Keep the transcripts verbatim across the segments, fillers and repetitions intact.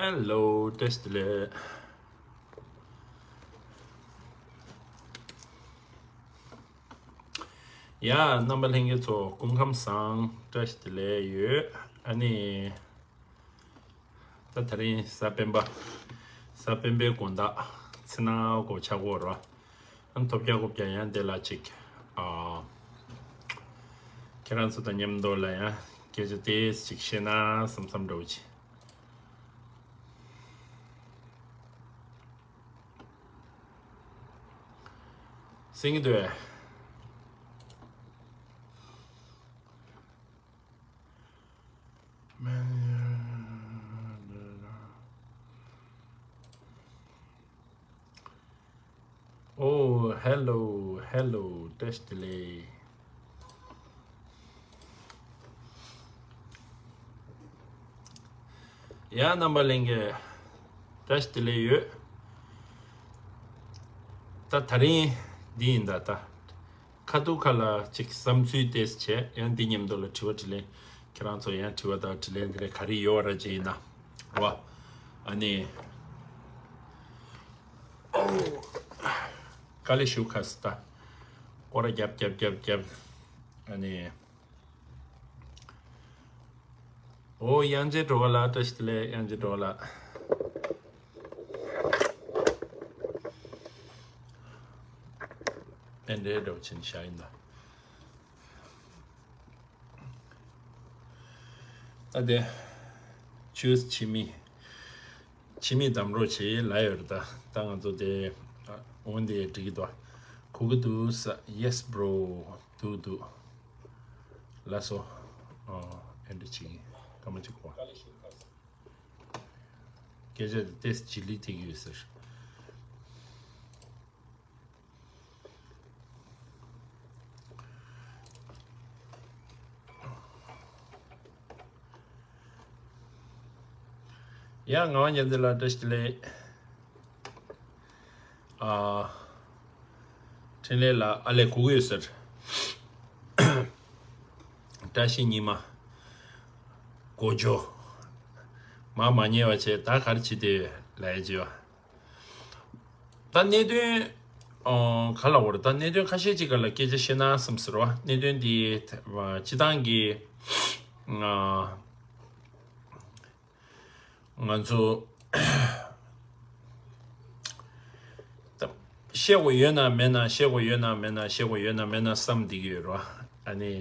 ཧེ་ལོ། བཀྲ་ཤིས་བདེ་ལེགས། ཡ། རྣམ་པ་ལྷན་རྒྱས་ཚོ་སྐུ་ཁམས་བཟང་། བཀྲ་ཤིས་བདེ་ལེགས་ཡོད། ཨ་ནི། ད་དེ་རིང་གཟའ་སྤེན་པ། གཟའ་སྤེན་པའི་དགོང་དག་ཚེ་ནག་གོ་ཆག་གོ་ར། ཨ་ནི་ཐོབ་རྒྱག་གོ་རྒྱག་ཡང་དེ་ལ་ཅིག་ཨ། ཁྱེད་རང་ཚོ་དང་མཉམ་དུ་ལ་ཡང་སྐད་ཆ་ཏོག་ཙམ་ཅིག་བཤད་ན་བསམ་བསམ་འདྲ་བོ་ཅིག་སེང་གེ་དོད། ཨོ། ཧེ་ལོ། ཧེ་ལོ། བཀྲ་ཤིས་བདེ་ལེགས། ཡ། རྣམ་པ་ལྷན་རྒྱས་བཀྲ་ཤིས་བདེ་ལེགས་ཡོད། ད་དེ་རིང་འདི་ཡིན་ད་ད། ཁ་ཐུག་ཁ་ལ་ཅིག་བསམ་ཚུལ་ཏོག་ཙམ་བྱས། ཡང་འདི་མཉམ་དུ་ལ་དྲི་བ་དྲིས་ལན། ཁྱེད་རང་ཚོ་ཡང་དྲི་བ་དང་དྲིས་ལན་དེ་འདྲ་ག་རེ་ཡོད་པ་ར་ཅིག་ཡིན་ན་ར། ཨ་ནི། དཀའ་ལས་ཞུ་ཁ་སི་ད། སྐོར་ར་རྒྱབ་རྒྱབ་རྒྱབ་རྒྱབ། ཨ་ནི། ཨོ། དབྱངས་ཅན་སྒྲོལ་དཀར་ལགས། བཀྲ་ཤིས་བདེ་ལེགས། དབྱངས་ཅན་སྒྲོལ་དཀར་ལགས། ཨེ་འདྲའི་འདྲ་བོ་ཕྱིན་བཞག་ཡིན་ད། ད་དེ་ཆུས་ཕྱི་མི། ཕྱི་མི་དམ་རོགས་བྱེད་ལ་ཡོད་རེད་ད། ད་ང་ཚོ་དེ་འོན་ཏེ་འགྲིག་གི་འདུག་གོ་གི་འདུག་ས། Yes bro། འདུག་འདུག་ལགས་སོ། ཨ། ཨེ་འདྲ་ཅིག་སྐར་མ་གཅིག་གོ། སྐད་ཆ་དེ་ཏོག་ཙམ་ལྗིད་ལི་ཐེག་ཡོད་ཟེར། ཡ། ངག་དབང་རྒྱལ་མཚན་ལགས་བཀྲ་ཤིས་བདེ་ལེགས། ཨ། འཕྲིན་ལས་ལགས། ཨ་ལས་གོ་གི་ཡོད་ཟེར། བཀྲ་ཤིས་ཉི་མ། གོ་ཇོ། མ་མ་ཉེས་པ་བྱས། ད་ག་རེ་བྱེད་དེ་ལ་ཡ་བྱེད་པ། ད་གནད་དོན། ཨོ། ག་ལ་བར་ད་གནད་དོན་ཁ་ཤས་ཅིག་ག་ལ་སྐད་ཆ་བཤད་ན་བསམ་ཟེར་བ། གནད་དོན་འདི་སྤྱི་བཏང་གི་ང་ང་ཚོ་ད་བཤད་དགོས་ཡོད་ན་མེད་ན། བཤད་དགོས་ཡོད་ན་མེད་ན། བཤད་དགོས་ཡོད་ན་མེད་ན་བསམ་བསྡད་ཀྱི་ཡོད་རེད་བ། ཨ་ནི་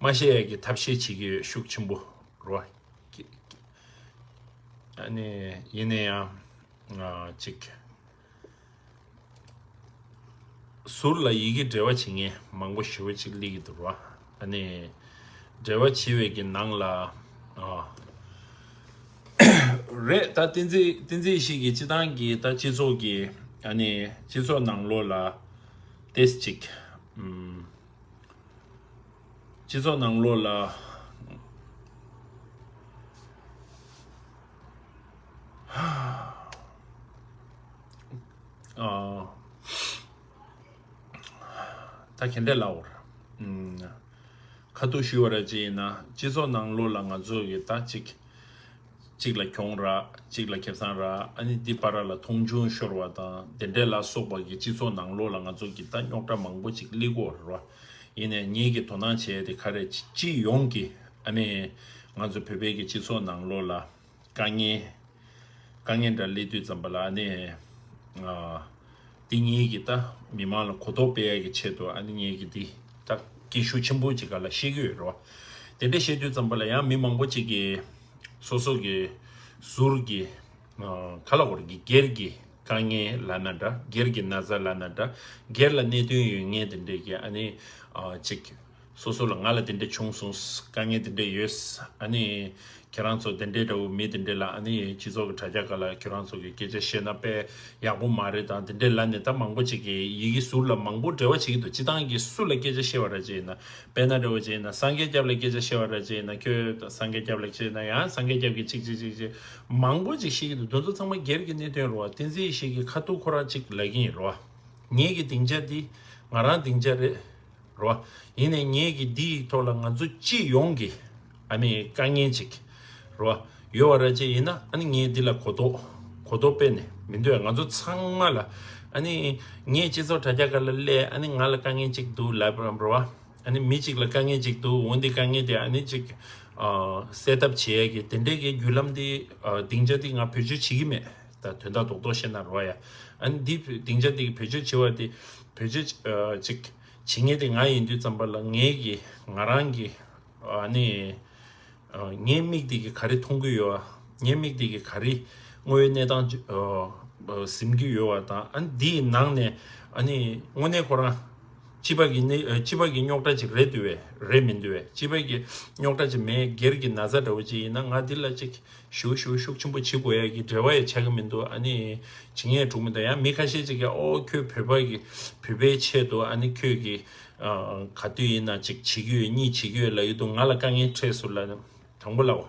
མ་བཤད་ཡ་གི་ཐབས་ཤེས་བྱེད་ཀྱི་ཡོད། ཤུགས་ཆེན་པོ་རེད་བ། ཨ་ནི་ཡིན་ན་ཡང་ཅིག་ཟུར་ལ་ཡི་གེ་འབྲེལ་བ་བྱེད་མཁན་མང་པོ་ཞེ་པོ་ཅིག་སླེབས་ཀྱི་འདུག་ར། ཨ་ནི་འབྲེལ་བ་བྱེད་པའི་གི་ནང་ལ། ཨ། རེད་ད། བསྟན་འཛིན་བསྟན་འཛིན་ཡེ་ཤེས་ཀྱི་སྤྱི་བཏང་གི་ད་སྤྱི་ཚོགས་ཀྱི། ཨ་ནི་སྤྱི་ཚོགས་ནང་ལོགས་ལ་ཏོག་ཙམ་ཅིག་ཨམ། སྤྱི་ཚོགས་ནང་ལོགས་ལ། ཨ། ད་ག་འདྲ་ལབ་དགོས་རེད། ཨམ། ཁ་ཐུག་ཞུས་པ་ར་ཅིག་ཡིན་ན། སྤྱི་ཚོགས་ནང་ལོགས་ལ་ང་ཚོ་གི་ད་ཅིག་གཅིག་ལ་གྱོང་རག་གཅིག་ལ་ཁེ་བཟང་རག་ཨ་ནི་འདི་བར་ལ་མཐོང་ཆུང་ཤོར་བ་དང་དེ་འདྲས་ལ་སོགས་པ་གི་སྤྱི་ཚོགས་ནང་ལོགས་ལ་ང་ཚོ་གི་ད་རྙོག་དྲ་མང་པོ་ཅིག་སླེབས་ཀྱི་ཡོད་རེད་བ། ཡིན་ནའི་ངེད་ཀྱི་དོ་སྣང་བྱས་ཏེ་ག་རེ། སྤྱི་ཡོངས་ཀྱི། ཨ་ནི་ང་ཚོ་བོད་པའི་གི་སྤྱི་ཚོགས་ནང་ལོགས་ལ་དཀའ་ངལ། དཀའ་ངལ་འདྲ་སླེབས་དུས་ཙམ་པ་ལ། ཨ་ནི། ཨ། འདི་ངེད་ཀྱི་ད་མི་མང་ལ་གོ་རྟོགས་སྤེལ་ཡ་གི་ཆེད་དུ། ཨ་ནི་ངེད་ཀྱི་འདི་ད་སྐད་ཤུགས་ཆེན་པོ་ཅིག་ག་ལ་བཤད་ཀྱི་ཡོད་རེད་བ། དེ་འདྲ་བཤད་དུས་ཙམ་པ་ལ་ཡང་མི་མང་པོ་ཅིག་གིས་སོ་སོ་གི་ཟུར་གྱི། ཨ། ག་ལབ་དགོས་རེད། གི་སྒེར་གྱི་དཀའ་ངལ་ལབ་ན་འདྲ། སྒེར་གྱི་ན་ཚ་ལབ་ན་འདྲ། སྒེར་ལ་གནད་དོན་ཡོད་མཁན་དེ་འདྲས་ཀྱི། ཨ་ནི། ཨ། ཅིག་སོ་སོ་ལ་ང་ལ་དེ་འདྲ་བྱུང་སོང་། དཀའ་ངལ་དེ་འདྲ་ཡོད། ཨ་ནི་ཁྱེད་རང་ཚོ་དེ་འདྲའི་འདྲ་བོ་མི་དེ་འདྲ་ལ། ཨ་ནི་སྤྱི་ཚོགས་ཀྱི་དྲ་རྒྱ་སྒང་ལ་ཁྱེད་རང་ཚོ་གི་སྐད་ཆ་བཤད་ན་དཔེ་ཡག་པོ་མ་རེད་དང་དེ་འདྲ་ལབ་ནས། ད་མང་པོ་ཅིག་གིས་ཡི་གེ་ཟུར་ལ་མང་པོ་འབྲེལ་བ་བྱེད་ཀྱི་འདུག་སྤྱི་བཏང་གི་སུ་ལ་སྐད་ཆ་བཤད་པ་ར་ཅིག་ཡིན་ན། དཔེར་ན་འདྲ་བོ་ཅིག་ཡིན་ན། སངས་རྒྱས་སྐྱབས་ལ་སྐད་ཆ་བཤད་པ་ར་ཅིག་ཡིན་ན། ཁྱོད་སངས་རྒྱས་སྐྱབས་ལ་བཤད་ན་ཡང་སངས་རྒྱས་སྐྱབས་ཀྱིས་ཅིག་ཅིག་ཅིག་ཅིག་མང་པོ་ཅིག་བཤད་ཀྱི་འདུག་དེ་ཚོ་ཚང་མ་སྒེར་གྱི་གནད་དོན་རེད་བ། བསྟན་འཛིན་ཡེ་ཤེས་ཀྱིས་ཁ་ཐུག་ཁོ་རང་ཅིག་ལབ་ཀྱི་ཡིན་རེད་བ། ངེད་ཀྱི་སྡིངས་ཆ་འདི་ང་རང་སྡིངས་ཆ་རེད། རེད་བ། ཡིན་ནའི་ངེད་ཀྱི་འདིའི་ཐོག་ལ་ང་ཚོ་སྤྱི་ཡོངས་ཀྱི། ཨ་ནི་དཀའ་ངལ་ཅིག་རེད་བ། ཡོད་བ་ར་ཅིག་ཡིན་ན། ཨ་ནི་ངས་འདི་ལ་གོ་རྟོགས་གོ་རྟོགས་སྤེལ་ནས་མི་འདུག་ཡ། ང་ཚོ་ཚང་མ་ལ། ཨ་ནི་ངས་སྤྱི་ཚོགས་དྲ་རྒྱ་སྒང་ལ་སླེབས། ཨ་ནི་ང་ལ་དཀའ་ངལ་ཅིག་འདུག་ལབ་ར་བ། ཨ་ནི་མི་གཅིག་ལ་དཀའ་ངལ་ཅིག་འདུག་འོ་འདི་དཀའ་ངལ་དེ་ཨ་ནི་ཅིག་ཨ་སེལ་ཐབས་བྱེད་ཡ་གི་དེ་འདྲའི་གི་བརྒྱུད་ལམ་འདི། ཨ་སྡིངས་ཆ་འདི་ང་བེད་སྤྱོད་བྱེད་ཀྱི་མེད། ད་དོན་དག་རྡོག་རྡོག་བཤད་ན་ར་བ་ཡ། ཨ་ནི་འདི་སྡིངས་ཆ་འདི་གི་བེད་སྤྱོད་བྱེད་པ་དེ་བེད་སྤྱོད་ཨ་ཅིག་བྱེད་མཁན་དེ་ང་ཡིན་དུས་ཙམ་པ་ལ། ངའི་གི་ང་རང་གི་ཨ་ནི་ངའི་མིག་འདི་གིས་ག་རེ་མཐོང་གི་ཡོད་པ། ངའི་མིག་འདི་གིས་ག་རེ་དངོས་ཡོད་གནས་སྟངས་ཅིག་ཨ་ཨ་གཟིམ་གྱི་ཡོད་པ་དང་། ཨ་ནི་འདིའི་ནང་ནས་ཨ་ནི་དངོས་གནས་ཁོ་རང་སྤྱི་པ་གི་གནས་ཨ་སྤྱི་པ་གི་རྙོག་དྲ་ཅིག་རེད་འདུག་པས། རེད་མི་འདུག་པས། སྤྱི་པ་གི་རྙོག་དྲ་ཅིག་མེད། སྒེར་གྱི་ན་ཚ་འདྲ་བོ་ཅིག་ཡིན་ན་ང་འདི་ལ་ཅིག་ཞུ་ཞུ་ཤུགས་ཆེན་པོ་བྱེད་དགོས་ཡ་གི་འབྲེལ་བ་ཡང་ཆགས་ཀྱི་མི་འདུག་ཨ་ནི་བྱེད་མཁན་གྲུག་མི་འདུག་ཡང་མི་ཁ་ཤས་ཅིག་གིས་ཨོ་ཁྱོད་བོད་པ་གི་བོད་པའི་ཆེད་དུ་ཨ་ནི་ཁྱོད་ཀྱི་ཨ་ག་དུས་ཡིན་ན་ཅིག་བྱེད་ཀྱི་ཡོད། གཉིས་བྱེད་ཀྱི་ཡོད་ལབ་ཡོད་འདུག་ང་ལ་དཀའ་ངལ་འཕྲད་སོང་ལབ། དྲང་པོ་ལབ།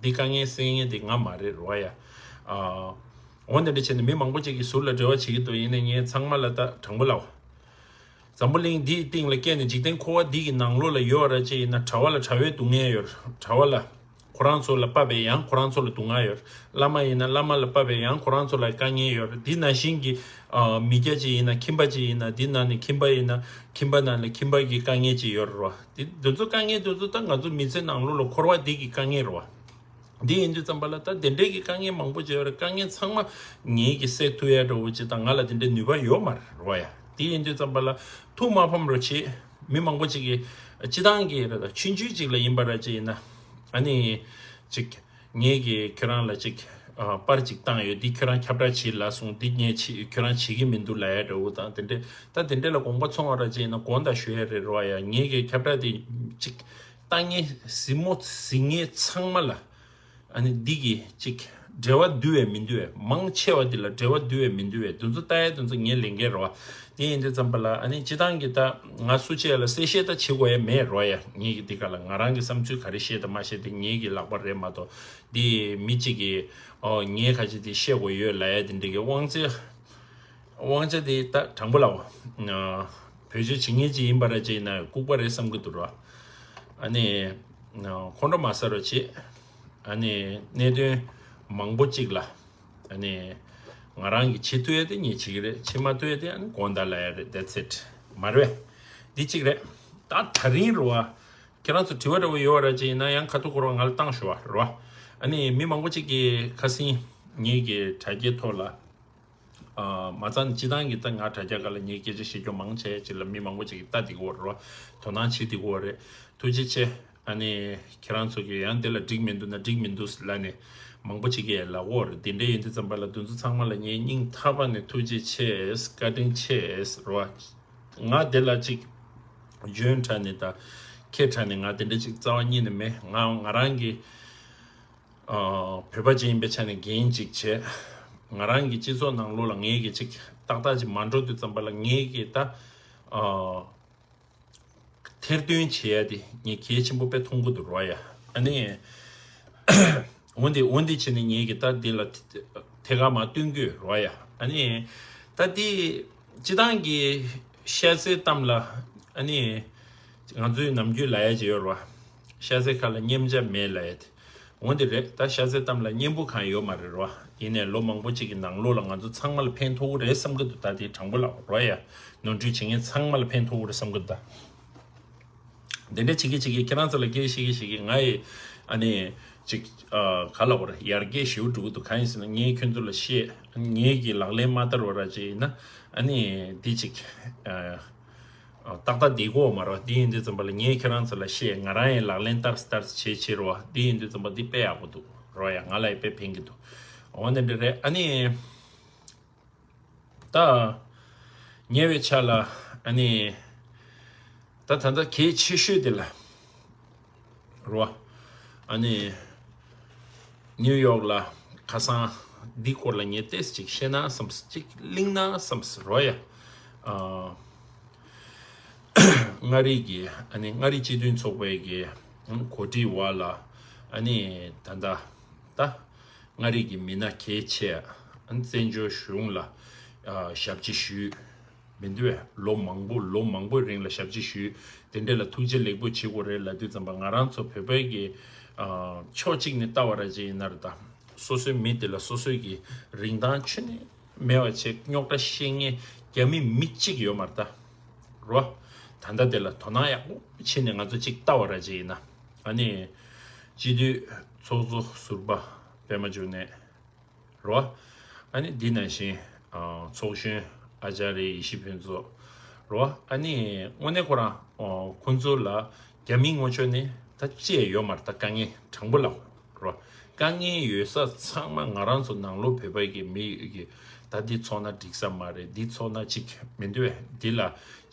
འདི་དཀའ་ངལ་སེལ་མཁན་འདི་ང་མ་རེད་ར་བ་ཡ། ཨ་འོ་འདི་འདྲ་བྱས་ནས་མི་མང་པོ་ཅིག་གིས་ཟུར་ལ་འབྲེལ་བ་བྱེད་ཀྱི་འདུག་ཡིན་ནའི་ངས་ཚང་མ་ལ་ད་དྲང་པོ་ལབ། འཛམ་བུ་གླིང་འདིའི་སྟེང་ལ་སྐྱེས་ནས་འཇིག་རྟེན་འཁོར་བ་འདི་གི་ནང་ལོགས་ལ་ཡོད་ར་ཅིག་ཡིན་ན། གྲྭ་བ་ལ་གྲྭ་བའི་སྡུག་བསྔལ་ཡོད། གྲྭ་བ་ལ་ཁོ་རང་ཚོ་ལ་དཔག་པའི་ཡང་ཁོ་རང་ཚོ་ལ་སྡུག་བསྔལ་ཡོད། བླ་མ་ཡིན་ན་བླ་མ་ལ་དཔག་པའི་ཡང་ཁོ་རང་ཚོ་ལ་དཀའ་ངལ་ཡོད། འདི་ནང་བཞིན་གྱི་ཨ་མི་སྐྱ་ཅིག་ཡིན་ན། ཁྱིམ་པ་ཅིག་ཡིན་ན། འདི་ནང་ནས་ཁྱིམ་པ་ཡིན་ན་ཁྱིམ་པ་ནང་ནས་ཁྱིམ་པ་གི་དཀའ་ངལ་ཅིག་ཡོད་རེད་བ། འདི་འདི་ཚོ་དཀའ་ངལ་འདི་ཚོ་ད་ང་ཚོ་མི་ཚེ་ནང་ལོགས་ལ་འཁོར་བ་འདི་གི་དཀའ་ངལ་རེད་བ། འདི་ཡིན་དུས་ཙམ་པ་ལ་ད་དེ་འདྲའི་གི་དཀའ་ངལ་མང་པོ་ཅིག་ཡོད་རེད། དཀའ་ངལ་ཚང་མ་ངེད་ཀྱིས་སེལ་ཐུབ་ཡ་འདྲ་བོ་ཅིག་དང་། ང་ལ་དེ་འདྲའི་ནུས་པ་ཡོད་མ་རེད་རེད་བ་ཡ། འདི་ཡིན་དུས་ཙམ་པ་ལ་ཐུགས་མ་ཕམ་རོགས་བྱེད། མི་མང་པོ་ཅིག་གིས་སྤྱི་བཏང་གི་རེད། ད་ཆུང་ཆུང་ཅིག་ལ་ཡིན་པ་ར་ཅིག་ཡིན་ན། ཨ་ནི་ཅིག་ངེད་ཀྱིས་ཁྱོད་རང་ལ་ཅིག་ཨ་པར་ཅིག་བཏང་ཡོད། འདི་ཁྱོད་རང་ཁྱབ་བསྒྲགས་བྱེད་ལབ་སོང་། འདི་ངས་བྱེད་ཁྱོད་རང་བྱེད་ཀྱི་མི་འདུག་ལབ་ཡ་འདྲ་བོ་དང་། དེ་འདྲའི་ད་དེ་འདྲའི་ལ་དགོངས་པ་ཚོམ་པ་ར་ཅིག་ཡིན་ན་དགོངས་དག་ཞུ་ཡ་རེད་རེད་བ་ཡ། ངེད་ཀྱིས་ཁྱབ་བསྒྲགས་དེ་ཅིག་བཏང་མཁན་གཟིགས་མོ་གཟིགས་མཁན་ཚང་མ་ལ། ཨ་ནི་འདི་གི་ཅིག་འབྲེལ་བ་འདུས་པས་མི་འདུས་པས། མང་ཆེ་བ་འདི་ལ་འབྲེལ་བ་འདུས་པས་མི་འདུས་པས། འདི་ཚོ་ལྟ་ཡ་འདི་ཚོ་ངའི་ལས་འགན་རེད་བ། དེ་ཡིན་དུས་ཙམ་པ་ལ་ཨ་ནི་སྤྱི་བཏང་གི་ད་ང་སུ་གཅིག་ལ་གསལ་བཤད་ད་བྱེད་དགོས་ཡ་མེད་རེད་བ་ཡ། ངེད་ཀྱི་འདི་ག་ལ་ང་རང་གི་བསམ་ཚུལ་ག་རེ་བཤད་དང་མ་བཤད་དེ་ངེད་ཀྱི་ལག་པ་རེད་མ་གཏོགས། འདི་མི་གཅིག་གིས་ཨོ་ངས་ཁ་ཅིག་འདི་བཤད་དགོས་ཡོད་ལབ་ཡ་དེ་འདྲ་གི་དབང་ཚད། དབང་ཆ་དེ་ད་དྲང་པོ་ལབ། ཨ་བེད་སྤྱོད་བྱེད་མཁན་ཅིག་ཡིན་པ་ར་ཅིག་ཡིན་ན་ལྐུགས་པ་རེད་བསམ་གྱི་འདུག་ར། ཨ་ནི་ཨ་ཁོང་ཁྲོ་མ་ཟ་རོགས་བྱེད། ཨ་ནི་གནད་དོན་མང་པོ་ཅིག་ལ་ཨ་ནི་ང་རང་གིས་བྱེད་ཐུབ་ཡ་དེ་ངས་བྱེད་ཀྱི་རེད། བྱེད་མ་ཐུབ་ཡ་དེ་ཨ་ནི་དགོངས་དག་ལབ་ཡ་རེད། That's it། མ་རེད་པས། འདི་གཅིག་རེད། ད་ད་རིང་རེད་བ། ཁྱེད་རང་ཚོ་དྲི་བ་འདྲ་བོ་ཡོད་པ་ར་ཅིག་ཡིན་ན་ཡང་ཁ་ཐུག་ཁོ་རང་ང་ལ་བཏང་ཤོག་པ་རེད་བ། ཨ་ནི་མི་མང་པོ་ཅིག་གིས་ཁ་སང་ངེད་ཀྱི་དྲ་རྒྱའི་ཐོག་ལ། ཨ་མ་རྩ་ནས་སྤྱི་བཏང་གི་ད་ང་དྲ་རྒྱ་སྒང་ལ་ངས་སྐད་ཆ་བཤད་རྒྱུ་མང་ཆེ་ཅིག་ལ་མི་མང་པོ་ཅིག་གིས་ལྟ་བསྡད་ཀྱི་ཡོད་རེད་བ། དོ་སྣང་བྱེད་བསྡད་ཀྱི་ཡོད་རེད། ཐུགས་རྗེ་ཆེ། ཨ་ནི་ཁྱེད་རང་ཚོ་གིས་ཡང་དེ་ལ་འགྲིག་མི་འདུག་ན་འགྲིག་མི་འདུག་ལབ་ནས་མང་པོ་ཅིག་གིས་ལབ་ཀྱི་ཡོད་རེད། དེ་འདྲ་ཡིན་དུས་ཙམ་པ་ལ་འདི་ཚོ་ཚང་མ་ལ་ངས་སྙིང་ཐག་པ་ནས་ཐུགས་རྗེ་ཆེ། བཀའ་དྲིན་ཆེ་རེད་བ། ང་དེ་ལ་ཅིག་འཇོན་དྲགས་ནས་དང་མཁས་དྲགས་ནས་ང་དེ་འདྲ་ཅིག་རྩ་བ་ཉིད་ནས་མེད། ང་ང་རང་གི་ཨ་བོད་པ་ཅིག་ཡིན་པའི་ཆ་ནས་འགན་ཅིག་བྱས། ང་རང་གི་སྤྱི་ཚོགས་ནང་ལོགས་ལ་ངས་གི་ཅིག་ཏག་ཏག་ཅིག་མ་འགྲོ་དུས་ཙམ་པ་ལ་ངས་གི་ད་ཨ་ཐེར་འདོན་བྱེད་ཡ་དེ་ངས་གལ་ཆེན་པོ་དཔེ་མཐོང་གི་འདུག་རོ་ཡ། ཨ་ནི་འོན་ཏེ་འོན་ཏེ་བྱས་ནས་ངས་གི་ད་འདི་ལ་ཐད་ཀར་མར་སྟོན་གྱི་ཡོད་རོ་ཡ། ཨ་ནི་ད་འདི་སྤྱི་བཏང་གི་ཤ་ཚའི་གཏམ་ལ། ཨ་ནི་ང་ཚོའི་ནམ་རྒྱུན་ལབ་ཡ་ཅིག་ཡོད་རེད་བ། ཤ་ཚའི་ཁ་ལ་མཉེན་ཆ་མེད་ལབ་ཡ་དེ། འོན་ཏེ་རེད། ད་ཤ་ཚའི་གཏམ་ལ་མཉེན་པོ་གང་ཡོད་མ་རེད་རེད་བ། ཡིན་ནའི་ལོ་མང་པོ་ཅིག་གི་ནང་ལོགས་ལ་ང་ཚོ་ཚང་མ་ལ་ཕན་ཐོགས་ཀྱི་རེད་བསམ་གྱི་འདུག་ད་དེ་དྲང་པོ་ལབ་རོ་ཡ། ནོར་འཁྲུལ་བྱེད་མཁན་ཚང་མ་ལ་ཕན་ཐོགས་ཀྱི་རེད་བསམ་གྱི་འདུག་ད། དེ་འདྲ་བྱེད་ཀྱི་བྱེད་ཀྱི་ཁྱེད་རང་ཚོ་ལ་སྐད་བཤད་ཀྱི་བཤད་ཀྱི་ང་ཡི་ཨ་ནི་ཅིག་ཨ་ག་ལབ་དགོས་རེད། ཡར་རྒྱས་ཞེ་པོ་འགྲོ་གི་འདུག་གང་ཡིན་ཟེར་ན་ངས་ཁྱོད་ཚོ་ལ་བཤད། ངས་ཀྱི་ལག་ལེན་མ་བསྟར་བ་ར་ཅིག་ཡིན་ན་ཨ་ནི་འདི་ཅིག་ཨ། ཏག་ཏག་བསྡད་ཀྱི་ཡོད་མ་རེད་བ། འདི་ཡིན་དུས་ཙམ་པ་ལ་ངས་ཁྱེད་རང་ཚོ་ལ་བཤད། ང་རང་ཡང་ལག་ལེན་བསྟར་བསྟར་བྱེད་བྱེད་རོ་བ། འདི་ཡིན་དུས་ཙམ་པ་འདི་དཔེ་ཡག་པོ་འདུག་རོ་ཡ། ང་ལ་ཡང་དཔེ་ཕན་གྱི་འདུག་འོ་འདི་འདྲ་རེད། ཨ་ནི་ད་ཉེ་བའི་ཆར་ལ་ཨ་ནི་ད་ད་ལྟ་གལ་ཆེ་ཤོས་དེ་ལ་རོ་བ། ཨ་ནི་ནིའུ་ཡོག་ལ་ཁ་སང་འདི་སྐོར་ལ་ངས་ཏོག་ཙམ་ཅིག་བཤད་ན་བསམས། ཅིག་གླེང་ན་བསམས་རོ་ཡ། ཨ། མངའ་རིས་ཀྱི་ཨ་ནི་མངའ་རིས་སྤྱི་མཐུན་ཚོགས་པའི་གི་གོ་སྒྲིག་འོག་ལ་ཨ་ནི་ད་ལྟ་ད་མངའ་རིས་ཀྱི་མི་སྣ་གལ་ཆེ་ཨ་ནི་བཙན་བྱོལ་གཞུང་ལ་ཨ་ཞབས་ཕྱི་ཞུས་མི་འདུག་བས། ལོ་མང་པོ་ལོ་མང་པོའི་རིང་ལ་ཞབས་ཕྱི་ཞུས། དེ་འདྲ་ལ་ཐུགས་རྗེ་ལེགས་པོ་བྱེད་དགོས་རེད་ལབ་དུས་ཙམ་པ་ང་རང་ཚོ་བོད་པའི་གི་ ཕྱོགས་གཅིག་ནས་ལྟ་བ་ར་ཅིག་ཡིན་ན་རེད་ད། སོ་སོའི་མི་དེ་ལ་སོ་སོའི་གི་རིན་ཐང་ཆུད་ནས་མེད་པ་བྱས་རྙོག་དྲ་བཤད་མཁན་རྒྱ་མི་མི་གཅིག་ཡོད་མ་རེད་ད། རོ། ད་ལྟ་དེ་ལ་དོ་སྣང་ཡག་པོ་བྱས་ནས་ང་ཚོ་གཅིག་ལྟ་བ་ར་ཅིག་ཡིན་ན། ཨ་ནི། སྤྱི་འཐུས་ཚོགས་གཙོ་ཟུར་པ་པད་མ་འབྱུང་གནས། རོ། ཨ་ནི་འདི་ནང་བཞིན་ཚོགས་གཞོན་ཨ་ཅཱརྱ་ཡེ་ཤེས་ཕུན་ཚོགས། རོ། ཨ་ནི་དངོས་གནས་ཁོ་རང་ཁོང་ཚོ་ལ་རྒྱ་མིའི་ངོས་ཕྱོགས་ནས་ད་ཅི་ཡང་ཡོད་མ་རེད་ད། དཀའ་ངལ་དྲང་པོ་ལབ། རོ། དཀའ་ངལ་ཡོད་ས་ཚང་མ་ང་རང་ཚོ་ནང་ལོགས་བོད་པ་གི་མི་ཡོད་གི། ད་འདི་ཚོགས་ན་འགྲིག་ས་མ་རེད། འདི་ཚོགས་ན་ཅིག་མི་འདུག་བས། འདི་ལ་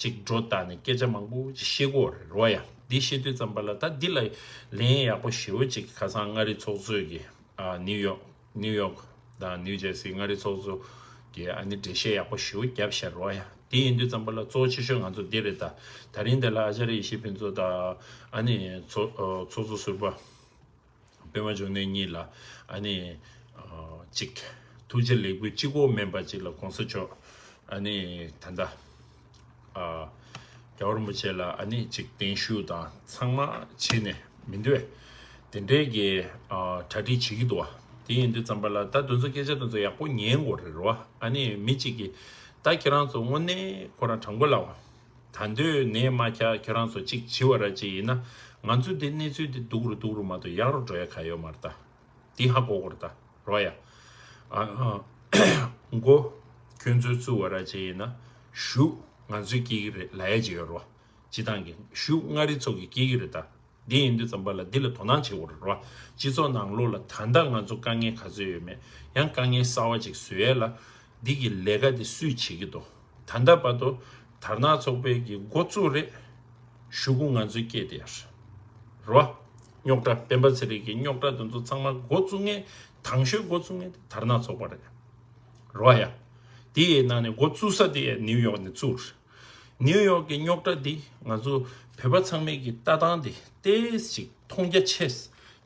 ཅིག་སྒྲོ་བཏགས་ནས་སྐད་ཆ་མང་པོ་ཅིག་བཤད་དགོས་རེད། རོ། ཡ། འདི་བཤད་དུས་ཙམ་པ་ལ་ད་འདི་ལ་ལན་ཡག་པོ་ཞེ་པོ་ཅིག་ཁ་སང་མངའ་རིས་ཚོགས་གཙོས་གི་ཨ་ནིའུ་ཡོག་ནིའུ་ཡོག་དང་ནིའུ་ཇར་སི་མངའ་རིས་ཚོགས་གཙོ་གིས་ཨ་ནི་འགྲེལ་བཤད་ཡག་པོ་ཞེ་པོ་བརྒྱབ་ཤག། རོ། ཡ། དེ་ཡིན་དུས་ཙམ་པ་ལ་གཙོ་ཆེ་ཤོས་ང་ཚོ་འདི་རེད་ད། ད་རིང་འདི་ལ་ཨ་ཅཱརྱ་ཡེ་ཤེས་ཕུན་ཚོགས་དང་ཨ་ནི་ཚོགས་ཚོགས་གཙོ་ཟུར་པ་པད་མ་འབྱུང་གནས་གཉིས་ལ་ཨ་ནི་ཅིག་ཐུགས་རྗེ་ལེགས་འབུལ་གཅིག་པོ་མིན་པ་ཅིག་ལ་གོང་ས་མཆོག་ཨ་ནི་ད་ལྟ། ཨ། རྒྱལ་བ་རིན་པོ་ཆེ་ལ་ཨ་ནི་ཅིག་བརྟན་བཞུགས་དང་ཚང་མ་བྱས་ནས་མི་འདུག་བས། དེ་འདྲའི་གི་ཨ་གྲ་སྒྲིག་བྱེད་ཀྱི་འདུག་བ། དེ་ཡིན་དུས་ཙམ་པ་ལ་ད་དེ་ཚོ་སྐད་ཆ་དེ་ཚོ་ཡག་པོ་ཉན་དགོས་རེད། རོ། ཨ་ནི་མི་གཅིག་གིས་ད་ཁྱེད་རང་ཚོ་དངོས་གནས་ཁོ་རང་དྲང་པོ་ལབ་བ། ད་འདོད་ནས་མ་ཁྱ་ཁྱེད་རང་ཚོ་གཅིག་བྱི་བ་ར་ཅིག་ཡིན་ན། ང་ཚོ་འདི་གནས་ཚུལ་འདི་སྡུག་རུ་སྡུག་རུ་མ་གཏོགས་ཡག་རུ་འགྲོ་ཡ་ག་ཡོད་མ་རེད་ད། འདི་ཧ་གོ་དགོས་རེད་ད། རོ། ཡ། ཨ་ཨ། མགོ་ཁྱོད་ཚོའི་བཙུགས་པ་ར་ཅིག་ཡིན་ན་གཞུག་ང་ཚོས་སྐྱེལ་གྱི་རེད་ལབ་ཡ་ཅིག་ཡོད་རོ། སྤྱི་བཏང་གི་གཞུག་མངའ་རིས་ཚོ་གིས་སྐྱེལ་གྱི་རེད་ད། འདི་ཡིན་དུས་ཙམ་པ་ལ་འདི་ལ་དོ་སྣང་བྱེད་དགོས་རེད་རོ། སྤྱི་ཚོགས་ནང་ལོགས་ལ་ད་ལྟ་ང་ཚོ་དཀའ་ངལ་ག་ཚོད་ཡོད་མེད། ཡང་དཀའ་ངལ་གསར་བ་ཅིག་བཟོ་ཡས་ལ་འདི་གི་ལས་ཀ་འདི་སུས་བྱེད་ཀྱི་འདུག། ད་ལྟ་བར་དུ་དར་ནག་ཚོགས་པའི་གི་འགོ་བཙུགས་རེད། གཞུག་གུ་ང་ཚོས་སྐྱེལ་བསྡད་ཡོད་རེད། རོ། རྙོག་དྲ་སྤེན་པ་ཚེ་རིང་གི་རྙོག་དྲ་དེ་ཚོ་ཚང་མ་འགོ་བཙུགས་མཁན་དང་ཤོས་འགོ་བཙུགས་མཁན་དེ་དར་ནག་ཚོགས་པ་རེད། རོ། ཡ། དེ་ཡི་ནང་ནས་འགོ་བཙུགས་ས་དེ་ནིའུ་ཡོག་ནས་བཙུགས་རེད། ནིའུ་ཡོག་གི་རྙོག་དྲ་འདི་ང་ཚོ་བོད་པ་ཚང་མས་ཀྱི་ལྟ་སྟངས་དེ་ཏོག་ཙམ་ཅིག་མཐོང་རྒྱ་ཆེ།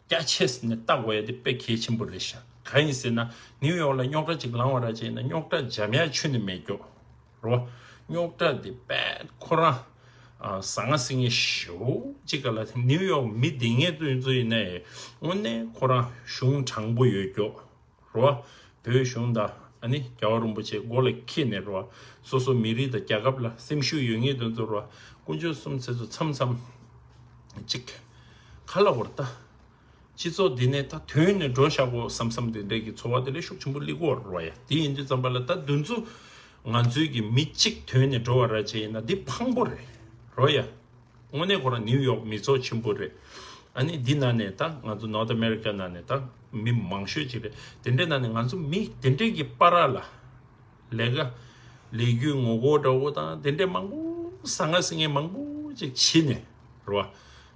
རྒྱ་ཆེ་ནས་ལྟ་དགོས་ཡ་དེ་དཔེ་གལ་ཆེན་པོ་རེད་ཤག། གང་ཡིན་ཟེར་ན་ནིའུ་ཡོག་ལ་རྙོག་དྲ་ཅིག་ལངས་པ་ར་ཅིག་ཡིན་ན་རྙོག་དྲ་འཇམ་ཡ་ཆུ་ནས་མེད་སྐྱོ། རོ། རྙོག་དྲ་འདི་དཔེ་ཁོ་རང་ཟང་ངེ་ཟིང་ངེ་ཞེ་པོ་ཅིག་ག་ལ་ནིའུ་ཡོག་མི་འདི་ངས་ཏུ་ཡིན་ཚོ་ཡིན་ན་ཡང་དངོས་གནས་ཁོ་རང་གཞུང་དྲང་པོ་ཡོད་སྐྱོ། རོ། བོད་གཞུང་དང་ཨ་ནི་རྒྱལ་བ་རིན་པོ་ཆེ་མགོ་ལ་འཁྱེར་ནས་རོ། སོ་སོ་མི་རིགས་དང་རྒྱལ་ཁབ་ལ་སེམས་ཤུགས་ཡོད་ངེས་དོན་ཚོ་རོ། དཀོན་མཆོག་གསུམ་ཚེ་ཚོ་མཚམས་མཚམས་ཅིག་ཁ་ལ་བོར་ལྟ། སྤྱི་ཚོགས་འདི་ནས་ད་དོན་ནས་འགྲོ་བཞག་གོ་བསམ་བསམ་དེ་འདྲས་ཀྱི་ཚོར་བ་དེ་ལས་ཤུགས་ཆེན་པོ་སླེབས་ཀྱི་ཡོད་རེད་བ་ཡ། དེ་ཡིན་དུས་ཙམ་པ་ལ་ད་འདི་ཚོ་ང་ཚོའི་གི་མི་གཅིག་དོན་ནས་འགྲོ་བ་ར་ཅིག་ཡིན་ན་འདི་ཕངས་པོ་རེད་རོ་ཡ། དངོས་གནས་ཁོ་རང་ནིའུ་ཡོག་མི་ཚོགས་ཆེན་པོ་རེད། ཨ་ནི་འདི་ནང་ནས་ད་ང་ཚོ་ནོར་ཐ་ཨ་མེ་རི་ཀ་ནང་ནས་ད་མི་མང་ཤོས་ཅིག་རེད། དེ་འདྲའི་ནང་ནས་ང་ཚོ་མི་དེ་འདྲའི་གི་བར་ལ་ལས་ཀ་ལས་རྒྱུའི་ངོ་རྒོལ་འདྲ་བོ་དང་དེ་འདྲའི་མང་པོ་ཟང་ངེ་ཟིང་ངེ་མང་པོ་ཅིག་བྱས་ནས་རོ།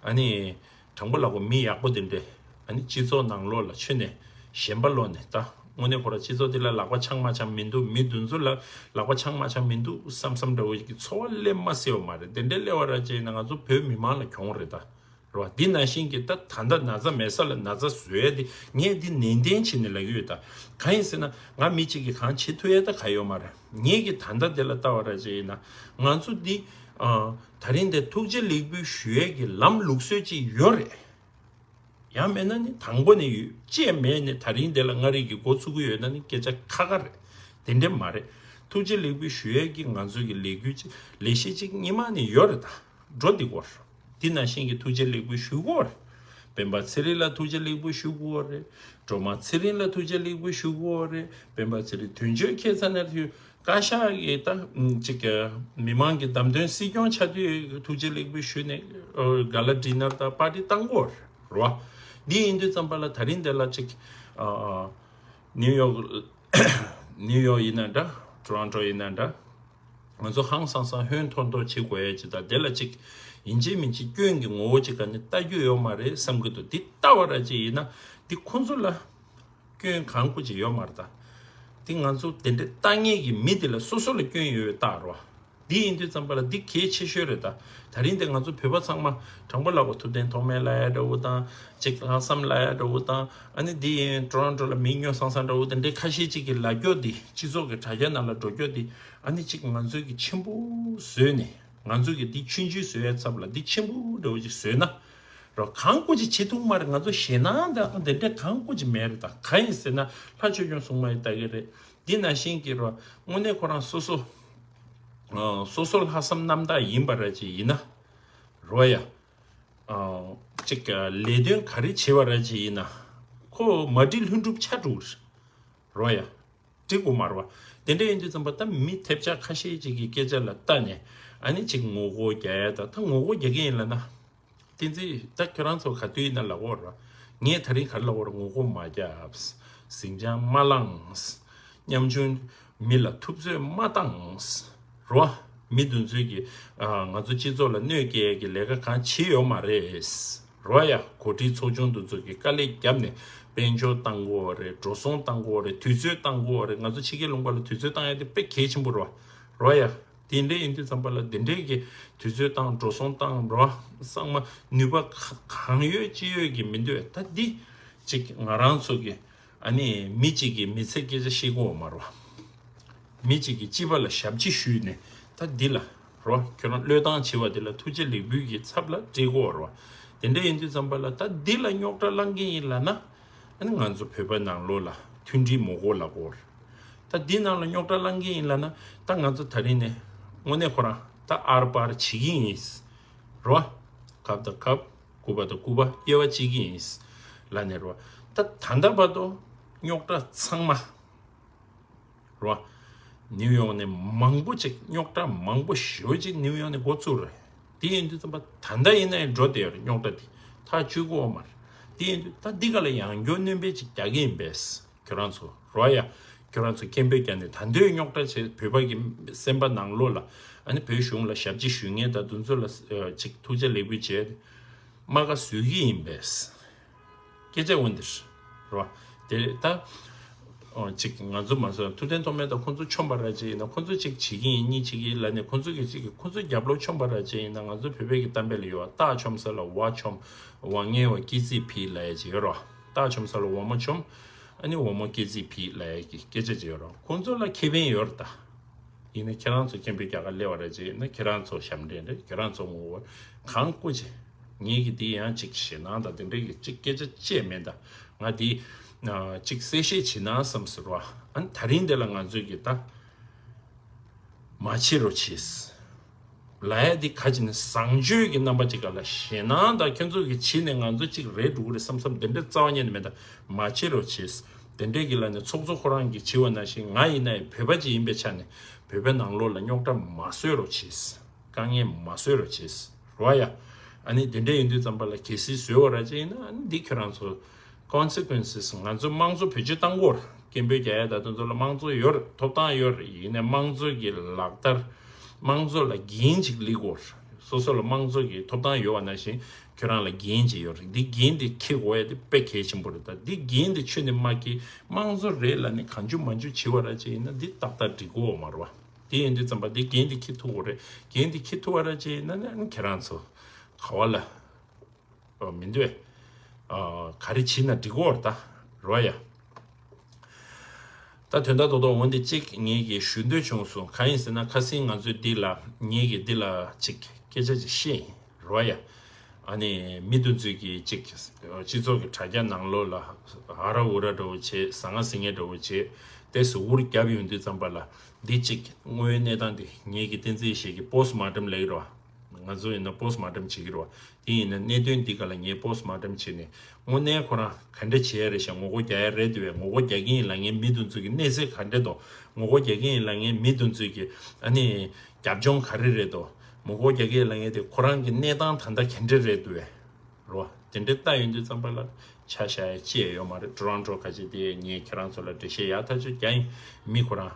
ཨ་ནི། དྲང་པོ་ལབ་དགོས། མི་ཡག་པོ་དེ་འདྲས་ཨ་ནི་སྤྱི་ཚོགས་ནང་ལོགས་ལ་ཆུད་ནས་ཞེན་པ་ལོག་ནས་ད་དངོས་གནས་ཁོ་རང་སྤྱི་ཚོགས་འདི་ལ་ལག་པ་འཆང་མ་འཆང་མི་འདུག། མི་འདི་ཚོ་ལ་ལག་པ་འཆང་མ་འཆང་མི་འདུག་བསམ་བསམ་འདྲ་བོ་ཞིག་གི་ཚོར་བ་སླེབས་མ་སྲིད་པ་མ་རེད། དེ་འདྲས་སླེབས་པ་ར་ཅིག་ཡིན་ན་ང་ཚོ་བོད་མི་མང་ལ་གྱོང་རེད་ད། རོ། འདི་ནང་བཞིན་གྱི་ད་ད་ལྟ་ན་ཚ་མེད་ས་ལ་ན་ཚ་བཟོ་ཡ་དེ་ངས་འདི་ནན་ཏན་བྱས་ནས་ལབ་ཀྱི་ཡོད་ད། གང་ཡིན་ཟེར་ན་ང་མི་གཅིག་གིས་གང་བྱེད་ཐུབ་ཡ་ད་ག་ཡོད་མ་རེད། ངས་ཀྱི་ད་ལྟ་དེ་ལ་ལྟ་བ་ར་ཅིག་ཡིན་ན་ང་ཚོ་འདི་ཨ། ད་རིང་འདིར་ཐུགས་རྗེ་ལེགས་འབུལ་ཞུ་ཡས་ཀྱི་ལམ་ལུགས་སྲོལ་ཅིག་ཡོད་རེད། ཡང་མེད་ན་ནི་དང་པོ་ནས་ཡོད་ཅེས་མེད་ནས་ད་རིང་འདི་ལ་མངའ་རིས་ཀྱི་འགོ་ཚུགས་ཀྱི་ཡོད་ན་ནི་སྐད་ཆ་ཁ་ཁ་རེད། དེ་འདྲས་མ་རེད། ཐུགས་རྗེ་ལེགས་འབུལ་ཞུ་ཡས་ཀྱི་ང་ཚོ་གི་ལས་འགུལ་ཅིག་ལས་གཞི་ཅིག་སྔོན་མ་ནས་ཡོད་རེད་ད། འགྲོ་འདི་སྐོར། འདི་ནང་བཞིན་གྱི་ཐུགས་རྗེ་ལེགས་འབུལ་ཞུ་དགོས་རེད། སྤེན་པ་ཚེ་རིང་ལ་ཐུགས་རྗེ་ལེགས་འབུལ་ཞུ་དགོས་རེད། སྒྲོལ་མ་ཚེ་རིང་ལ་ཐུགས་རྗེ་ལེགས་འབུལ་ཞུ་དགོས་རེད། སྤེན་པ་ཚེ་རིང་དོན་གཅོད་ཁྱེད་ཚ་ནས་ཐུགས། བཀའ་ཤག་གིས་ད་ཅིག་མི་མང་གི་བདམས་ཐོན་སྲིད་སྐྱོང་ཆགས་དུས་ཐུགས་རྗེ་ལེགས་འབུལ་ཞུས་ནས་ག་ལ་ཌི་ནར་དང་པར་ཊི་བཏང་དགོས་རེད་བ། འདི་ཡིན་དུས་ཙམ་པ་ལ་ད་རིང་འདི་ལ་ཅིག་ནིའུ་ཡོག་ནིའུ་ཡོག་ཡིན་ན་འདྲ། ཊོ་རོན་ཊོ་ཡིན་ན་འདྲ། ང་ཚོ་ཧང་སང་སང་ཧོན་ཐོར་ཐོར་བྱེད་དགོས་ཡ་ཅིག་དང་དེ་ལ་ཅིག་ཡིན་གཅིག་མིན་གཅིག་སྐྱོན་གྱི་ངོ་བོ་ཅིག་ག་ནས་ལྟ་རྒྱུ་ཡོད་མ་རེད་བསམ་གི་འདུག། འདི་ལྟ་བ་ར་ཅིག་ཡིན་ན་འདི་ཁོང་ཚོ་ལ། སྐྱོན་གང་དགོས་ཀྱི་ཡོད་མ་རེད་ད། འདི་ང་ཚོ་དེ་འདྲའི་ལྟ་མཁན་གྱི་མི་དེ་ལ་སོ་སོ་ལ་སྐྱོན་ཡོད་ཡོད་བཏགས་རོགས། འདི་ཡིན་དུས་ཙམ་པ་ལ་འདི་གལ་ཆེ་ཤོས་རེད་ད། ད་རིང་འདི་ང་ཚོ་བོད་པ་ཚང་མ་དྲང་པོ་ལབ་དགོས། ཐུབ་བསྟན་ཐོགས་མེད་ལབ་ཡ་འདྲ་བོ་དང་ཅིག་ལྷག་བསམ་ལབ་ཡ་འདྲ་བོ་དང་ཨ་ནི་འདི་ཡིན་ཊོ་རོན་ཊོ་ལ་མི་སྨྱོ་སང་སང་འདྲ་བོ་དེ་འདྲའི་ཁ་ཤས་ཅིག་གི་ལབ་རྒྱུ་འདི་སྤྱི་ཚོགས་ཀྱི་དྲ་རྒྱ་ནང་ལ་འགྲོ་རྒྱུ་འདི་ཨ་ནི་ཅིག་ང་ཚོ་གི་ཆེན་པོ་བཟོས་ནས་ང་ཚོ་གི་འདི་ཆུང་ཆུང་བཟོ་ཡ་ཚབ་ལ་འདི་ཆེན་པོ་འདྲ་བོ་ཅིག་བཟོས་ན། རོ། གང་དགོས་ཅིག་བྱེད་ཐུབ་མ་རེད། ང་ཚོ་ཞེད་སྣང་དང་དེ་འདྲ་གང་དགོས་ཅིག་མེད་རེད། ད་གང་ཡིན་ཟེར་ན་ལྷ་ཆོས་སྐྱོང་སྲུང་མ་ཡི་ལྟ་གི་རེད། འདི་ནང་བཞིན་གྱི་རོ། དངོས་གནས་ཁོ་རང་སོ་སོ་ཨ་སོ་སོ་ལྷག་བསམ་རྣམ་དག་ཡིན་པ་ར་ཅིག་ཡིན་ན་རོ་ཡ། ཨ་ཅིག་ལས་དོན་ག་རེ་བྱེད་པ་ར་ཅིག་ཡིན་ན་ཁོ་མ་འགྲིག་ལྷུན་གྲུབ་ཆགས་འགྲོ་གི་རེད་རོ་ཡ། འགྲིག་གོ་མ་རེད་བ། དེ་འདྲ་ཡིན་དུས་ཙམ་པ་ད་མི་ཐེབས་ཆག་ཁ་ཤས་ཅིག་གི་སྐད་ཆ་ལ་ལྟ་ནས་ཨ་ནི་ཅིག་ངོ་རྒོལ་རྒྱག་ཡ། ད་ད་ངོ་རྒོལ་རྒྱག་གི་ཡིན་ལབ་ན། བསྟན་འཛིན་ད་ཁྱོད་རང་ཚོ་ག་དུས་ཡིན་ན་ལབ་ཀྱི་ཡོད་རེད་བ། ངས་ད་རིང་ག་རེ་ལབ་ཀྱི་ཡོད་རེད། ངོ་རྒོལ་མ་རྒྱབ། ཟིང་ཆ་མ་བསླངས། ཉམ་ཆུང་མི་ལ་ཐུབ་ཚོད་མ་བཏང་། རོ། མི་དེ་ཚོས་ཀྱི་ཨ་ང་ཚོ་སྤྱི་ཚོགས་ལ་གནོད་སྐྱེལ་ཡ་གི་ལས་ཀ་གང་བྱེད་ཡོད་མ་རེད། རོ་ཡ། འགོ་ཁྲིད་ཚོགས་ཆུང་དེ་ཚོ་གི་དཀའ་ལས་བརྒྱབ་ནས་དཔལ་འབྱོར་བཏང་གི་ཡོད་རེད། འགྲོ་སོང་བཏང་གི་ཡོད་རེད། དུས་ཚོད་བཏང་གི་ཡོད་རེད། ང་ཚོ་ཕྱི་རྒྱལ་ལུང་པ་ལ་དུས་ཚོད་བཏང་ཡ་དེ་དཔེ་གལ་ཆེན་པོ་རེད་བ། རོ་ཡ། དེ་འདྲ་ཡིན་དུས་ཙམ་པ་ལ་དེ་འདྲའི་གི་དུས་ཚོད་བཏང་། འགྲོ་སོང་བཏང་། རོ། ཚང་མ་ནུས་པ་ག་གང་ཡོད་ཅི་ཡོད་ཀྱི་མི་འདོད། ད་འདི་ཅིག་ང་རང་ཚོ་གི་ཨ་ནི་མི་གཅིག་གི་མི་ཚེ་སྐད་ཆ་བཤད་ཀྱི་ཡོད་མ་རེད་བ། མི་གཅིག་གི་སྤྱི་པ་ལ་ཞབས་ཕྱི་ཞུས་ནས་ད་འདི་ལ་རོ། ཁྱོད་རང་བློས་བཏང་བྱས་པ་འདི་ལ་ཐུགས་རྗེ་ལེགས་འབུལ་གྱི་ཚབ་ལ་སྤྲད་ཀྱི་ཡོད་རེད་བ། དེ་འདྲ་ཡིན་དུས་ཙམ་པ་ལ་ད་འདི་ལ་རྙོག་དྲ་བསླང་གི་ཡིན་ལབ་ན། ཨ་ནི་ང་ཚོ་བོད་པ་ནང་ལོགས་ལ་མཐུན་སྒྲིལ་མི་དགོས་ལབ་ཀྱི་ཡོད་རེད། ད་འདི་ནང་ལ་རྙོག་དྲ་བསླང་གི་ཡིན་ལབ་ན། ད་ང་ཚོ་ད་རིང་ནས་དངོས་གནས་ཁོ་རང་ད་ཨར་པར་བྱེད་ཀྱི་ཡིན་རོ། ཁབ་དང་ཁབ། སྐུད་པ་དང་སྐུད་པ་དབྱེ་བ་བྱེད་ཀྱི་ཡིན་ལབ་ནས་རོ། ད་ད་ལྟ་བར་དུ་རྙོག་དྲ་ཚང་མ་རོ། ནིའུ་ཡོག་ནས་མང་པོ་ཅིག་རྙོག་དྲ་མང་པོ་ཞེ་པོ་ཅིག་ནིའུ་ཡོག་ནས་འགོ་བཙུགས་རེད། དེ་ཡིན་དུས་ཙམ་པ་ད་ལྟ་ཡིན་ན་ཡང་འགྲོ་བསྡད་ཡོད་རེད། རྙོག་དྲ་དེ་ཐག་གཅོད་ཀྱི་ཡོད་མ་རེད། དེ་ཡིན་དུས་ད་འདི་ག་ལ་ཡང་བསྐྱར་སྣོན་པ་ཅིག་རྒྱག་གི་ཡིན་པས། ཁྱོད་རང་ཚོ་རོ་ཡ། ཁྱོད་རང་ཚོ་སྐད་འབོད་རྒྱག་ནས་ད་དུང་རྙོག་དྲ་བྱས། བོད་པ་གི་སེམས་པ་ནང་ལོགས་ལ་ཨ་ནི་བོད་གཞུང་ལ་ཞབས་ཕྱི་ཞུ་མཁན་དང་དེ་ཚོ་ལ་ཨ་ཅིག་ཐུགས་རྗེ་ལེགས་འབུལ་བྱས་རྨ་ཁ་བཟོ་གི་ཡིན་པས། སྐད་ཆ་འོ་འདིར་རོ། དེ་ད་ཨོ་ཅིག་ང་ཚོ་མ་སོང་ཐུབ་བསྟན་ཐོགས་མེད་དང་ཁོང་ཚོ་མཆོད་པ་ར་ཅིག་ཡིན་ན། ཁོང་ཚོ་ཅིག་བྱེད་ཀྱི་ཡིན། གཉིས་བྱེད་ཀྱི་ཡིན་ལབ་ནས་ཁོང་ཚོ་གི་ཅིག་གི་ཁོང་ཚོ་རྒྱབ་ལོགས་མཆོད་པ་ར་ཅིག་ཡིན་ན། ང་ཚོ་བོད་པའི་གི་གཏམ་དཔེ་ལ་ཡོད་བ། སྟག་མཆོངས་ས་ལ་ཝ་མཆོངས། ཝ་ངའི་ཝ་སྐྱེ་རྩིས་ཕིག་ལབ་ཡ་ཅིག་ཡོད་རོ། སྟག་མཆོངས་ས་ལ་ཝ་མོ་མཆོངས། ཨ་ནི་ཝ་མོ་སྐྱེ་རྩིས་ཕིག་ལབ་ཡ་གི་སྐད་ཆ་ཅིག་ཡོད་རོ། ཁོང་ཚོ་ལ་ཁེ་ཕན་ཡོད་རེད་ད། ཡིན་ན་ཁྱེད་རང་ཚོ་སྐད་འབོད་རྒྱག་ག་སླེབས་པ་ར་ཅིག་ཡིན་ན་ཁྱེད་རང་ཚོ་ཞབས་འདྲེན་རེད། ཁྱེད་རང་ཚོ་ངོ་བོ་གང་དགོས་ཅིག་ངེད་ཀྱི་འདི་ཡང་ཅིག་ཞེད་སྣང་དང་དེ་འདྲའི་གི་ཅིག་སྐད་ཆ་བཤད་མེད་ད། ང་འདི་ཨ་ཅིག་གསལ་བཤད་བྱེད་ན་བསམ་ཟེར་བ། ཨ་ནི་ད་རིང་འདི་ལ་ང་ཚོས་གི་ད་མ་བྱེད་རོགས་བྱེད་ལབ་ཡ་འདི་ག་ཅི་ནས་བཟང་སྤྱོད་ཀྱི་རྣམ་པ་ཅིག་ག་ལ་ཞེད་སྣང་དང་ཁྱོད་ཚོ་གི་བྱེད་ནས་ང་ཚོ་ཅིག་རེད་འགྲོ་གི་རེད་བསམ་བསམ་དེ་འདྲ་རྩ་བ་ཉིད་ནས་མེད་ད། མ་བྱེད་རོགས་བྱེད། དེ་འདྲའི་གི་ལ་ནས་ཚོགས་གཙོ་ཁོ་རང་གིས་བྱས་པ་ནང་བཞིན་ང་ཡིན་ན་ཡང་བོད་པ་ཅིག་ཡིན་པའི་ཆ་ནས་བོད་པའི་ནང་ལོགས་ལ་རྙོག་དྲ་མ་བཟོས་རོགས་བྱེད། དཀའ་ངལ་མ་བཟོས་རོགས་བྱེད། རོ་ཡ། ཨ་ནི་དེ་འདྲ་ཡིན་དུས་ཙམ་པ་ལ་གལ་སྲིད་བཟོས་པ་ར་ཅིག་ཡིན་ན། ཨ་ནི་འདི་ཁྱོད་རང་ཚོ་consequences ང་ཚོ་དམངས་གཙོ་བེད་སྤྱོད་བཏང་གི་ཡོད་རེད། སྐད་འབོད་རྒྱག་ཡ་ད་དེ་ཚོ་ལ་དམངས་གཙོ་ཡོད་རེད། ཐོབ་ཐང་ཡོད་རེད། ཡིན་ནའི་དམངས་གཙོ་གི་ལག་བསྟར་དམངས་གཙོ་ལ་འགན་ཅིག་ལེན་དགོས་རེད། སོ་སོ་ལ་དམངས་གཙོ་གི་ཐོབ་ཐང་ཡོད་པ་ནང་བཞིན་ཁྱོད་རང་ལ་འགན་ཅིག་ཡོད་རེད། འདི་འགན་འདི་འཁྱེར་དགོས་ཡ་དེ་དཔེ་གལ་ཆེན་པོ་རེད། ད་འདི་འགན་འདི་ཁྱོན་ནས་མ་འཁྱེར་དམངས་གཙོ་རེད་ལབ་ནས་གང་བྱུང་མང་བྱུང་བྱེད་པ་ར་ཅིག་ཡིན་ན་འདི་ཏག་ཏག་འགྲིག་གི་ཡོད་མ་རེད་བ། དེ་ཡིན་དུས་ཙམ་པ་འདི་འགན་འདི་འཁྱེར་ཐུབ་དགོས་རེད། འགན་འདི་འཁྱེར་ཐུབ་པ་ར་ཅིག་ཡིན་ན་ནི་ཁྱེད་རང་ཚོ་ག་བ་ལ་ཨོ་མི་འདུག་ཨེ། ཨ་ག་རེ་བྱེད་ན་འགྲིག་གི་ཡོད་རེད་ད། རོ་ཡ། ད་དོན་དག་རྡོག་རྡོག་འོན་ཏེ་གཅིག་ངེད་ཀྱིས་ཞུ་འདོད་བྱུང་སོང་། གང་ཡིན་ཟེར་ན་ཁ་སང་ང་ཚོས་འདི་ལ་ངེད་ཀྱིས་འདི་ལ་གཅིག་སྐད་ཆ་ཅིག་བཤད་ཡིན། རོ་ཡ། ཨ་ནི་མི་དེ་ཚོས་ཀྱིས་གཅིག་སྤྱི་ཚོགས་ཀྱི་དྲ་རྒྱ་ནང་ལོགས་ལ་ཧ་ར་འུ་ར་འདྲ་བོ་བྱེད། ཟ་ང་ཟིང་ངེ་འདྲ་བོ་བྱེད། དེ་ཟུག་རྒྱབ་ཡོང་དུས་ཙམ་པ་ལ་འདི་གཅིག་དངོས་ཡོད་གནས་སྟངས་དེ་ངེད་ཀྱིས་བསྟན་འཛིན་ཞིག་གིས་པོ་སི་ཊི་མོར་ཊེམ་ལབ་ཀྱི་རེད་བ། ང་ཚོ་ཡིན་ན་པོ་སི་ཊི་མོར་ཊེམ་བྱེད་ཀྱི་རེད་བ། དེ་ཡིན་ན་གནད་དོན་འདི་ག་ལ་ངས་པོ་སི་ཊི་མོར་ཊེམ་བྱས་ནས་དངོས་གནས་ཁོ་རང་ག་འདྲ་བྱེད་ཡ་རེད་ཤག་ངོ་རྒོལ་རྒྱག་ཡ་རེད་འདུག་བས། ངོ་རྒོལ་རྒྱག་གི་ཡིན་ལབ་མཁན་མི་དེ་ཚོ་གི་གནས་ཚད་ག་འདྲ་འདུག་ངོ་རྒོལ་རྒྱག་གི་ཡིན་ལབ་མཁན་མི་དེ་ཚོ་གི་ཨ་ནི་རྒྱབ་ལྗོངས་ག་རེ་རེད་འདུག་ངོ་རྒོལ་རྒྱག་གི་ཡིན་ལབ་མཁན་དེ་ཁོ་རང་གི་གནས་སྟངས་ད་ལྟ་ག་འདྲ་རེད་འདུག་བས། རོ། དེ་འདྲའི་ལྟ་ཡོང་དུས་ཙམ་པ་ལ་ཆ་བཞག་ཡ་ཅི་ཡང་ཡོད་མ་རེད། ཊོ་རོན་ཊོ་ཁ་ཆེ་དེ་ངས་ཁྱེད་རང་ཚོ་ལ་འགྲེལ་བཤད་ཡག་ཐག་ཆོད་རྒྱག་ཡིན། མི་ཁོ་རང་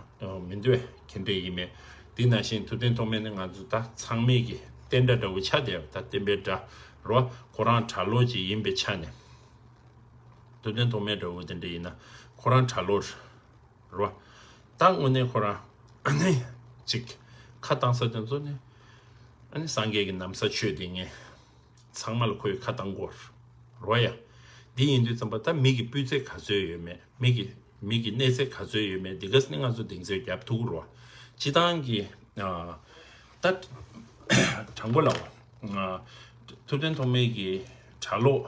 མི་འདུག་ག་འདྲ་ཡིན་མེད། དེ་ནང་བཞིན་ཐུབ་བསྟན་ཐོགས་མེད་ནི་ང་ཚོ་ད་ཚང་མས་ཀྱི་བསྟན་དགྲ་འདྲ་བོ་ཆགས་བསྡད་ཡོད། ད་བསྟན་པའི་དགྲ་རོ། ཁོ་རང་གྲྭ་ལོག་ཅིག་ཡིན་པའི་ཆ་ནས། ཐུབ་བསྟན་ཐོགས་མེད་འདྲ་བོ་དེ་འདྲ་ཡིན་ན་ཁོ་རང་གྲྭ་ལོག་རེད་བ། ད་དངོས་གནས་ཁོ་རང་ཨ་ནི་ཅིག་ཁ་བཏང་ས་དེ་ཚོ་ནི་ཨ་ནི་སངས་རྒྱས་ཀྱི་ན་བཟའ་མཆོད་དེ་ངས་ཚང་མ་ལ་ཁོས་ཁ་བཏང་གོ་རོ་ཡ། འདི་ཡིན་དུས་ཙམ་པ་ད་མི་གི་སྤུས་ཚད་ག་ཚོད་ཡོད་མེད། མི་གི་མི་གི་གནས་ཚད་ག་ཚོད་ཡོད་མེད་འདི་ག་ནི་ང་ཚོ་གདེང་ཚོད་རྒྱབ་ཐུབ་རོ། སྤྱི་བཏང་གི་ཨ་ད་དྲང་པོ་ལབ་ཨ་ཐུབ་བསྟན་ཐོགས་མེད་ཀྱི་ གྲྭ་ལོག་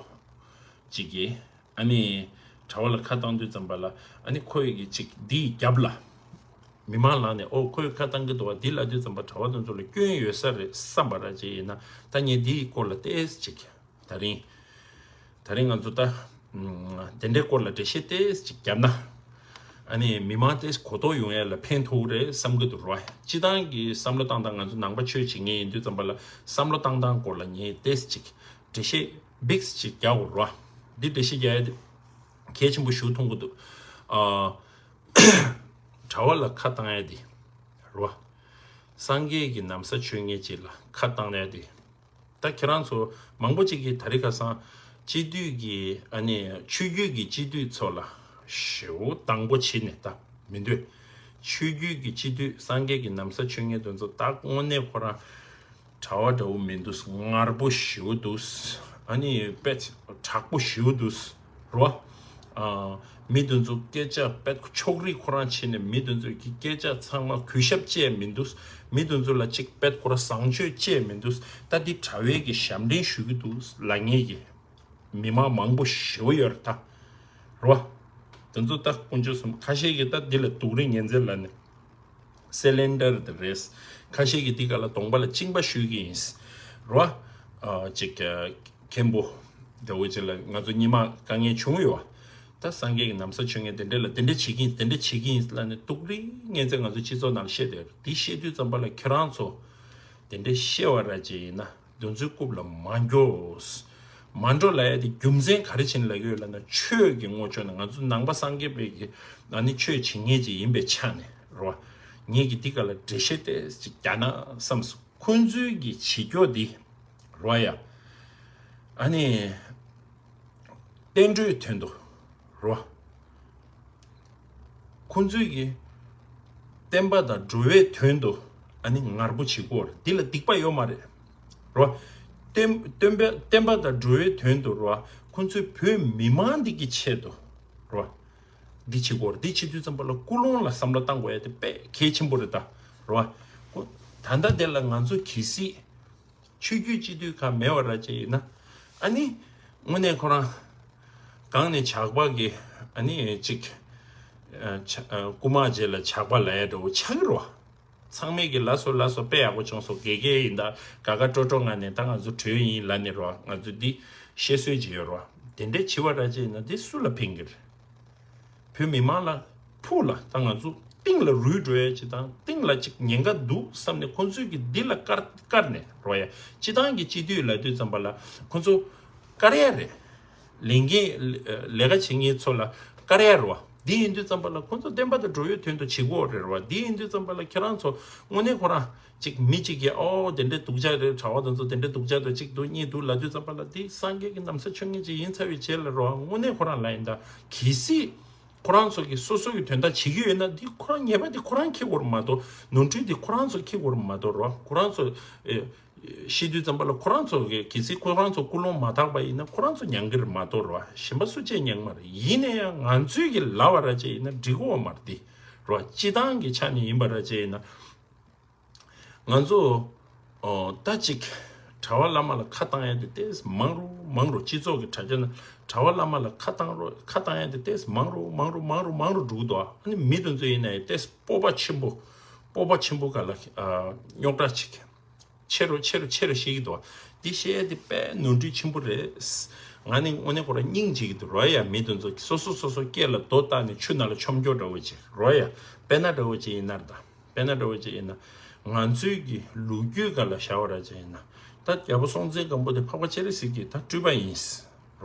ཅིག་གིས་ཨ་ནི་གྲྭ་བ་ལ་ཁ་བཏང་དུས་ཙམ་པ་ལ་ཨ་ནི་ཁོ་ཡི་གི་ཅིག་འདིའི་རྒྱབ་ལ་མི་མང་ལངས་ནས་ཨོ་ཁོས་ཁ་བཏང་གི་འདུག་བ། འདི་ལབ་དུས་ཙམ་པ་གྲྭ་བ་དེ་ཚོ་ལ་སྐྱོན་ཡོད་ས་རེད་བསམ་པ་ར་ཅིག་ཡིན་ན། ད་ངས་འདིའི་སྐོར་ལ་ཏོག་ཙམ་ཅིག་ད་རིང་ད་རིང་ང་ཚོ་ད་ཨམ་དེ་འདྲའི་སྐོར་ལ་འགྲེལ་བཤད་ཏོག་ཙམ་ཅིག་བརྒྱབ་ན། ཨ་ནི་མི་མང་ཏོག་ཙམ་གོ་རྟོགས་ཡོང་ཡ་ལ་ཕན་ཐོགས་རེད་བསམ་གི་འདུག་ར། སྤྱི་བཏང་གི་བསམ་བློ་བཏང་སྟངས་ང་ཚོ་ནང་པ་ཆོས་བྱེད་མཁན་ཡིན་དུས་ཙམ་པ་ལ་བསམ་བློ་བཏང་སྟངས་སྐོར་ལ་ངས་ཏོག་ཙམ་ཅིག་འགྲེལ་བཤད་བིགས་ཅིག་རྒྱག་དགོས་ར། འདི་འགྲེལ་བཤད་རྒྱག་ཡ་དེ་གལ་ཆེན་པོ་ཞིག་མཐོང་གི་འདུག་ཨ། གྲྭ་བ་ལ་ཁ་བཏང་ཡ་དེ་རེད་བ། སངས་རྒྱས་ཀྱི་ན་བཟའ་མཆོད་མཁན་ཅིག་ལ་ཁ་བཏང་ཡ་དེ། ད་ཁྱེད་རང་ཚོ་མང་པོ་ཅིག་གིས་ད་རེས་ཁ་སང་སྤྱི་འཐུས་ཀྱི་ཨ་ནི་ཆོས་བརྒྱུད་ཀྱི་སྤྱི་འཐུས་ཚོ་ལ་ཞེ་པོ་སྡང་པོ་བྱེད་ནས་ད་མི་འདོད། ཆོས་བརྒྱུད་ཀྱི་སྤྱི་འཐུས་སངས་རྒྱས་ཀྱི་ན་བཟའ་མཆོད་མཁན་དེ་ཚོ་ད་དངོས་གནས་ཁོ་རང་གྲྭ་བ་འདྲ་བོ་མི་འདུག་ངར་པོ་ཞེ་པོ་འདུག་ཨ་ནི་དཔེ་དྲག་པོ་ཞེ་པོ་འདུག་རོ། ཨ། མི་དེ་ཚོ་སྐད་ཆ་དཔེ་ཕྱོགས་རིས་ཁོ་རང་བྱས་ནས་མི་དེ་ཚོ་གི་སྐད་ཆ་ཚང་མ་གུས་ཞབས་བྱས་མི་འདུག་མི་དེ་ཚོ་ལ་ཅིག་དཔེ་ཁོ་རང་བཟང་སྤྱོད་བྱས་མི་འདུག་ད་འདི་གྲྭ་བའི་གི་ཞབས་འདྲེན་ཞུ་གི་འདུག་ལབ་མཁན་གི་མི་མང་མང་པོ་ཞེ་པོ་ཡོད་རེད་ད། རོ། དེ་ཚོ་ད་དཀོན་མཆོག་གསུམ་ཁ་ཤས་ཀྱིས་ད་འདི་ལ་སྡུག་རུས་ངན་ཚད་ལབ་ནས། སི་ལིན་ཌར་དེ་རེད། ཁ་ཤས་ཀྱིས་འདི་ག་ལ་གདོང་པ་ལ་བཅིངས་པ་གཞུ་གི་ཡིན། རོ། ཨ། ཅིག་མཁན་པོ་འདྲ་བོ་ཅིག་ལ་ང་ཚོ་སྔོན་མ་དཀའ་ངལ་བྱུང་ཡོད་བ། ད་སངས་རྒྱས་ཀྱི་ན་བཟའ་མཆོད་མཁན་དེ་འདྲས་ལ་དེ་འདྲས་བྱེད་ཀྱི་ཡིན་དེ་འདྲས་བྱེད་ཀྱི་ཡིན་ལབ་ནས་སྡུག་རུས་ངན་ཚད་ང་ཚོ་སྤྱི་ཚོགས་ནང་ལ་བཤད་བསྡད་ཡོད་རེད། འདི་བཤད་དུས་ཙམ་པ་ལ་ཁྱེད་རང་ཚོ་དེ་འདྲས་བཤད་པ་ར་ཅིག་ཡིན་ན། དེ་ཚོའི་རྐུབ་ལ་མ་འགྱོ། མ་འགྲོ་ལབ་ཡ་དེ་རྒྱུ་མཚན་ག་རེ་བྱས་ནས་ལབ་ཀྱི་ཡོད་ལབ་ན། ཆོས་ཀྱི་ངོ་ཕྱོགས་ནས་ང་ཚོ་ནང་པ་སངས་རྒྱས་པའི་གི་ཨ་ནི་ཆོས་བྱེད་མཁན་ཅིག་ཡིན་པའི་ཆ་ནས་རོ། ངེད་ཀྱིས་འདི་ག་ལ་འགྲེལ་བཤད་ཏོག་ཙམ་ཅིག་རྒྱག་ན་བསམས་སོང་། ཁོང་ཚོའི་གི་བྱེད་སྐྱོ་འདི་རོ་ཡ། ཨ་ནི། བསྟན་འགྲོའི་དོན་དུ་རོ། ཁོང་ཚོས་ཀྱི་བསྟན་པ་དང་འགྲོ་བའི་དོན་དུ་ཨ་ནི་ངར་པོ་བྱེད་ཀྱི་ཡོད་རེད། འདི་ལ་སྡིག་པ་ཡོད་མ་རེད་རོ། བསྟན་བསྟན་པ་བསྟན་པ་དང་འགྲོ་བའི་དོན་དུ་རོ། ཁོང་ཚོས་བོད་མི་མང་འདི་གི་ཆེད་དུ་རོ། འདི་བྱེད་ཀྱི་ཡོད་རེད། འདི་བྱེད་དུས་ཙམ་པ་ལ་ཀུན་སློང་ལ་བསམ་བློ་བཏང་དགོས་ཡ་དེ་དཔེ་གལ་ཆེན་པོ་རེད་ད་རོ། ད་ལྟ་དེ་ལ་ང་ཚོ་གལ་སྲིད། ཆོས་བརྒྱུད་སྤྱི་འཐུས་ཁག་མེད་པ་ར་ཅིག་ཡིན་ན། ཨ་ནི། དངོས་གནས་ཁོ་རང་། གང་ནས་ཇག་པ་གི་ཨ་ནི་ཅིག་ཨ། ཆ་ཨ། རྐུ་མ་རྗེས་ལ་ཇག་པ་ལབ་ཡ་འདྲ་བོ་ཆགས་ཀྱི་རེད་བ། ཚང་མས་ཀྱི་ལགས་སོ་ལགས་སོ་དཔེ་ཡག་པོ་བྱུང་སོང་དགེ་རྒན་ཡིན་ད་དགའ་དགའ་སྤྲོ་སྤྲོ་ངང་ནས་ད་ང་ཚོ་བྲོས་ཡིན་ལབ་ནས་རོ། ང་ཚོ་འདི་བཤད་སྲོལ་ཅིག་ཡོད་རོ། དེ་འདྲའི་བྱེད་པ་ར་ཅིག་ཡིན་ན་འདི་སུ་ལ་ཕན་གྱི་རེད། བོད་མི་མང་ལ་ཕུགས་ལ་ད་ང་ཚོ་གཏིང་ལ་རུལ་འགྲོ་ཡ་ཅིག་དང་གཏིང་ལ་ཅིག་ཉེན་ཁ་འདུག་བསམ་ནས་ཁོང་ཚོས་ཀྱི་འདི་ལ་བཀར་བཀར་ནས་རོ་ཡ། སྤྱི་བཏང་གི་སྤྱི་འཐུས་ལབ་དུས་ཙམ་པ་ལ་ཁོང་ཚོ་བཀར་ཡ་རེད། ལས་འགན་ལས་ཀ་བྱེད་མཁན་ཚོ་ལ་བཀར་ཡ་རེད་བ། འདི་ཡིན་དུས་ཙམ་པ་ལ་ཁོང་ཚོ་བསྟན་པ་དང་འགྲོ་བའི་དོན་དུ་བྱེད་དགོས་རེད་བ། འདི་ཡིན་དུས་ཙམ་པ་ལ་ཁྱེད་རང་ཚོ་དངོས་གནས་ཁོ་རང་ཅིག་མི་གཅིག་གིས་ཨོ་དེ་འདྲའི་སྡུག་ཅག་རེད། གྲྭ་བ་དེ་ཚོ་དེ་འདྲའི་སྡུག་ཅག་དང་གཅིག་འདུག་གཉིས་འདུག་ལབ་དུས་ཙམ་པ་ལ་འདི་སངས་རྒྱས་ཀྱི་ན་བཟའ་མཆོད་མཁན་ཅིག་ཡིན་ཚར་བའི་རྗེས་ལ་རོ། དངོས་གནས་ཁོ་རང་ལ་ཡིན་ད་གལ་སྲིད། ཁོ་རང་ཚོ་གིས་སོ་སོ་གི་དོན་དག་བྱེད་ཀྱི་ཡོད་ན་འདི་ཁོ་རང་ཉེས་པ་འདི་ཁོ་རང་འཁྱེར་དགོས་རེད་མ་གཏོགས་ནོར་འཁྲུལ་འདི་ཁོ་རང་ཚོ་འཁྱེར་དགོས་རེད་མ་གཏོགས་རོ། ཁོ་རང་ཚོ་ཨེ་ཤི་དུས་ཙམ་པ་ལ་ཁོ་རང་ཚོ་གི་གལ་སྲིད་ཁོ་རང་ཚོ་ཀུན་སློང་མ་དག་པ་ཡིན་ན་ཁོ་རང་ཚོ་མྱང་གི་རེད་མ་གཏོགས་རོ། གཞན་པ་སུ་གཅིག་མྱང་མ་རེད། ཡིན་ན་ཡང་ང་ཚོས་གི་ལབ་པ་ར་ཅིག་ཡིན་ན་འགྲིག་གི་ཡོད་མ་རེད་འདི་རོ། སྤྱི་བཏང་གི་ཆ་ནས་ཡིན་པ་ར་ཅིག་ཡིན་ན། ང་ཚོ་ཨོ་ད་ཅིག་གྲྭ་བ་བླ་མ་ལ་ཁ་བཏང་ཡ་དེ་ཏོག་ཙམ་མང་རུ་མང་རུ། སྤྱི་ཚོགས་ཀྱི་དྲ་རྒྱ་ན་གྲྭ་བ་བླ་མ་ལ་ཁ་བཏང་རུ་ཁ་བཏང་ཡ་དེ་ཏོག་ཙམ་མང་རུ་མང་རུ་མང་རུ་མང་རུ་འགྲོ་གི་འདུག་ཨ་ནི་མི་དེ་ཚོ་ཡིན་ན་ཡང་ཏོག་ཙམ་སྤོབས་པ་ཆེན་པོ་སྤོབས་པ་ཆེན་པོ་ག་ལ་ཨ་རྙོག་དྲ་ཅིག་ཆེ་རུ་ཆེ་རུ་ཆེ་རུ་བཤད་ཀྱི་འདུག་འདི་བཤད་ཡ་དེ་དཔེ་ནོར་འཁྲུལ་ཆེན་པོ་རེད། ང་ནི་དངོས་གནས་ཁོ་རང་སྙིང་རྗེ་གི་འདུག་རོ་ཡ། མི་དེ་ཚོ་སོ་སོ་སོ་སོ་སྐེ་ལ་རྡོ་བཏགས་ནས་ཆུ་ནང་ལ་མཆོང་རྒྱུ་འདྲ་བོ་ཅིག་རོ་ཡ། དཔེར་ན་འདྲ་བོ་ཅིག་ཡིན་ན་ར་ད། དཔེར་ན་འདྲ་བོ་ཅིག་ཡིན་ན། ང་ཚོའི་གི་ལོ་རྒྱུས་སྒང་ལ་བཞག་པ་ར་ཅིག་ཡིན་ན། ད་རྒྱལ་པོ་སྲོང་བཙན་སྒམ་པོ་དེ་འཕགས་པ་སྤྱན་རས་གཟིགས་ཀྱི་ད་སྤྲུལ་པ་ཡིན།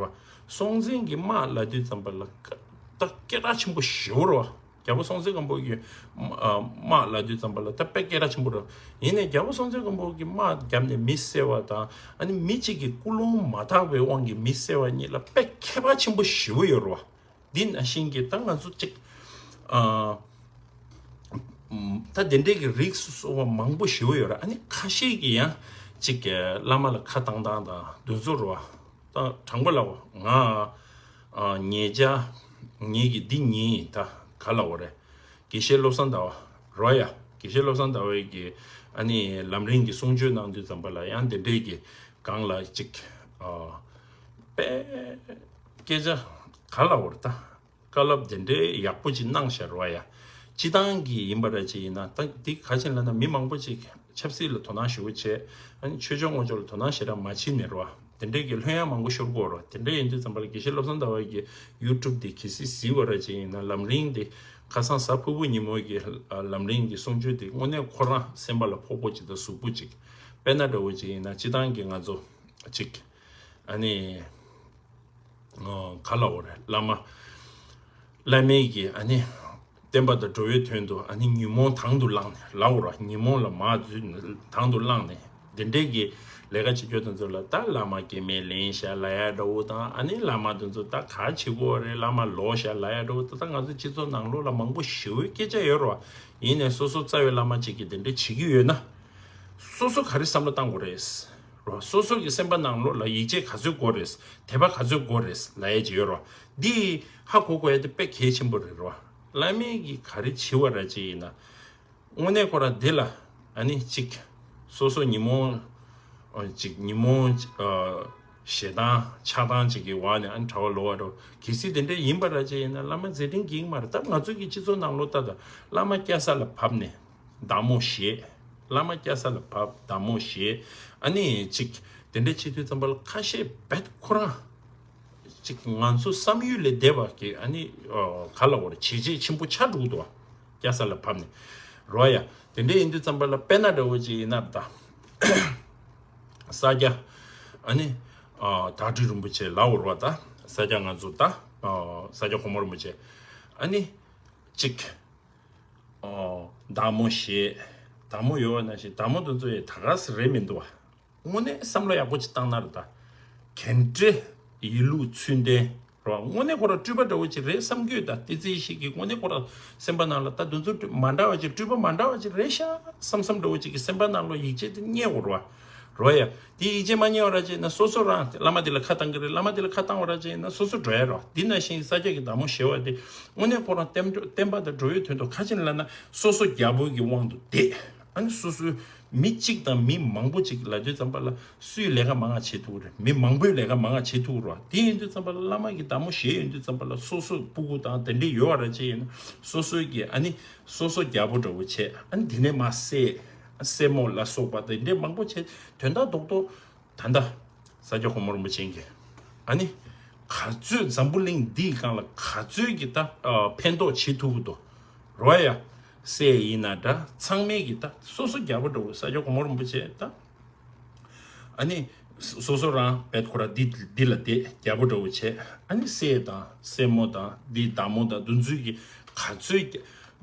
རོ། སྲོང་བཙན་གྱི་དམག་ལབ་དུས་ཙམ་པ་ལ་ཀ་ད་སྐད་གྲགས་ཆེན་པོ་ཞེ་པོ་རོ། རྒྱལ་པོ་སྲོང་བཙན་སྒམ་པོ་གི་དམག་ལབ་དུས་ཙམ་པ་ལ་ད་དཔེ་སྐད་གྲགས་ཆེན་པོ་རོ། ཡིན་ནའི་རྒྱལ་པོ་སྲོང་བཙན་སྒམ་པོ་གི་དམག་བརྒྱབ་ནས་མི་བསད་པ་དང་ཨ་ནི་མི་གཅིག་གི་ཀུན་སློང་མ་དག་པའི་དབང་གིས་མི་བསད་པ་གཉིས་ལ་དཔེ་ཁྱད་པར་ཆེན་པོ་ཞེ་པོ་ཡོད་རོ། འདི་ནང་བཞིན་གྱི་ད་ང་ཚོ་གཅིག་ཨ། ད་དེ་འདྲའི་གི་རིགས་སུ་གསོག་པ་མང་པོ་ཞེ་པོ་ཡོད་ར། ཨ་ནི་ཁ་ཤས་ཀྱིས་ཡང་གཅིག་གི་བླ་མ་ལ་ཁ་བཏང་སྟངས་དང་འདི་ཚོ་རོ། ད་དྲང་པོ་ལབ་པ་ང་ཨ་ཉེ་ཆར་ངེད་ཀྱི་འདི་ཉིན་ད་ག་ལབ་པ་རེད། དགེ་བཤེས་བློ་བཟང་ཟླ་བ་རོ་ཡ། དགེ་བཤེས་བློ་བཟང་ཟླ་བའི་གི་ཨ་ནི་ལམ་རིམ་གྱི་གསུང་ཆོས་གནང་དུས་ཙམ་པ་ལ་ཡང་དེ་འདྲའི་གི་སྒང་ལ་གཅིག་ཨ། དཔེ་སྐད་ཆ་ག་ལ་བོར་ད། བཀའ་སློབ་དེ་འདྲའི་ཡག་པོ་ཅིག་གནང་ཤར་བ་ཡ། སྤྱི་བཏང་གི་ཡིན་པ་ར་ཅིག་ཡིན་ན་ད་འདི་ག་ཅིག་ལབ་ན་མི་མང་པོ་ཅིག་ཆབ་སྲིད་ལ་དོ་སྣང་ཞེ་པོ་བྱས། ཨ་ནི་ཆོས་ཕྱོགས་དངོས་ཕྱོགས་ལ་དོ་སྣང་ཞེ་དྲག་མ་བྱེད་ནས་ར་བ། དེ་འདྲའི་གི་ལྷོད་ཡངས་མང་པོ་ཤོར་གོ་ར། དེ་འདྲ་ཡིན་དུས་ཙམ་པ་ལ་དགེ་བཤེས་བློ་བཟང་ཟླ་བ་གི་ཡུ་ཊུབ་དེ་གལ་སྲིད་གཟིགས་པ་ར་ཅིག་ཡིན་ན་ལམ་རིམ་དེ་ཁ་སང་གཟའ་ཕུར་བུ་ཉིན་མོ་གི་ལམ་རིམ་གི་གསུང་ཆོས་དེ་དངོས་གནས་ཁོ་རང་སེམས་པ་ལ་ཕོག་པོ་ཅིག་དང་ཟུག་པོ་ཅིག་དཔེར་ན་འདྲ་བོ་ཅིག་ཡིན་ན་སྤྱི་བཏང་གི་ང་ཚོ་ཅིག་ཨ་ནི། ག་ལ་འོ་རེད་བླ་མ། བླ་མའི་གི་ཨ་ནི། བསྟན་པ་དང་འགྲོ་བའི་དོན་དུ་ཨ་ནི་ཉོན་མོངས་དང་དུ་བླངས་ནས་ལ་འོ་ར་ཉོན་མོངས་ལ་མ་དང་དུ་བླངས་ནས་དེ་འདྲས་ཀྱི་ལས་ཀ་བྱེད་རྒྱུ་དེ་ཚོ་ལ་ད་བླ་མ་སྐྱེ་དམན་ལེན་བྱ་ལ་ཡ་འདྲ་བོ་དང་ཨ་ནི་བླ་མ་དེ་ཚོ་ད་ག་བྱེད་དགོས་རེད་བླ་མ་ལོག་བྱ་ལ་ཡ་འདྲ་བོ་ད་ད་ང་ཚོ་སྤྱི་ཚོགས་ནང་ལོགས་ལ་མང་པོ་ཞེ་པོའི་སྐད་ཆ་ཡོད་ར་ཡིན་ནས་སོ་སོ་རྩ་བའི་བླ་མ་གཅིག་གིས་དེ་འདྲས་བྱེད་ཀྱི་ཡོད་ན་སོ་སོ་ག་རེ་བསམ་བློ་བཏང་དགོས་རེད། རོ། སོ་སོ་གི་སེམས་པ་ནང་ལོགས་ལ་ཡིད་ཆེས་ག་ཚོད་དགོས་རེད། དད་པ་ག་ཚོད་དགོས་རེད་ལབ་ཡས་ཅིག་ཡོད་རོ། འདི་ཧ་གོ་དགོས་ཡས་དེ་དཔེ་གལ་ཆེན་པོ་རེད་རོ། བླ་མས་ཀྱི་ག་རེ་བྱེད་པ་ར་ཅིག་ཡིན་ན། དངོས་གནས་ཁོ་ར་འདི་ལ་ཨ་ནི་གཅིག་སོ་སོ་ཉིན་མོ་ཨ་གཅིག་ཉིན་མོ་ཨ་ཞེ་སྡང་ཆགས་སྡང་ཅིག་གི་འོག་ནས་ཨ་ནི་གྲྭ་པ་ལོག་པ་རོ། གལ་སྲིད་དེ་འདྲ་ཡིན་པ་ར་ཅིག་ཡིན་ན་བླ་མ་མཛད་འཕྲིན་འགེངས་མ་རེད། ད་ང་ཚོ་གི་སྤྱི་ཚོགས་ནང་ལོགས་ད་ད་བླ་མ་སྐྱ་ས་ལ་བབས་ནས། བདག་མོ་བཞེས། བླ་མ་སྐྱ་ས་ལ་བབས་བདག་མོ་བཞེས། ཨ་ནི་ཅིག་དེ་འདྲ་བྱེད་དུས་ཙམ་པ་ལ་ཁ་ཤས་རྦད་ཁོ་རང་ཅིག་ང་ཚོ་བསམ་ཡུལ་ལས་འདས་པ་གི་ཨ་ནི་ག་ལ་བར་བྱས་རྗེས་ཆེན་པོ་ཆགས་འགྲོ་གི་འདུག་སྐྱ་ས་ལ་བབས་ནས་རོ་ཡ། དེ་འདྲ་ཡིན་དུས་ཙམ་པ་ལ་དཔེར་ན་འདྲ་བོ་ཅིག་ཡིན་ན་ད་ས་སྐྱ་ཨ་ནི་བདག་ཁྲི་རིན་པོ་ཆེ་ལ་འོར་བ་ད་ས་སྐྱ་ང་ཚོ་ད་ས་སྐྱ་གོང་མ་རིན་པོ་ཆེ་ཨ་ནི་ཅིག་ཨོ། བདག་མོ་ཞེས། བདག་མོ་ཡོད་པ་ནང་བཞིན་བདག་མོ་དེ་ཚོ་ཡི་ད་ག་སེ་རེད་མི་འདུག་བ། དངོས་གནས་བསམ་བློ་ཡག་པོ་ཅིག་བཏང་ན་རེད་ད། གན་ཏྲེ་ཡིད་ལུགས་ཚུལ་ལྡན་རོ། དངོས་གནས་ཁོ་ར་སྤྲུལ་པ་འདྲ་བོ་ཅིག་རེད་བསམ་གྱི་ཡོད་ད། བསྟན་འཛིན་ཞིག་གི་དངོས་གནས་ཁོ་ར་སེམས་པ་ནང་ལ་ད་དེ་ཚོ་སྤྲུལ་མ་འདྲ་བ་ཅིག་སྤྲུལ་པ་མ་འདྲ་བ་ཅིག་རེད་ཤག་བསམ་བསམ་འདྲ་བོ་ཅིག་གི་སེམས་པ་ནང་ལ་ཡིད་ཆེས་དེ་རྙེད་དགོས་རེད་བ། རོ་ཡ། དེ་ཡིད་ཆེས་མ་རྙེད་པ་ར་ཅིག་ན་སོ་སོ་རང་བླ་མ་དེ་ལ་ཁ་བཏང་གི་རེད། བླ་མ་དེ་ལ་ཁ་བཏང་བ་ར་ཅིག་ན་སོ་སོ་འགྲོ་ཡ་རོ། འདི་ན་ཞིང་ས་སྐྱ་གི་བདག་མོ་ཞེས་པ་དེ་དངོས་གནས་ཁོ་རང་བསྟན་བསྟན་པ་དང་འགྲོ་བའི་དོན་དུ་ཁ་ཆེན་ལ་ན་སོ་སོ་རྒྱལ་པོ་གི་དབང་དུ་བསྡད། ཨ་ནི་སོ་སོའི་མི་གཅིག་དང་མི་མང་པོ་ཅིག་ལ་དུས་ཙམ་པ་ལ་སུའི་ལས་ཀ་མང་ང་བྱེད་ཐུབ་རེད། མི་མང་པོའི་ལས་ཀ་མང་ང་བྱེད་ཐུབ་རོ། དེ་ཡིན་དུས་ཙམ་པ་ལ་བླ་མ་གི་བདག་མོ་ཞེས་ཡིན་དུས་ཙམ་པ་ལ་སོ་སོ་སྤུ་གུ་དང་དེ་འདྲས་ཡོད་པ་ར་ཅིག་ཡིན་ན་སོ་སོའི་གི་ཨ་ནི། སོ་སོ་རྒྱལ་པོ་འདྲ་བོ་བྱས་ཨ་ནི་དེ་ནས་མ་སྲས། སྲས་མོ་ལ་སོགས་པ་དེ་འདྲས་མང་པོ་བྱས་དོན་དག་རྡོག་རྡོག་ད་ལྟ་ས་སྐྱ་གོང་མ་རིན་པོ་ཆེ་གིས་ཨ་ནི་ག་ཚོད་འཛམ་བུ་གླིང་འདིའི་སྒང་ལ་ག་ཚོད་ཀྱི་ད་ཕན་ཐོགས་བྱེད་ཐུབ་ཀྱི་འདུག་རོ་ཡ། སྲས་ཡིན་ན་འདྲ་ཚང་མས་ཀྱི་ད་སོ་སོ་རྒྱལ་པོ་འདྲ་བོ་ས་སྐྱ་གོང་མ་རིན་པོ་ཆེ་ད། ཨ་ནི། སོ་སོ་རང་བེད་ཁོ་ར་འདི་འདི་ལ་བསྡད་རྒྱལ་པོ་འདྲ་བོ་བྱས་ཨ་ནི་སྲས་དང་སྲས་མོ་དང་འདི་བདག་མོ་དང་འདུ་འཛུལ་གྱི་ག་ཚོད་ཀྱི་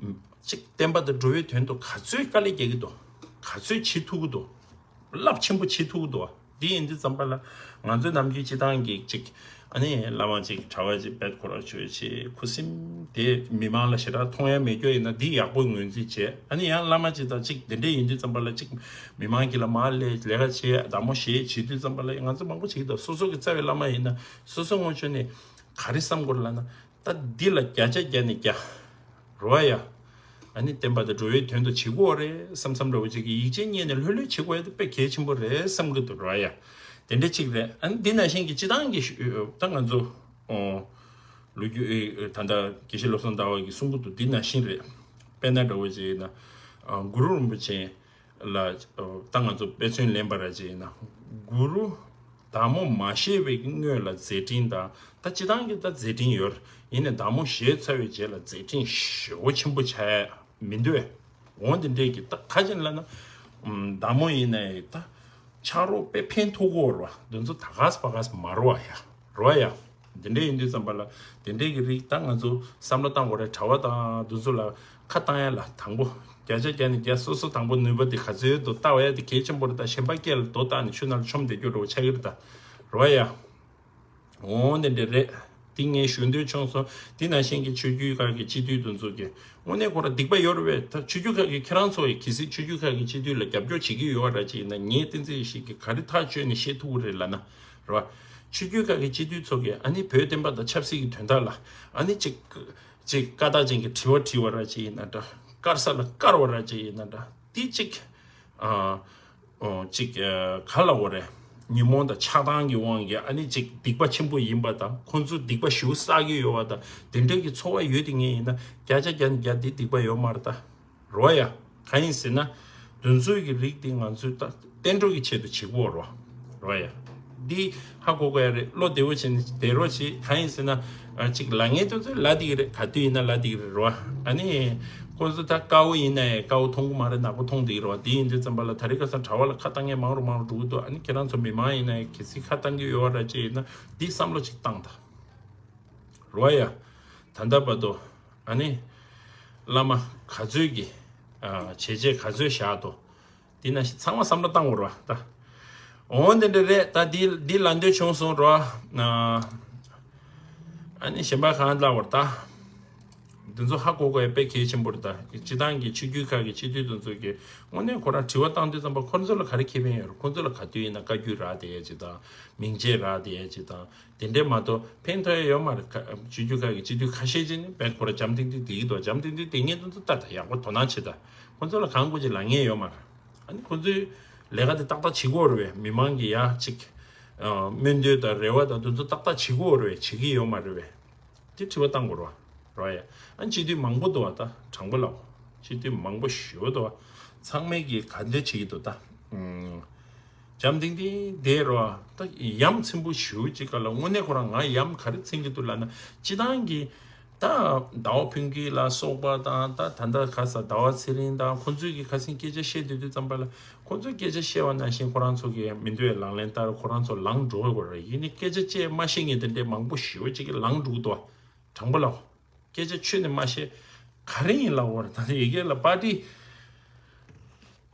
ཅིག་བསྟན་པ་དང་འགྲོ་བའི་དོན་དུ་ག་ཚོད་དཀའ་ལས་རྒྱག་གི་འདུག་ག་ཚོད་བྱེད་ཐུབ་ཀྱི་འདུག་རླབས་ཆེན་པོ་བྱེད་ཐུབ་ཀྱི་འདུག་འདི་ཡིན་དུས་ཙམ་པ་ལ་ང་ཚོའི་ནམ་རྒྱུན་སྤྱི་བཏང་གི་ཅིག་ཨ་ནི་བླ་མ་ཅིག་གྲྭ་པ་ཅིག་བེད་ཁོ་ར་བྱོས་ཅིག་ཁུ་སིམ་དེ་མི་མང་ལ་ཞེ་དྲག་མཐོང་ཡ་མེད་རྒྱུ་ཡིན་ན་འདི་ཡག་པོ་ངོས་འཛིན་བྱས་ཨ་ནི་ཡང་བླ་མ་ཅིག་དང་ཅིག་དེ་འདྲས་ཡིན་དུས་ཙམ་པ་ལ་ཅིག་མི་མང་གི་ལ་མ་ལས་ལས་ཀ་བྱས་བདག་མོ་བཞེས་བྱེད་དུས་ཙམ་པ་ལ་ང་ཚོ་མང་པོ་བྱེད་ཀྱི་འདུག་སོ་སོ་གི་རྩ་བའི་བླ་མ་ཡིན་ན་སོ་སོ་ངོ་ཆོད་ནས་ག་རེ་བསམ་དགོས་ལབ་ན་ད་འདི་ལ་བརྒྱ་ཆ་བརྒྱ་ནས་བརྒྱ་རོ་ཡ། ཨ་ནི་བསྟན་པ་དང་འགྲོ་བའི་དོན་དུ་བྱེད་དགོས་རེད་བསམ་བསམ་འདྲ་བོ་ཅིག་གི་ཡིད་ཆེས་རྙེད་ནས་ལྷོད་ལྷོད་བྱེད་དགོས་ཡ་དེ་དཔེ་གལ་ཆེན་པོ་རེད་བསམ་གི་འདུག་རོ་ཡ། དེ་འདྲ་ཅིག་རེད། ཨ་ནི་འདི་ནང་བཞིན་གྱི་སྤྱི་བཏང་གི་ད་ང་ཚོ་ལོ་རྒྱུས་ད་ལྟ་དགེ་བཤེས་བློ་བཟང་ཟླ་བ་གིས་གསུང་གི་འདུག་འདི་ནང་བཞིན་རེད། དཔེར་ན་འདྲ་བོ་ཅིག་ཡིན་ན་གུ་རུ་རིན་པོ་ཆེ་ལ་ད་ང་ཚོ་དཔེ་མཚོན་ལེན་པ་ར་ཅིག་ཡིན་ན་གུ་རུ་བདག་མོ་མ་བཞེས་པའི་སྔོན་ལ་མཛད་འཕྲིན་དང་ད་སྤྱི་བཏང་གི་ད་མཛད་འཕྲིན་ཡོད་ཡིན་ནའི་བདག་མོ་བཞེས་ཚར་བའི་རྗེས་ལ་མཛད་འཕྲིན་ཞེ་པོ་ཆེན་པོ་ཆགས་ཡ་མི་འདུག་འོ་འདི་འདྲས་ཀྱི་ད་ཁ་ཅིག་ལ་ན་བདག་མོ་ཡིན་ནའི་ད་ཕྱག་རོགས་དཔེ་ཕན་ཐོགས་གོ་ར་འདི་ཚོ་ད་ག་ས་པ་ག་ས་མ་རོ་བ་ཡ་རོ་བ་ཡ། དེ་འདྲས་ཡིན་དུས་ཙམ་པ་ལ་དེ་འདྲས་ཀྱི་རིགས་ད་ང་ཚོ་བསམ་བློ་བཏང་དགོས་རེད། གྲྭ་པ་དང་འདི་ཚོ་ལ་ཁ་བཏང་ཡ་ལ་དང་པོ་བརྒྱ་ཆ་བརྒྱ་ནས་བརྒྱ་སོ་སོ་དང་པོ་ནུས་པ་དེ་ག་ཚོད་འདུག་ལྟ་བ་ཡ་དེ་གལ་ཆེན་པོ་རེད། ད་གཞན་པ་སྐད་ལ་རྡོ་བཏགས་ནས་ཆུ་ནང་ལ་མཆོངས་བསྡད་རྒྱུ་འདྲ་བོ་ཆགས་ཀྱི་རེད་ད་རོ་བ་ཡ། འོ་དེ་འདྲས་རེད། དེ་ངས་ཞུ་འདོད་བྱུང་སོང་། དེ་ནང་བཞིན་གྱི་ཆོས་བརྒྱུད་ཁག་གི་སྤྱི་འཐུས་དེ་ཚོ་གི་དངོས་གནས་ཁོ་ར་སྡིག་པ་ཡོད་རེད་པས། ད་ཆོས་བརྒྱུད་ཁག་གི་ཁྱེད་རང་ཚོ་ཡི་གལ་སྲིད་ཆོས་བརྒྱུད་ཁག་གི་སྤྱི་འཐུས་ལ་རྒྱབ་སྐྱོར་བྱེད་ཀྱི་ཡོད་པ་ར་ཅིག་ཡིན་ན་ངས་བསྟན་འཛིན་ཡེ་ཤེས་ཀྱིས་ག་རེ་ཐག་གཅོད་ནས་བཤད་ཐུབ་ཀྱི་རེད་ལབ་ན། རེད་བ། ཆོས་བརྒྱུད་ཁག་གི་སྤྱི་འཐུས་ཚོ་གིས་ཨ་ནི་བོད་བསྟན་པ་དང་ཆབ་སྲིད་ཀྱི་དོན་དག་ལ་ཨ་ནི་ཅིག་ཅིག་དཀའ་ཐག་ཅན་གྱི་དྲི་བ་དྲིས་པ་ར་ཅིག་ཡིན་ན་འདྲ། དཀར་ས་ལ་དཀར་བ་ར་ཅིག་ཡིན་ན་འདྲ། འདི་ཅིག་ཨ། ཨོ་ཅིག་ཨ། ག་ལབ་དགོས་རེད། ཉོན་མོངས་དང་ཆགས་སྡང་གི་དབང་གིས་ཨ་ནི་ཅིག་སྡིག་པ་ཆེན་པོ་ཡིན་པ་དང་ཁོང་ཚོ་སྡིག་པ་ཞེ་པོ་བསགས་ཀྱི་ཡོད་པ་དང་དེ་འདྲ་གི་ཚོར་བ་ཡོད་དེ་ངེས་ཡིན་ན་བརྒྱ་ཆ་བརྒྱ་ནས་བརྒྱ་དེ་སྡིག་པ་ཡོད་མ་རེད་ད། རོ་ཡ། གང་ཡིན་ཟེར་ན། དེ་ཚོའི་གི་རིགས་དེ་ང་ཚོས་ད་བསྟན་འགྲོ་གི་ཆེད་དུ་བྱེད་དགོས་རོ། རོ་ཡ། འདི་ཧ་གོ་དགོས་ཡ་རེད། བློ་བདེ་བོ་བྱས་ནས་བསྡད་རོགས་བྱེད། གང་ཡིན་ཟེར་ན། ཨ་གཅིག་ལབ་མཁན་དེ་ཚོ་ལབ་བསྡད་ཀྱི་རེད། ག་དུས་ཡིན་ན་ལབ་བསྡད་ཀྱི་རེད་རོ། ཨ་ནི། ཁོ་ཚོ་ད་དཀར་པོ་ཡིན་ན་ཡང་དཀར་པོ་མཐོང་གི་མ་རེད། ནག་པོ་མཐོང་བསྡད་ཀྱི་རེད་བ། དེ་ཡིན་དུས་ཙམ་པ་ལ་ད་རེས་ཁ་སང་གྲྭ་པ་ལ་ཁ་བཏང་མཁན་མང་རུ་མང་རུ་འགྲོ་གི་འདུག་ཨ་ནི་ཁྱེད་རང་ཚོ་མི་མང་ཡིན་ན་ཡང་གལ་སྲིད་ཁ་བཏང་གི་ཡོད་པ་ར་ཅིག་ཡིན་ན་འདི་བསམ་བློ་ཅིག་བཏང་དང་། རོ་ཡ། ད་ལྟ་བར་དུ། ཨ་ནི། བླ་མ་ག་ཚོད་ཀྱི། ཨ་བྱས་རྗེས་ག་ཚོད་བཞག་འདུག་འདི་ན་ཚང་མ་བསམ་བློ་བཏང་དགོས་རེད་བ་ད། འོ་འདི་འདྲ་རེད་ད། འདི་འདི་ལབ་འདོད་བྱུང་སོང་རོ། ཨ་ནི་གཞན་པ་གང་ལབ་བར་ད། འདི་ཚོ་ཧ་གོ་དགོས་ཡ་དཔེ་གལ་ཆེན་པོ་རེད་ད། སྤྱི་བཏང་གི་ཆོས་བརྒྱུད་ཁག་གི་སྤྱི་འཐུས་དེ་ཚོ་གི་དངོས་གནས་ཁོ་རང་དྲི་བ་བཏང་དུས་ཙམ་པ་ཁོ་ཚོ་ལ་ག་རེ་ཁེ་ཕན་ཡོད་རེད། ཁོ་ཚོ་ལ་ག་དུས་ཡིན་ན་བཀའ་བརྒྱུད་རག་བསྡད་ཡ་ཅིག་དང་། མིང་ཆད་རག་བསྡད་ཡ་ཅིག་དང་། དེ་འདྲས་མ་གཏོགས་ཕན་ཐོགས་ཡ་ཡོད་མ་རེད། ཁ་ཆོས་བརྒྱུད་ཁག་གི་སྤྱི་འཐུས་ཁ་ཤས་ཅིག་ནི་བས་ཁོ་ར་འཇམ་ཐིང་ཐིང་བསྡད་ཀྱི་འདུག་འཇམ་ཐིང་ཐིང་བསྡད་མཁན་དེ་ཚོ་ལྟ་ད་ཡག་པོ་དོ་སྣང་བྱེད་ད། ཁོ་ཚོ་ལ་གང་དགོས་ཅིག་ལབ་མཁན་ཡོད་མ་རེད། ཨ་ནི་ཁོ་ཚོའི་ལས་ཀ་དེ་ཏག་ཏག་བྱེད་དགོས་རེད་བས། མི་མང་གི་ཡ་ཅིག་ཨ་སྨོན་འདུན་དང་རེ་བ་དང་དེ་ཚོ་ཏག་ཏག་བྱེད་དགོས་རེད་བས། བྱེད་ཀྱི་ཡོད་མ་རེད་བས། དེ་དྲི་བ་བཏང་དགོས་རེད་བ། རེད་བ་ཡ། ཨ་ནི་སྤྱི་འཐུས་མང་པོ་འདུག་བ་ད། དྲང་པོ་ལབ། སྤྱི་འཐུས་མང་པོ་ཞེ་པོ་འདུག་བ། ཚང་མས་ཀྱི་ག་འདྲ་བྱེད་ཀྱི་འདུག་ད། ཨུམ། འཇམ་ཐིང་ཐིང་བསྡད་རོགས། ད་ཡ་མཚན་པོ་ཞེ་པོ་ཅིག་ག་ལ་དངོས་གནས་ཁོ་རང་ང་ཡ་ག་རེ་མཚན་གྱི་འདུག་ལབ་ན་སྤྱི་བཏང་གི་ད་ཟླ་བ་ཕུན་སྐྱིད་ལ་སོགས་པ་དང་ད་ད་ལྟ་ག་ས་ཟླ་བ་ཚེ་རིང་དང་ཁོ་ཚོས་ཀྱི་ཁ་སང་སྐད་ཆ་བཤད་སྡོད་དུས་ཙམ་པ་ལ་ཁོ་ཚོས་སྐད་ཆ་བཤད་པ་ནང་བཞིན་ཁོ་རང་ཚོ་གི་མི་འདོད་ལག་ལེན་བསྟར་ཁོ་རང་ཚོ་ལངས་འགྲོ་དགོས་རེད། ཡིན་ནའི་སྐད་ཆ་བཅད་མ་ཤེས་མཁན་དེ་འདྲའི་མང་པོ་ཞེ་པོ་ཅིག་གི་ལངས་འགྲོ་གི་འདུག་དྲང་པོ་ལབ། སྐད་ཆ་ཆོད་ནས་མ་བཤད། ག་རེ་ཡིན་ལབ་པ་རེད། ད་ཡ་གི་ལ་པར་ཏི།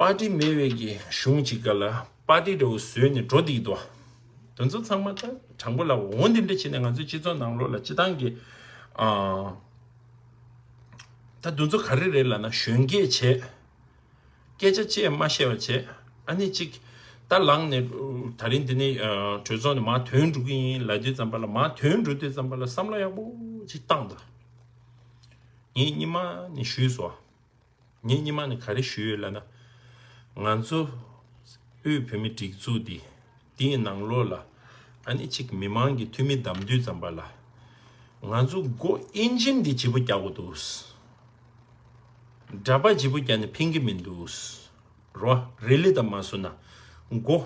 པར་ཏི་མེད་པའི་གི་གཞུང་ཅིག་ག་ལ་པར་ཏི་འདྲ་བོ་བཟོས་ནས་འགྲོ་བསྡད་ཀྱི་འདུག་དེ་ཚོ་ཚང་མ་ད་དྲང་པོ་ལབ། འོ་འདི་འདྲ་བྱས་ནས་ང་ཚོའི་སྤྱི་ཚོགས་ནང་ལོགས་ལ་སྤྱི་བཏང་གི་ཨ། ད་དེ་ཚོ་ག་རེ་རེད་ལབ་ན་གཞོན་སྐྱེས་བྱས། སྐད་ཆ་བཅད་མ་ཤེས་པ་བྱས། ཨ་ནི་གཅིག་ད་ལངས་ནས་ད་རིང་འདི་ནས་གྲོས་ཚོགས་ནས་མར་ཐོན་འགྲོ་གི་ཡིན་ལབ་དུས་ཙམ་པ་ལ་མར་ཐོན་འགྲོ་དུས་ཙམ་པ་ལ་བསམ་བློ་ཡག་པོ་ཅིག་བཏང་དང་། ངས་སྔོན་མ་ནས་ཞུས་སོང་། ངས་སྔོན་མ་ནས་ག་རེ་ཞུས་ཡོད་ལབ་ན། ང་ཚོ་དབུས་བོད་མི་སྒྲིག་འཛུགས་འདི་འདིའི་ནང་ལོགས་ལ་ཨ་ནི་གཅིག་མི་མང་གི་འཐུས་མི་བདམས་དུས་ཙམ་པ་ལ་ང་ཚོ་མགོ་ཨིན་ཇིན་འདི་བརྗེ་པོ་རྒྱག་དགོས་འདུག་འདྲ་པར་བརྗེ་པོ་བརྒྱབ་ནས་ཕན་གྱི་མི་འདུག་རོ། རི་ལི་དང་མ་བཟོ་ན། མགོ།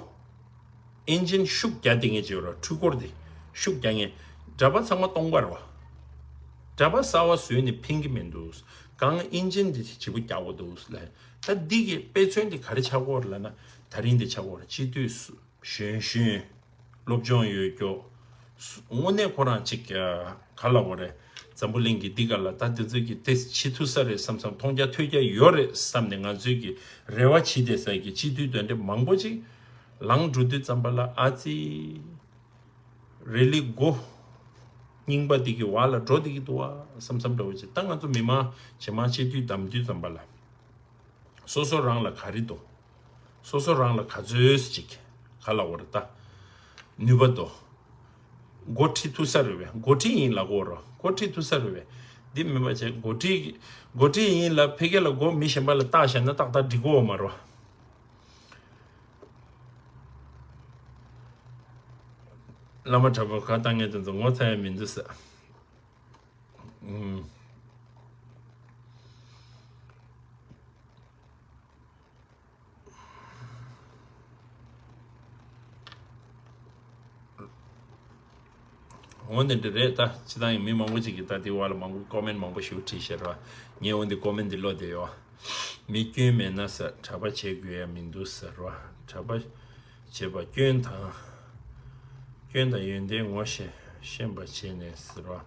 ཨིན་ཇིན་ཤུགས་རྒྱག་དེ་ངས་བརྗེ་རོ། འཕྲུལ་འཁོར་དེ་ཤུགས་རྒྱག་ངས། འདྲ་པར་ཚང་མ་སྟོང་པ་རོ། འདྲ་པར་གསར་བ་བཟོས་ནས་ཕན་གྱི་མི་འདུག་གང་ཨིན་ཇིན་དེ་བརྗེ་པོ་རྒྱག་དགོས་འདུག་ལ། ད་འདི་གི་དཔེ་མཚོན་དེ་ག་རེ་ཆགས་ཀྱི་ཡོད་རེད་ལབ་ན། ད་རིང་དེ་ཆགས་ཀྱི་ཡོད་རེད། སྤྱི་འཐུས་སུ། གཞོན་གཞོན། སློབ་སྦྱོང་ཡོད་ཀྱོག་དངོས་གནས་ཁོ་རང་ཅིག་ག་ལ་བ་རེད། འཛམ་བུ་གླིང་གི་འདི་ག་ལ་ད་འདི་ཚོ་གི་དེ་བྱེད་ཐུབ་ས་རེད་བསམ་བསམ། མཐོང་རྒྱ་ཐོས་རྒྱ་ཡོད་རེད་བསམ་ནས་ང་ཚོའི་གི་རེ་བ་བྱེད་བསྡད་ས་གི་སྤྱི་འཐུས་དོན་འདྲ་མང་པོ་ཅིག་ལངས་འགྲོ་དུས་ཙམ་པ་ལ་ཨ་ཙི། རི་ལི་མགོ་རྙིང་པ་འདི་གི་བར་ལ་འགྲོ་བསྡད་ཀྱི་འདུག་བ་བསམ་བསམ་འདྲ་བོ་ཅིག་ད་ང་ཚོ་མི་མང་ཇེ་མང་སྤྱི་འཐུས་བདམས་དུས་ཙམ་པ་ལ། སོ་སོ་རང་ལ་ག་རེ་འདུག་སོ་སོ་རང་ལ་ག་ཚོད་ཅིག་ག་ལ་བར་ད། ནུས་པ་འདུག་འགོ་ཁྲིད་ཐུབ་ས་རེད་བས། འགོ་ཁྲིད་ཡིན་ལབ་དགོས་རོ། འགོ་ཁྲིད་ཐུབ་ས་རེད་བས། འདི་མིན་པ་བྱས་འགོ་ཁྲིད། འགོ་ཁྲིད་ཡིན་ལབ་ཕ་གི་ལ་འགོ་མི་གཞན་པ་ལ་བཏགས་བཞག་ན་ཏག་ཏག་འགྲིག་གི་ཡོད་མ་རོ། བླ་མ་དྲག་པོ་ཁ་བཏང་ངེས་དེ་ཚོ་ངོ་ཚ་ཡ་མི་འདུག་ས། ཨུམ། འོ་ནི་འདི་རེད་ད། སྤྱི་བཏང་ཡིན་མི་མང་པོ་ཅིག་གིས་ད་དེ་བ་ལ་མང་པོ་ཀོ་མེན་མང་པོ་ཞིག་བྲིས་ཤག་ར། ངས་འོ་འདི་ཀོ་མེན་འདི་ཀློག་བསྡད་ཡོད། མི་སྐྱོན་མེད་ན་ཟེར། གྲྭ་པ་བྱེད་དགོས་ཡ་མི་འདུག་ཟེར་ར། གྲྭ་པ་བྱེད་པ་སྐྱོན་དང་། སྐྱོན་དང་ཡོན་ཏན་ངོ་ཤེས་ཤེས་པ་བྱས་ནས་ཟེར་ར།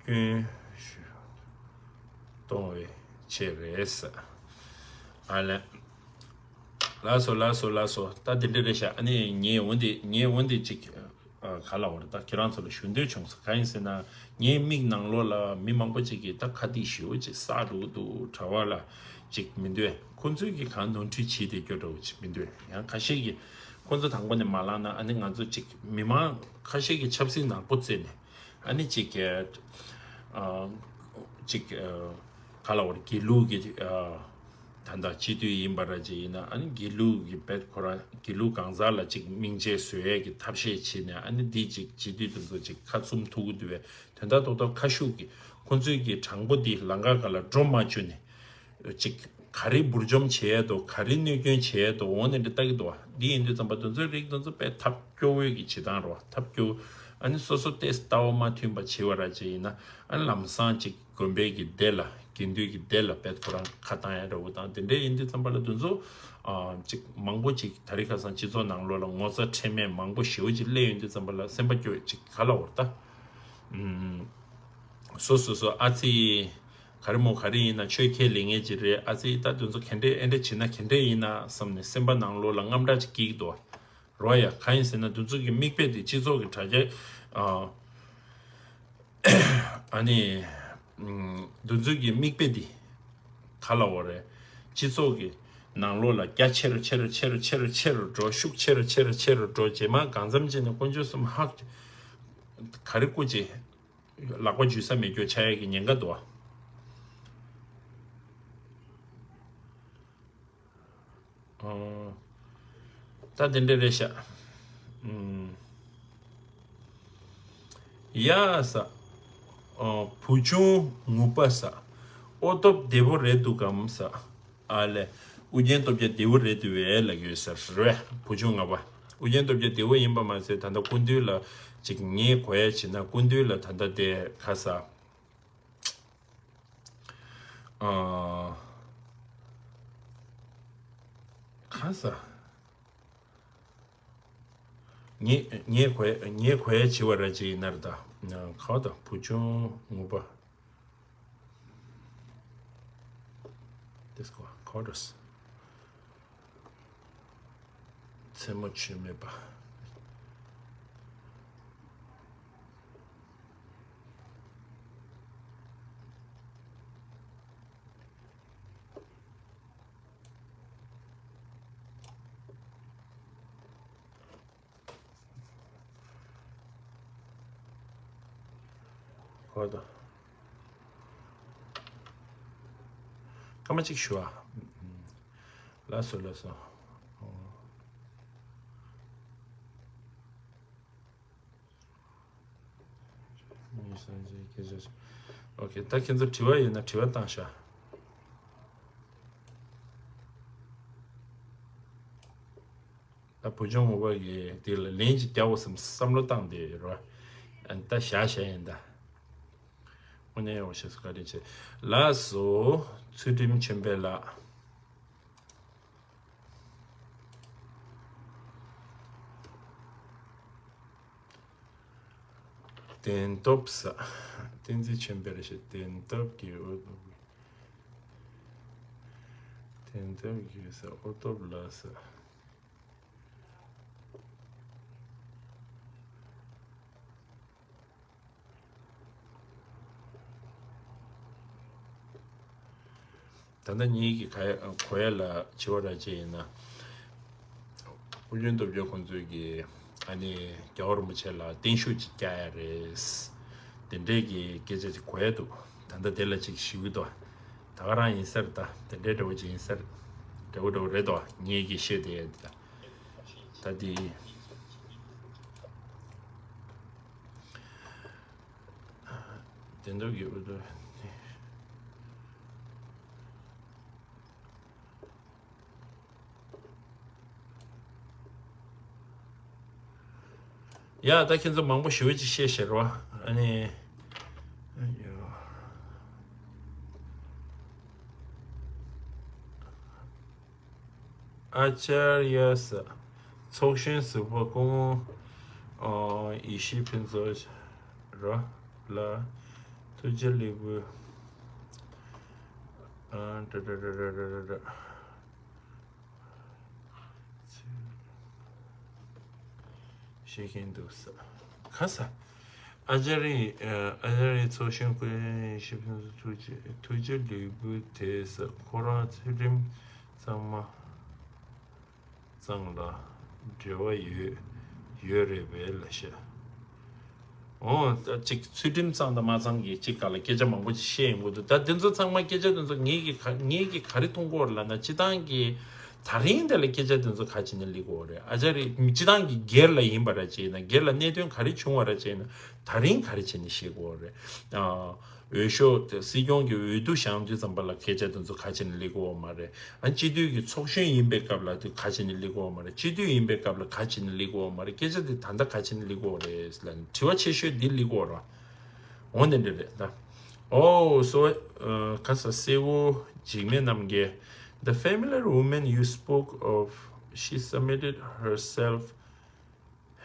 སྐྱོན་གཏོང་བའི་ཆེད་རེད་ཟེར། ཨ་ལས། ལགས་སོ་ལགས་སོ་ལགས་སོ། ད་དེ་འདྲ་རེད་ཤག་ཨ་ནི་ངས་འོ་འདི་ངས་འོ་འདི་ཅིག་ག་ལ་བར་ད་ཁྱེད་རང་ཚོ་ལ་ཞུ་འདོད་བྱུང་སོང་། གང་ཡིན་ཟེར་ན་ངའི་མིག་ནང་ལོགས་ལ་མི་མང་པོ་ཅིག་གིས་ད་ཁ་གཏད་ཞེ་པོ་ཅིག་བསགས་འགྲོ་གི་འདུག་གྲྭ་པ་ལ་ཅིག་མི་འདོད། ཁོ་ཚོས་ཀྱིས་གང་ནོར་འཁྲུལ་བྱས་བསྡད་རྒྱུ་འདྲ་བོ་ཅིག་མི་འདོད། ཡང་ཁ་ཤས་ཀྱིས་ཁོ་ཚོ་དང་པོ་ནས་མ་ལངས་ན་ཨ་ནི་ང་ཚོ་ཅིག་མི་མང་ཁ་ཤས་ཀྱིས་ཆབ་སྲིད་ནག་པོ་བརྩིས་ནས། ཨ་ནི་ཅིག་ཨ་ཅིག་ཨ་ག་ལ་བར་དགེ་ལུགས་ཀྱི་ཨ་ ད་ལྟ་སྤྱི་འཐུས་ཡིན་པ་ར་ཅིག་ཡིན་ན། ཨ་ནི་དགེ་ལུགས་ཀྱི་བེད་ཁོ་རང་དགེ་ལུགས་གང་ཟག་ལ་ཅིག་མིང་ཆད་བཟོ་ཡས་ཀྱི་ཐབས་ཤེས་བྱས་ནས། ཨ་ནི་འདི་ཅིག་སྤྱི་འཐུས་དེ་ཚོ་ཅིག་ཁ་བཙུམ་ཐུབ་ཀྱི་འདུག་པས། དོན་དག་ཏོག་ཏོག་ཁ་ཤུགས་ཀྱིས་ཁོང་ཚོའི་གི་དྲང་པོ་འདི་ལམ་ཁ་སྒང་ལ་འགྲོ་མ་བཅུག་ནས། ཅིག་ག་རེ་འབུར་འཇོམས་བྱེད་ཡས་འདུག་ག་རེ་གནོད་སྐྱོན་བྱེད་ཡས་འདུག་འོ་ནས་འདི་ལྟ་གི་འདུག་པ། འདི་ཡིན་དུས་ཙམ་པ་དེ་ཚོའི་རིགས་དེ་ཚོ་དཔེ་ཐབས་སྐྱོ་བོའི་གི་བྱེད་སྟངས་རེད་པ། ཐབས་སྐྱོ་བོ། ཨ་ནི་སོ་སོ་ཏོག་ཙམ་ལྟ་བ་མ་མཐུན་པ་བྱེད་པ་ར་ཅིག་ཡིན་ན། ཨ་ནི་ལམ་སང་ཅིག་དགོན་པའི་གི་སྡེ་ལ། དགེ་འདུན་གྱི་སྡེ་ལ་བེད་ཁོ་རང་ཁ་བཏང་ཡ་འདྲ་བོ་དང་། དེ་འདྲ་ཡིན་དུས་ཙམ་པ་ལ་དེ་ཚོ་ཨ་ཅིག་མང་པོ་ཅིག་ད་རེས་ཁ་སང་སྤྱི་ཚོགས་ནང་ལོགས་ལ་ངོ་ཚ་ཁྲེལ་མེད་མང་པོ་ཞེ་པོ་ཅིག་སླེབས་ཡོང་དུས་ཙམ་པ་ལ་སེམས་པ་སྐྱོ་ཅིག་ག་ལ་འོར་ད། ཨུམ། སོ་སོ་སོ་ཨ་ཙི། ག་རེ་མོ་ག་རེ་ཡིན་ན་ཆོས་ཁས་ལེན་མཁན་ཅིག་རེད། ཨ་ཙི་ད་དེ་ཚོ་ག་འདྲས་ཨེ་འདྲས་བྱེད་ན་ག་འདྲས་ཡིན་ན་བསམ་ནས་སེམས་པ་ནང་ལོགས་ལ་དངངས་སྐྲག་ཅིག་སྐྱེ་གི་འདུག་པ། རོ་ཡ། གང་ཡིན་ཟེར་ན་དེ་ཚོ་གི་མིག་དཔེ་དེ་སྤྱི་ཚོགས་ཀྱི་དྲ་རྒྱ། ཨ་ཨ་ནི་ཨུམ། དེ་ཚོ་གི་མིག་དཔེ་དེ་ག་ལ་འོ་རེད། སྤྱི་ཚོགས་ཀྱི་ནང་ལོགས་ལ་རྒྱ་ཆེ་རུ་ཆེ་རུ་ཆེ་རུ་ཆེ་རུ་ཆེ་རུ་འགྲོ། ཤུགས་ཆེ་རུ་ཆེ་རུ་ཆེ་རུ་འགྲོ། རྗེས་མ་གང་འཚམ་ཅིག་ནས་དཀོན་མཆོག་གསུམ་ཧ་ག་རེ་སྐུ་མཁྱེན། ལག་པ་འཇུ་ས་མེད་རྒྱུ་ཆགས་ཡས་ཀྱི་ཉེན་ཁ་འདུག་པ། ཨོ། ད་དེ་འདྲ་རེད་ཤག་ཨུམ། ཡ་ས། ཨོ། བུ་ཆུང་ངུ་པ་ས། ཨོ་སྟོབས་བདེ་པོ་རེད་འདུག་གམ་ས། ཨ་ལས། ཨུ་རྒྱན་སྟོབས་རྒྱལ་བདེ་པོ་རེད་འདུག་པས་ལབ་ཀྱི་ཡོད་ས་རེད། བུ་ཆུང་ངུ་པ། ཨུ་རྒྱན་སྟོབས་རྒྱལ་བདེ་པོ་ཡིན་པ་མ་ཟད། ད་ལྟ་སྐུ་མདུན་ལ་ཅིག་ངས་གོ་ཡ་བྱས་ན། སྐུ་མདུན་ལ་ད་ལྟ་དེ་ག་ས། ཨ། ག་ས། ངས་ངས་གོ་ངས་གོ་ཡ་བྱས་པ་ར་ཅིག་ཡིན་ན་རེད་ད། ག་བ་ད། བུ་ཆུང་ངུ་པ། དེ་སྐོར་ག་བ་རེད། མཚན་མོ་ཆོས་མེད་པ། ཧོ་ད། སྐར་མ་གཅིག་ཞུ་ཨ། ལགས་སོ་ལགས་སོ། ཨོ་ཁེ། ད་ཁྱེད་ཚོ་དྲི་བ་ཡོད་ན་དྲི་བ་བཏང་ཤག་ད་བུ་ཆུང་ངུ་པ་གིས་དེ་ལ་ལན་ཅིག་རྒྱག་དགོས་བསམ་བསམ་བློ་བཏང་བསྡད་ཡོད་རེད་པ། ད་བཞག་བཞག་ཡིན་ད། དངོས་གནས་ཡག་པོ་བྱས་སོང་། བཀའ་དྲིན་ཆེ། ལགས་སོ། ཚུལ་ཁྲིམས་ཆོས་འཕེལ་ལགས། བདེན་སྟོབས་ས། བསྟན་འཛིན་ཆོས་འཕེལ་ཞེས། བདེན་སྟོབས་ཀྱི་ཨོ། བདེན་སྟོབས་ཀྱི་ས། ཨོ་སྟོབས་ལགས་ས། ད་ལྟ་ངེད་ཀྱི་ག་གོ་ཡ་ལ་བྱེད་པ་ར་ཅིག་ཡིན་ན། ཨུ་རྒྱན་སྟོབས་རྒྱལ་ཁོང་ཚོས་ཀྱི་ཨ་ནི་རྒྱལ་བ་རིན་པོ་ཆེ་ལ་བརྟན་བཞུགས་ཅིག་བསྐྱལ་ཡ་རེད། དེ་འདྲས་ཀྱི་སྐད་ཆ་ཅིག་གོ་ཡ་འདུག་ད་ལྟ་དེ་ལ་ཅིག་ཞུ་གི་འདུག་ད་ག་རང་ཡིན་ས་རེད་ད། དེ་འདྲས་འདྲ་བོ་ཅིག་ཡིན་ས་རེད། འདྲ་བོ་འདྲ་བོ་རེད་དོ། ངེད་ཀྱིས་བཤད་བསྡད་ཡ་འདི་ད། ད་འདི། བདེན་སྟོབས་ཀྱི་ཨུ་ཚུགས། ཡ། ད་ཁྱེད་ཚོ་མང་པོ་ཞེ་པོ་ཅིག་བཤད་ཤག་རོ། ཨ་ནི། ཨ་ཅར་ཡ་ས། ཚོགས་གཞོན་ཟུར་པ་སྐུ་ངོ་ཡེ་ཤེས་ཕུན་ཚོགས་ར་ལ་ཐུགས་རྗེ་ལེགས་འབུལ། ཨ། ཏྲ་ཏྲ་ཏྲ་ཏྲ་ཏྲ། ཤེས་མཁན་འདུག་ས། ག་ས། ཨ་ཅར་ཡ། ཨ་ཅར་ཡ་ཚོགས་གཞོན་སྐུ་ངོ་ཡེ་ཤེས་ཕུན་ཚོགས་ཐུགས་རྗེ་ཐུགས་རྗེ་ལེགས་འབུལ་དེ་ས། ཁོ་རང་ཚུལ་ཁྲིམས་གཙང་མ་གཙང་ལ་འབྲེལ་བ་ཡོད་ཡོད་རེད་པས་ལབ་ཤག་འོ་ད་ཅིག་ཚུལ་ཁྲིམས་གཙང་དང་མ་གཙང་གི་ཅིག་ག་ལ་སྐད་ཆ་མང་པོ་ཅིག་བཤད་ཡོང་གི་འདུག་ད་དེ་ཚོ་ཚང་མ་སྐད་ཆ་དེ་ཚོ་ངེད་ཀྱི་ག་ངེད་ཀྱི་ག་རེ་མཐོང་གི་ཡོད་རེད་ལབ་ན། སྤྱི་བཏང་གི་ད་རིང་དེ་ལ་སྐད་ཆ་དེ་ཚོ་ག་བྱས་ནས་སླེབས་ཀྱི་ཡོད་རེད། ཨ་ཅག་རེད། སྤྱི་བཏང་གི་སྒེར་ལ་ཡིན་པ་ར་བྱས་ན། སྒེར་ལ་གནད་དོན་ག་རེ་བྱུང་བ་ར་བྱས་ན། ད་རིང་ག་རེ་བྱས་ནས་བཤད་ཀྱི་ཡོད་རེད། ཨ། འོས་ཤོག་དེ་སྲིད་སྐྱོང་གི་འོས་བསྡུ་བཞེངས་དུས་ཙམ་པ་ལ་སྐད་ཆ་དེ་ཚོ་ག་བྱས་ནས་སླེབས་ཀྱི་ཡོད་མ་རེད། ཨ། སྤྱི་འཐུས་ཀྱི་ཚོགས་གཞོན་ཡིན་པའི་སྐབས་ལ་དེ་ག་བྱས་ནས་སླེབས་ཀྱི་ཡོད་མ་རེད། སྤྱི་འཐུས་ཡིན་པའི་སྐབས་ལ་ག་བྱས་ནས་སླེབས་ཀྱི་ཡོད་མ་རེད། སྐད་ཆ་དེ་ད་ལྟ་ག་བྱས་ནས་སླེབས་ཀྱི་ཡོད་རེད་ལབ་ནས་དྲི་བ་ཆེ་ཤོས་འདི་སླེབས་ཀྱི་ཡོད་རེད། འོ་འདི་འདྲ་རེད་ད། Oh, so, uh, ག་ས་སེ་བོ་འཇིགས་མེད་རྣམ་རྒྱལ། The familiar woman you spoke of, she submitted herself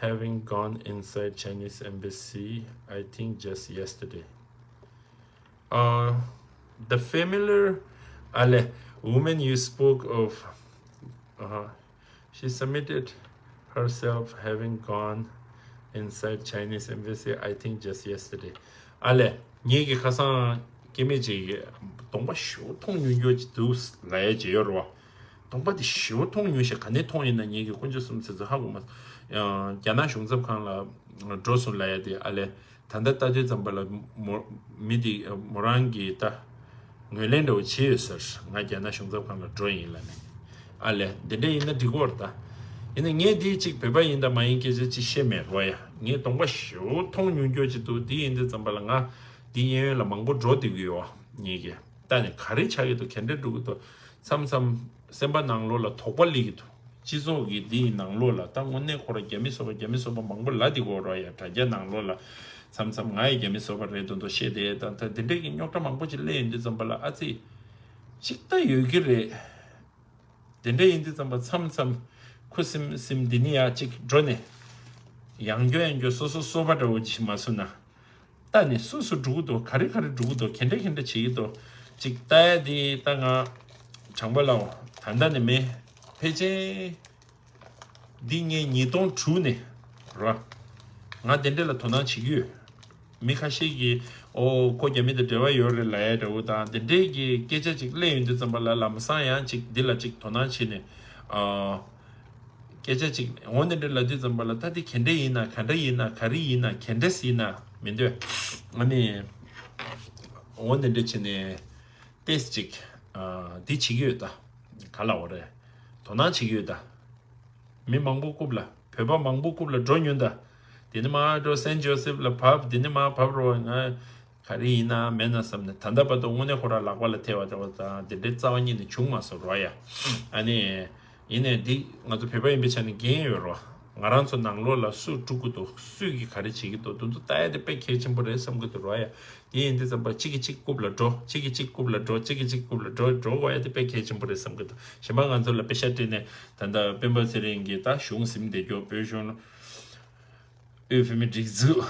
having gone inside Chinese embassy, I think just yesterday. Uh, the familiar, ཨ་ལས། Woman you spoke of, uh, she submitted herself having gone inside Chinese embassy, I think just yesterday. ཨ་ལས། ངེད་ཀྱི་ཁ་སང་སྐྱེ་དམན་ཅིག་གདོང་པ་ཞེ་པོ་མཐོང་མྱོང་རྒྱུ་ཅིག་འདུག་ལབ་ཡ་ཅིག་ཡོད་རེད་བ། གདོང་པ་དེ་ཞེ་པོ་མཐོང་མྱོང་ཞེས། ག་ནས་མཐོང་ཡིན་ན་ངེད་ཀྱི་དཀོན་མཆོག་གསུམ་ཚེ་ཚོ་ཧ་གོ་མ་སོང་། ཡང་རྒྱ་ནག་གཞུང་ཚབ་ཁང་ལ་འགྲོ་སོང་ལབ་ཡ་དེ་ཨ་ལས། ད་ལྟ་ལྟ་དུས་ཙམ་པ་ལ་མོ་མི་དེ་མོ་རང་གི་ད་ངོས་ལེན་འདྲ་བོ་བྱས་ཡོད་ཟེར། ང་རྒྱ་ནག་གཞུང་ཚབ་ཁང་ལ་འགྲོ་ཡིན་ལབ་ནས། ཨ་ལས། འདི་འདྲ་ཡིན་ན་འགྲིག་གོ་རེད་ད། ཡིན་ན་ངས་འདི་གཅིག་བོད་པ་ཡིན་དང་མ་ཡིན་སྐད་ཆ་གཅིག་བཤད་མེད་རོ་ཡ། ངས་གདོང་པ་ཞེ་པོ་མཐོང་མྱོང་རྒྱུ་ཅིག་འདུག་འདི་ཡིན་དུས་ཙམ་པ་ལ་ང་འདི་གཡས་གཡོན་ལ་མང་པོ་འགྲོ་བསྡད་ཀྱི་ཡོད། ངེད་ཀྱི་ལྟ་ནས་ག་རེ་ཆགས་ཀྱི་འདུག་ག་འདྲ་འགྲོ་གི་འདུག་མཚམས་མཚམས་སེམས་པ་ནང་ལོགས་ལ་དོགས་པ་སླེབས་ཀྱི་འདུག་སྤྱི་ཚོགས་ཀྱི་འདིའི་ནང་ལོགས་ལ་ད་དངོས་གནས་ཁོ་ར་རྒྱ་མི་བཟོ་པ་རྒྱ་མི་བཟོ་པ་མང་པོ་ལབ་བསྡད་ཀྱི་ཡོད་རེད་ཡ། དྲ་རྒྱ་ནང་ལོགས་ལ་མཚམས་མཚམས་ང་ཡི་རྒྱ་མི་བཟོ་པ་རེད་མདོག་མདོག་བཤད་དེ། ད་ད་དེ་འདྲས་ཀྱི་རྙོག་དྲ་མང་པོ་ཅིག་སླེབས་ཡོང་དུས་ཙམ་པ་ལ་ཨ་ཙི་ཅིག་ད་ཡོད་ཀྱི་རེད། དེ་འདྲས་ཡིན་དུས་ཙམ་པ་མཚམས་མཚམས་ཁུ་སིམ་སིམ་འདི་ནས་ཡར་ཅིག་འགྲོ་ནས་ཡང་སྐྱོ་ཡང་སྐྱོ་སོ་སོ་སོ་པ་འདྲ་བོ་ཅིག་མ་བཟོ་ན། ལྟ་ནས་སུ་སུ་འགྲོ་གི་འདུག་ག་རེ་ག་རེ་འགྲོ་གི་འདུག་ག་འདྲ་ག་འདྲ་བྱེད་ཀྱི་འདུག་ཅིག་ལྟ་ཡ་དེ་ལྟ། ང་དྲང་པོ་ལབ་འོ། ད་ལྟ་ནས་མེད། ཕལ་ཆེར་འདི་ངས་ཉིས་སྟོང་དྲུག་ནས་ར། ང་དེ་འདྲ་ལ་དོ་སྣང་བྱེད་ཀྱི་ཡོད། མི་ཁ་ཤས་ཀྱིས་ཨོ་ཁོ་རྒྱ་མི་དང་འབྲེལ་བ་ཡོད་རེད་ལབ་ཡ་འདྲ་བོ་དང་དེ་འདྲས་ཀྱི་སྐད་ཆ་ཅིག་སླེབས་ཡོང་དུས་ཙམ་པ་ལ་ལམ་སང་ཡང་ཅིག་འདི་ལ་ཅིག་དོ་སྣང་བྱས་ནས། ཨ། སྐད་ཆ་ཅིག་འོ་འདི་འདྲ་ལབ་དུས་ཙམ་པ་ལ་ད་འདི་ག་འདྲ་ཡིན་ན་ག་འདྲ་ཡིན་ན་ག་རེ་ཡིན་ན་ག་འདྲས་ཡིན་ན་མི་འདོད། ཨ་ནི་འོ་འདི་འདྲ་བྱས་ནས་ཏེས་ཅིག་ཨ་འདི་བྱེད་ཀྱི་ཡོད་ད། ག་ལབ་དགོས་རེད། དོ་སྣང་བྱེད་ཀྱི་ཡོད་ད། མི་མང་པོ་རྐུབ་ལ་བོད་པ་མང་པོ་རྐུབ་ལ་འགྲོ་མྱོང་ད། དེ་ནི་མར་འགྲོ་སེན་ཇོ་སེབ་ལ་བབས། དེ་ནི་མར་བབས་རོགས་ང་ག་རེ་ཡིན་ན་མེད་ན་བསམ་ནས་ད་ལྟ་བར་དུ་དངོས་གནས་ཁོ་རང་ལག་པ་ལ་ཐེབས་པ་འདྲ་བོ་དང་དེ་འདྲའི་རྩ་བ་ཉིད་ནས་བྱུང་མ་སོང་རོགས་ཡ། ཨ་ནི། ཡིན་ནའི་འདི་ང་ཚོ་བོད་པ་ཡིན་པའི་ཆ་ནས་འགན་ཡོད་རོགས། ང་རང་ཚོ་ནང་ལོགས་ལ་སུ་དཀྲུག་གི་འདུག་སུས་ཀྱིས་ག་རེ་བྱེད་ཀྱི་འདུག་དེ་ཚོ་ལྟ་ཡ་དེ་དཔེ་གལ་ཆེན་པོ་རེད་བསམ་གྱི་འདུག་རོགས་ཡ། དེ་ཡིན་དུས་ཙམ་པ་གཅིག་གིས་གཅིག་རྐུབ་ལ་འགྲོ། གཅིག་གིས་གཅིག་རྐུབ་ལ་འགྲོ། གཅིག་གིས་གཅིག་རྐུབ་ལ་འགྲོ་འགྲོ་དགོས་ཡ་དེ་དཔེ་གལ་ཆེན་པོ་རེད་བསམ་གྱི་འདུག་གཞན་པ་ང་ཚོ་ལ་པེ་ཤ་སྤྲད་ནས་ད་ལྟ་སྤེན་པ་ཚེ་རིང་གིས་ད་གཞུང་ཟིན་བསྡད་རྒྱུ། བོད་གཞུང་དབུས་བོད་མིའི་སྒྲིག་འཛུགས་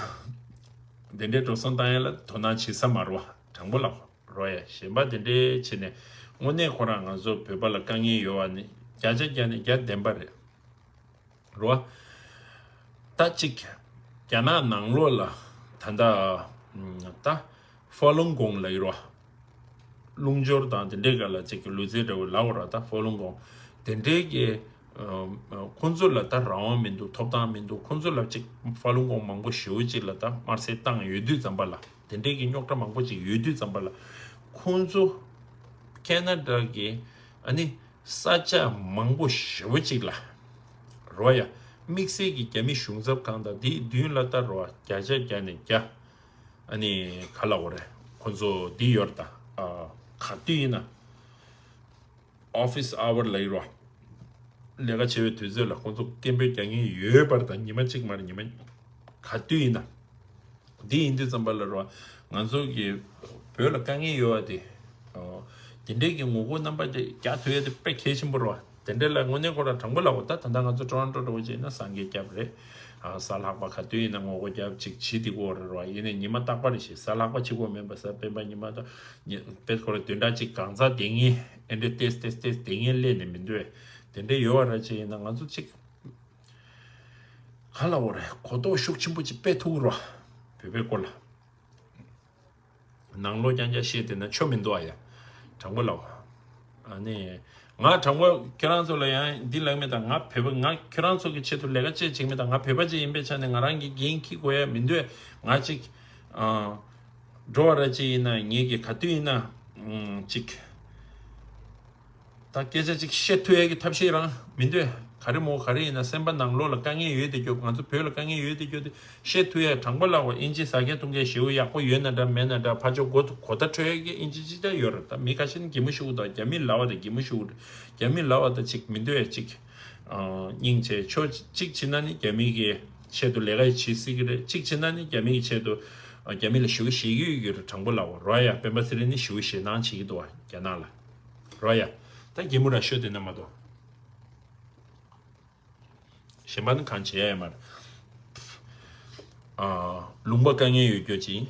དེ་འདྲའི་འགྲོ་སོང་བཏང་ཡ་ལ་དོ་སྣང་བྱེད་ས་མ་རེད་བ། དྲང་པོ་ལབ་རོགས་ཡ། གཞན་པ་དེ་འདྲའི་བྱས་ནས་དངོས་གནས་ཁོ་རང་ང་ཚོ་བོད་པ་ལ་དཀའ་ངལ་ཡོད་བ་ནི་བརྒྱ་ཆ་བརྒྱ་ནས་བརྒྱ་བདེན་པ་རེད། རོ། ད་གཅིག་རྒྱ་ནག་ནང་ལོགས་ལ་ད་ལྟ་ད་ཧྥ་ལུང་གོང་ལ་ཡོད་རོ། རླུང་སྦྱོར་དང་དེ་འདྲའི་སྒང་ལ་གཅིག་གི་ལུས་རྩལ་འདྲ་བོ་ལབ་དགོས་ར། ད་ཧྥ་ལུང་གོང་དེ་འདྲའི་གི་ཁོང་ཚོ་ལ་ད་རང་དབང་མི་འདུག་ཐོབ་ཐང་མི་འདུག་ཁོང་ཚོ་ལ་གཅིག་ཧྥ་ལུང་གོང་མང་པོ་ཞེ་པོ་ཅིག་ལ་ད་དམར་གསོད་བཏང་ཡོད་དུས་ཙམ་པ་ལ། དེ་འདྲའི་གི་རྙོག་དྲ་མང་པོ་ཅིག་ཡོད་དུས་ཙམ་པ་ལ། ཁོང་ཚོ་ཁེ་ན་ཌ་གི་ཨ་ནི་ས་ཆ་མང་པོ་ཞེ་པོ་ཅིག་ལ་རོ་ཡ། དམིགས་བསལ་གྱི་རྒྱ་མི་གཞུང་ཚབ་ཁང་དང་དེའི་མདུན་ལ་ད་རོ་བརྒྱ་ཆ་བརྒྱ་ནས་བརྒྱ། ཨ་ནི་ག་ལབ་དགོས་རེད། ཁོང་ཚོ་འདི་ཡོད་རེད་ད། ཨ། ག་དུས་ཡིན་ན། ཨོ་ཕི་སི་ཨ་ཝར་ལ་ཡོད་རོ། ལས་ཀ་བྱེད་པའི་དུས་ཚོད་ལ་ཁོང་ཚོ་སྐད་འབོད་རྒྱག་མཁན་ཡོད་པ་རེད་ད། ཉི་མ་གཅིག་མ་རེད། ཉི་མ་ག་དུས་ཡིན་ན། འདི་ཡིན་དུས་ཙམ་པ་ལ་རོ། ང་ཚོ་གི་བོད་ལ་དཀའ་ངལ་ཡོད་པ་དེ། ཨོ། དེ་འདྲའི་གི་ངོ་རྒོལ་རྣམ་པ་དེ་རྒྱག་ཐུབ་ཡ་དེ་དཔེ་གལ་ཆེན་པོ་རེད་བ། དེ་འདྲ་ལ་དངོས་གནས་ཁོ་རང་དྲང་པོ་ལབ་དགོས། ད་ད་ལྟ་ང་ཚོ་ཊོ་རོན་ཊོ་འདྲ་བོ་བྱས་ན་སངས་རྒྱས་སྐྱབས་རེད། ཨ། གཟའ་ལྷག་པ་ག་དུས་ཡིན་ན་ངོ་རྒོལ་རྒྱབ་ཅིག་བྱེད་དེ་གོ་རེད་བ། ཡིན་ནའི་ཉི་མ་རྟག་པ་རེད་ཤག་གཟའ་ལྷག་པ་གཅིག་པོ་མིན་པ་གཟའ་སྤེན་པ་ཉི་མ་དང་། ཉི་དཔེ་ཁོ་རང་བདུན་ཕྲག་གཅིག་གང་ཚ་དེ་ངན་ཨེ་འདྲ་ཏེས་ཏེས་ཏེས་དེ་ངན་སླེབས་ནས་མི་འདུག་དེ་འདྲ་ཡོད་པ་ར་ཅིག་ཡིན་ན་ང་ཚོ་ཅིག་ག་ལབ་དགོས་རེད། གོ་རྟོགས་ཤུགས་ཆེན་པོ་ཅིག་སྤེལ་ཐུབ་ཀྱི་རེད་བ། བོད་པའི་སྐོར་ལ། ནང་ལོགས་རྐྱང་རྐྱང་བཤད་བསྡད་ན་ཆོ་མི་འདུག་ཨ་ཡ། དྲང་པོ་ལབ། ཨ་ནི། ང་དྲང་པོ་ཁྱེད་རང་ཚོ་ལ་ཡང་འདི་ལབ་མེད་ད། ང་བོད་པ། ང་ཁྱེད་རང་ཚོ་གི་ཆེད་དུ་ལས་ཀ་ཅིག་བྱེད་མེད་ད། ང་བོད་པ་ཅིག་ཡིན་པའི་ཆ་ནས་ང་རང་གི་འགན་འཁྱེར་དགོས་ཡ་མི་འདུག་ང་ཅིག་ཨ། འགྲོ་བ་ར་ཅིག་ཡིན་ན་ངེད་ཀྱི་ག་དུས་ཡིན་ན་ཨམ་ཅིག་ད་སྐད་ཆ་ཅིག་བཤད་ཐུབ་ཡ་གི་ཐབས་ཤེས་རང་མི་འདུག་ག་རེ་མོ་ག་རེ་ཡིན་ན་སེམས་པ་ནང་ལོགས་ལ་དཀའ་ངལ་ཡོད་དེ་སྐྱོ། ང་ཚོ་བོད་ལ་དཀའ་ངལ་ཡོད་དེ་སྐྱོ་དེ་བཤད་ཐུབ་ཡ། དྲང་པོ་ལབ་དགོས། ཨིན་ཇི་ཟ་མཁན་འཐུང་མཁན་ཞེ་པོ་ཡག་པོ་ཡོད་ན་འདྲ་མེད་ན་འདྲ། ཕར་ཕྱོགས་གོ་གོ་བརྡ་འཕྲོད་ཡ་གི་ཨིན་ཇི་ཅི་འདྲ་ཡོད་རེད། ད་མི་ཁ་ཤས་ནི་གད་མོ་ཤོར་གི་འདུག་རྒྱ་མི་ལབ་པ་དང་གད་མོ་ཤོར་གི་རེད། རྒྱ་མི་ལབ་པ་དང་ཅིག་མི་འདོད་ཡ་ཅིག་ཨ། སྙིང་རྗེ། ཆོས་གཅིག་བྱེད་ན་ནི་རྒྱ་མི་གི་ཆེད་དུ་ལས་ཀ་བྱེད་སྲིད་ཀྱི་རེད། གཅིག་བྱེད་ན་ནི་རྒྱ་མི་གི་ཆེད་དུ་ཨ། རྒྱ་མི་ལ་ཞུ་ཞུ་གི་ཡོད་ཀྱི་རེད། དྲང་པོ་ལབ་དགོས་རོ་ཡ། སྤེན་པ་ཚེ་རིང་ནི་ཞུ་ཞེད་སྣང་བྱེད་ཀྱི་འདུག་བ་རྒྱ་ནག་ལ་རོ་ཡ། ད་གད་མོ་ར་ཤོར་དེ་ན་མ་གཏོགས་གཞན་པ་ནི་གང་བྱེད་ཡ་མ་རེད། ཨ། ལུང་པ་དཀའ་ངལ་ཡོད་རྒྱུ་ཅིག་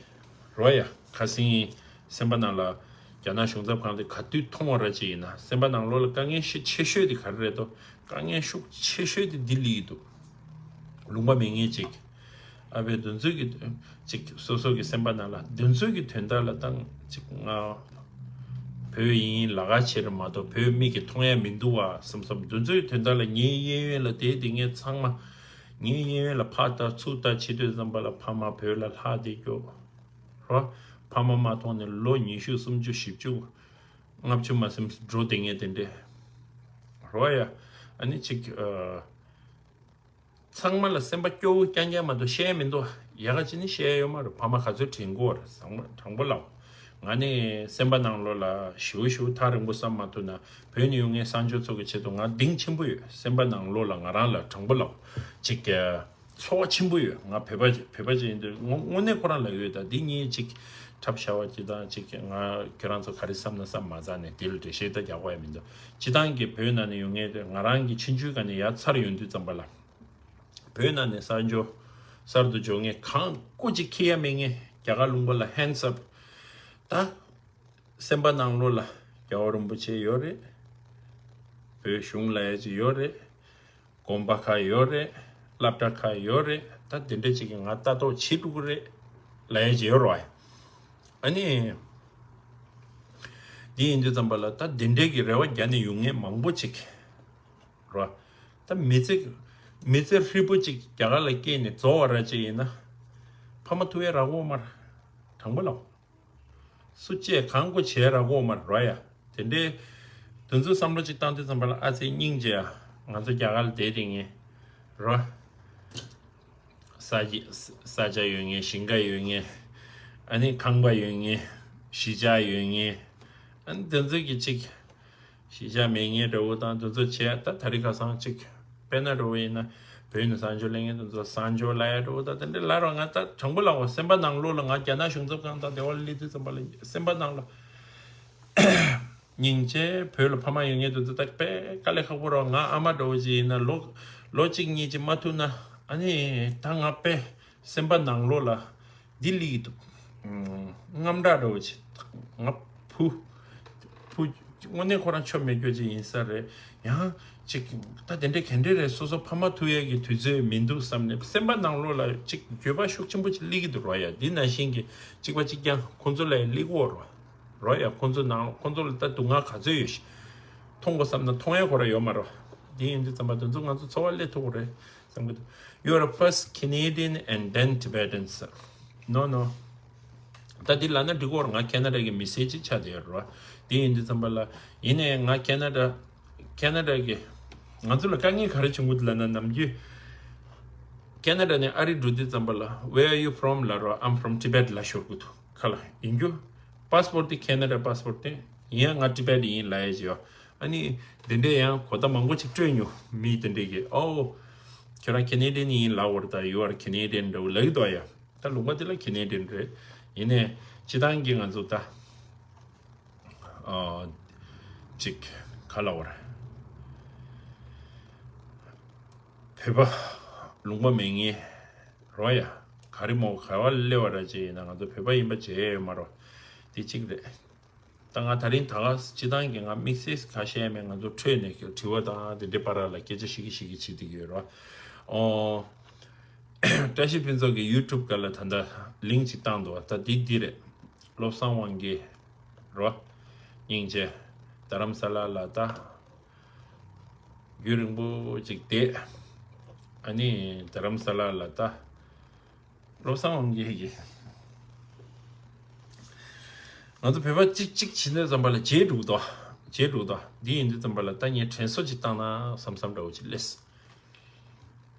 རོ་ཡ། ཁ་སང་སེམས་པ་ནང་ལ་རྒྱ་ནག་གཞུང་ཚབ་ཁང་དེ་ག་དུས་མཐོང་བ་ར་ཅིག་ཡིན་ན་སེམས་པ་ནང་ལོགས་ལ་དཀའ་ངལ་ཤུགས་ཆེ་ཤོས་དེ་ག་རེ་རེད་དོ། དཀའ་ངལ་ཤུགས་ཆེ་ཤོས་དེ་འདི་སླེབས་ཀྱི་འདུག་ལུང་པ་མེད་མཁན་ཅིག་ཨ་བའི་དོན་ཚུལ་གྱི་ཅིག་སོ་སོ་གི་སེམས་པ་ནང་ལ་དོན་ཚུལ་གྱི་དོན་དག་ལ་བཏང་ཅིག་ང་བོད་ཡིན་ལ་ཁ་ཆེ་རེད་མ་གཏོགས་བོད་མིག་གིས་མཐོང་ཡ་མི་འདུག་བ་བསམ་བསམ། དོན་ཚུལ་གྱི་དོན་དག་ལ་ངའི་གཡས་གཡོན་ལ་བསྡད་བསྡད་མཁན་ཚང་མ། ངའི་གཡས་གཡོན་ལ་ཕར་ལྟ་ཚུར་ལྟ་བྱེད་དུས་ཙམ་པ་ལ་ཕ་མ་བོད་ལ་ལྷག་བསྡད་རྒྱུ་རོ། ཕ་མ་མ་མཐོང་ནས་ལོ་ཉི་ཤུ་སུམ་ཅུ་བཞི་བཅུ་ལྔ་བཅུ་མ་ཟིན་འགྲོ་བསྡད་མཁན་དེ་འདྲས་རོ་ཡ། ཨ་ནི་ཅིག་ཨ། ཚང་མ་ལ་སེམས་པ་སྐྱོ་བོ་རྐྱང་རྐྱང་མ་གཏོགས་བཤད་མི་འདུག་ཡག་ག་ཅི་ནི་བཤད་ཡོད་མ་རེད། ཕ་མ་ག་ཚོད་དྲན་གོ་རེད། དྲང་པོ་ལབ། ང་ནི་སེམས་པ་ནང་ལོགས་ལ་ཞེ་པོ་ཞེ་པོ་ཐག་རིང་པོ་བསམ་མ་ཐུབ་ན་བོད་ནས་ཡོང་མཁན་གསར་འབྱོར་ཚོ་གི་ཆེད་དུ་ང་གདེང་ཆེན་པོ་ཡོད། སེམས་པ་ནང་ལོགས་ལ་ང་རང་ལ་དྲང་པོ་ལབ་ཅིག་ཚོར་བ་ཆེན་པོ་ཡོད། ང་བོད་པ་བོད་པ་ཅིག་ཡིན་དུས་དངོས་དངོས་གནས་ཁོ་རང་ལ་ཡོད། ད་འདི་གཉིས་ཅིག་ཁྲབ་ཤ་བ་ཅིག་དང་ཅིག་ང་ཁྱོད་རང་ཚོ་ག་རེ་བསམ་ན་བསམ་མ་ཚར་ནས་དེ་ལ་འགྲེལ་བཤད་ད་རྒྱག་དགོས་ཡ་མི་འདུག་སྤྱི་བཏང་གི་བོད་ནང་ནས་ཡོང་མཁན་དེ་ང་རང་གི་ཆུང་ཆུང་སྒང་ནས་ཡར་ཚར་ཡོང་དུས་ཙམ་པ་ལ། བོད་ནང་ནས་གསར་འབྱོར་གསར་དུ་འབྱོར་མཁན་གང་སྐུ་གཅིག་ཁེ་ཡ་མེད་མཁན་རྒྱ་གར་ལུང་པ་ལ་ཧེན་སབ། ད་སེམས་པ་ནང་ལོགས་ལ་རྒྱལ་བ་རིན་པོ་ཆེ་ཡོད་རེད། བོད་གཞུང་ལ་ཡ་ཅིག་ཡོད་རེད། དགོན་པ་ཁག་ཡོད་རེད། སློབ་གྲྭ་ཁག་ཡོད་རེད། ད་དེ་འདྲ་ཅིག་གི་ང་ལྟ་རྟོག་བྱེད་འགྲོ་གི་རེད་ལབ་ཡ་ཅིག་ཡོད་རེད་བ། ཨ་ནི། འདི་ཡིན་དུས་ཙམ་པ་ལ་ད་དེ་འདྲའི་གི་རེ་བ་རྒྱག་ནས་ཡོང་མཁན་མང་པོ་ཅིག་རོ། ད་མི་ཚེ་མི་ཚེ་ཧྲིལ་པོ་ཅིག་རྒྱ་གར་ལ་སྐྱེས་ནས་རྫོགས་པ་ར་ཅིག་ཡིན་ན། ཕ་མ་ཐུག་ཡ་རག་གོ་མ་རེད། དྲང་པོ་ལབ། སུ་གཅེས་གང་དགོས་བྱས་ར་དགོས་མ་རོ་ཡ། དེ་འདྲའི་དོན་ཚུལ་བསམ་བློ་ཅིག་བཏང་དུས་ཙམ་པ་ལ་ཨ་ཙི་སྙིང་རྗེ་ཡ། ང་ཚོ་རྒྱ་གར་ལ་བསྡད་དེ་ངས་རོ། ས་ཆ་ས་ཆ་ཡོད་ངེས། ཞིང་ཁ་ཡོད་ངེས། ཨ་ནི་ཁང་པ་ཡོད་ངེས། གཞིས་ཆགས་ཡོད་ངེས། ཨ་ནི་དེ་ཚོ་གི་ཅིག་གཞིས་ཆགས་མེད་མཁན་འདྲ་བོ་དང་དེ་ཚོ་བྱས། ད་ད་རེས་ཁ་སང་ཅིག་དཔེར་ན་འདྲ་བོ་ཡིན་ན་བོད་ནས་གསར་འབྱོར་སླེབས་མཁན་དེ་ཚོ་གསར་འབྱོར་ལབ་ཡ་འདྲ་བོ་ད་དེ་འདྲ་ལབ་རོགས། ང་ད་དྲང་པོ་ལབ་འོ། སེམས་པ་ནང་ལོགས་ལ་ང་རྒྱ་ནག་གཞུང་ཚབ་ཁང་དང་འབྲེལ་བ་སླེབས་དུས་ཙམ་པ་ལ་སེམས་པ་ནང་ལ་སྙིང་རྗེ། བོད་ལ་ཕ་མ་ཡོད་མཁན་དེ་ཚོ་ད་དཔེ་དཀའ་ལས་ཁག་པོ་རོགས། ང་ཨ་མ་འདྲ་བོ་ཅིག་ཡིན་ན་ལོ་ལོ་གཅིག་གཉིས་ཅིག་མ་ཐུག་ན་ཨ་ནི་ད་ང་དཔེ་སེམས་པ་ནང་ལོགས་ལ་འདི་སླེབས་ཀྱི་འདུག་ཨུམ། དངངས་སྐྲག་འདྲ་བོ་ཅིག་ང་བུ་བུ་དངོས་གནས་ཁོ་རང་ཆོ་མེད་རྒྱུ་ཅིག་ཡིན་ས་རེད། ཡང་ཅིག་ད་དེ་འདྲའི་ག་འདྲ་རེད། སོ་སོ་ཕ་མ་ཐུག་ཡས་ཀྱི་དུས་ཚོད་མི་འདུག་བསམ་ནས་སེམས་པ་ནང་ལོགས་ལ་ཅིག་འགྱོད་པ་ཤུགས་ཆེན་པོ་ཅིག་སླེབས་ཀྱི་འདུག་རོ་ཡ། འདི་ནང་བཞིན་གྱི་གཅིག་པ་གཅིག་རྐྱང་ཁོང་ཚོ་ལ་ཡང་སླེབས་ཀྱི་ཡོད་རོ། རོ་ཡ། ཁོང་ཚོ་ནང་ཁོང་ཚོ་ལ་ད་སྡུག་བསྔལ་ག་ཚོད་ཡོད་ཤི་མཐོང་དགོས་བསམ་ན་མཐོང་ཡས་ཁོ་རང་ཡོད་མ་རོ། འདི་ཡིན་དུས་ཙམ་པ་དེ་ཚོ་ང་ཚོ་འཚོ་བ་སླེབས་ཐུབ་ཀྱི་རེད། བསམ་གྱི་འདུག You are first Canadian and then Tibetans. No, no. ད་འདི་ལབ་ན་འགྲིག་གོ་ར། ང་ཁེ་ན་ཌ་གི་མི་སེར་ཅིག་ཆགས་བསྡད་ཡོད་རེད་བ། འདི་ཡིན་དུས་ཙམ་པ་ལ་ཡིན་ནའི་ང་ཁེ་ན་ཌ་ཁེ་ན་ཌ་གི་ང་ཚོ་ལ་དཀའ་ངལ་ག་རེ་བྱུང་གི་འདུག་ལབ་ན་ནམ་རྒྱུན་ཁེ་ན་ཌ་ནས་ཨ་རི་འགྲོ་དུས་ཙམ་པ་ལ Where are you from? ལབ་རོགས། I'm from Tibet ལབ་ཤོར་གི་འདུག་ཁ་ལ་ཡིན་རྒྱུ། པཱ་སི་པོར་ཊི་དེ་ཁེ་ན་ཌ་པཱ་སི་པོར་ཊི་དེ་ཡིན་ཡང་ང་ཊི་བེ་ཊི་ཡིན་ལབ་ཡས་ཅིག་ཡོད། ཨ་ནི་དེ་འདྲས་ཡང་གོ་བརྡ་མང་པོ་ཅིག་སྤྲོད་མྱོང་། མི་དེ་འདྲས་ཀྱིས་ཨོ་ཁྱོད་རང་ཁེ་ནེ་ཌི་ཡན་ཡིན་ལབ་པ་རེད། ད་You are Canadian འདྲ་བོ་ལབ་ཀྱི་འདུག་ཡ། ད་ལུང་པ་དེ་ལ་ཁེ་ནེ་ཌི་ཡན་རེད། ཡིན་ནའི་སྤྱི་བཏང་གི་ང་ཚོ་ད་ཨ་ཅིག་ག་ལབ་དགོས་རེད། བོད་པ་ལུང་པ་མེད་མཁན་རོ་ཡ། ག་རེ་མོ་ག་བ་སླེབས་པ་ར་ཅིག་ཡིན་ན་ང་ཚོ་བོད་པ་ཡིན་པ་བརྗེད་ཡོད་མ་རོ། དེ་གཅིག་རེད། ད་ང་ད་རིང་ད་ག་སྤྱི་བཏང་གི་ང་དམིགས་བསལ་ག་བཤད་མེད། ང་ཚོ་འཕྲོས་ནས་དྲི་བ་དང་དེ་འདྲའི་བར་ལ་སྐད་ཆ་ཞིག་གི་ཞིག་གི་བྱེད་དེ་ཡོད་རོ། ཨོ། བཀྲ་ཤིས་ཕུན་ཚོགས་ཀྱི་ཡུ་ཊུབ་སྒང་ལ་ད་ལྟ་ལིང་ཅིག་བཏང་འདུག་ད་འདི་འདི་རེད། བློ་བཟང་དབང་རྒྱལ་རོ། སྙིང་རྗེ། རྡ་རམ་ས་ལ་ལ་ད། རྒྱུན་རིང་པོ་ཅིག་བསྡད། ཨ་ནི་རྡ་རམ་ས་ལ་ལ་ད་བློ་བཟང་དབང་རྒྱལ་གྱིས། ང་ཚོ་བོད་པ་གཅིག་གཅིག་བྱེད་འདོད་ཙམ་པ་ལ་བརྗེད་འགྲོ་གི་འདུག་བརྗེད་འགྲོ་གི་འདུག་འདི་ཡིན་དུས་ཙམ་པ་ལ་ད་ངས་དྲན་གསོ་ཅིག་བཏང་ན་བསམ་བསམ་འདྲ་བོ་ཅིག་སླེབས།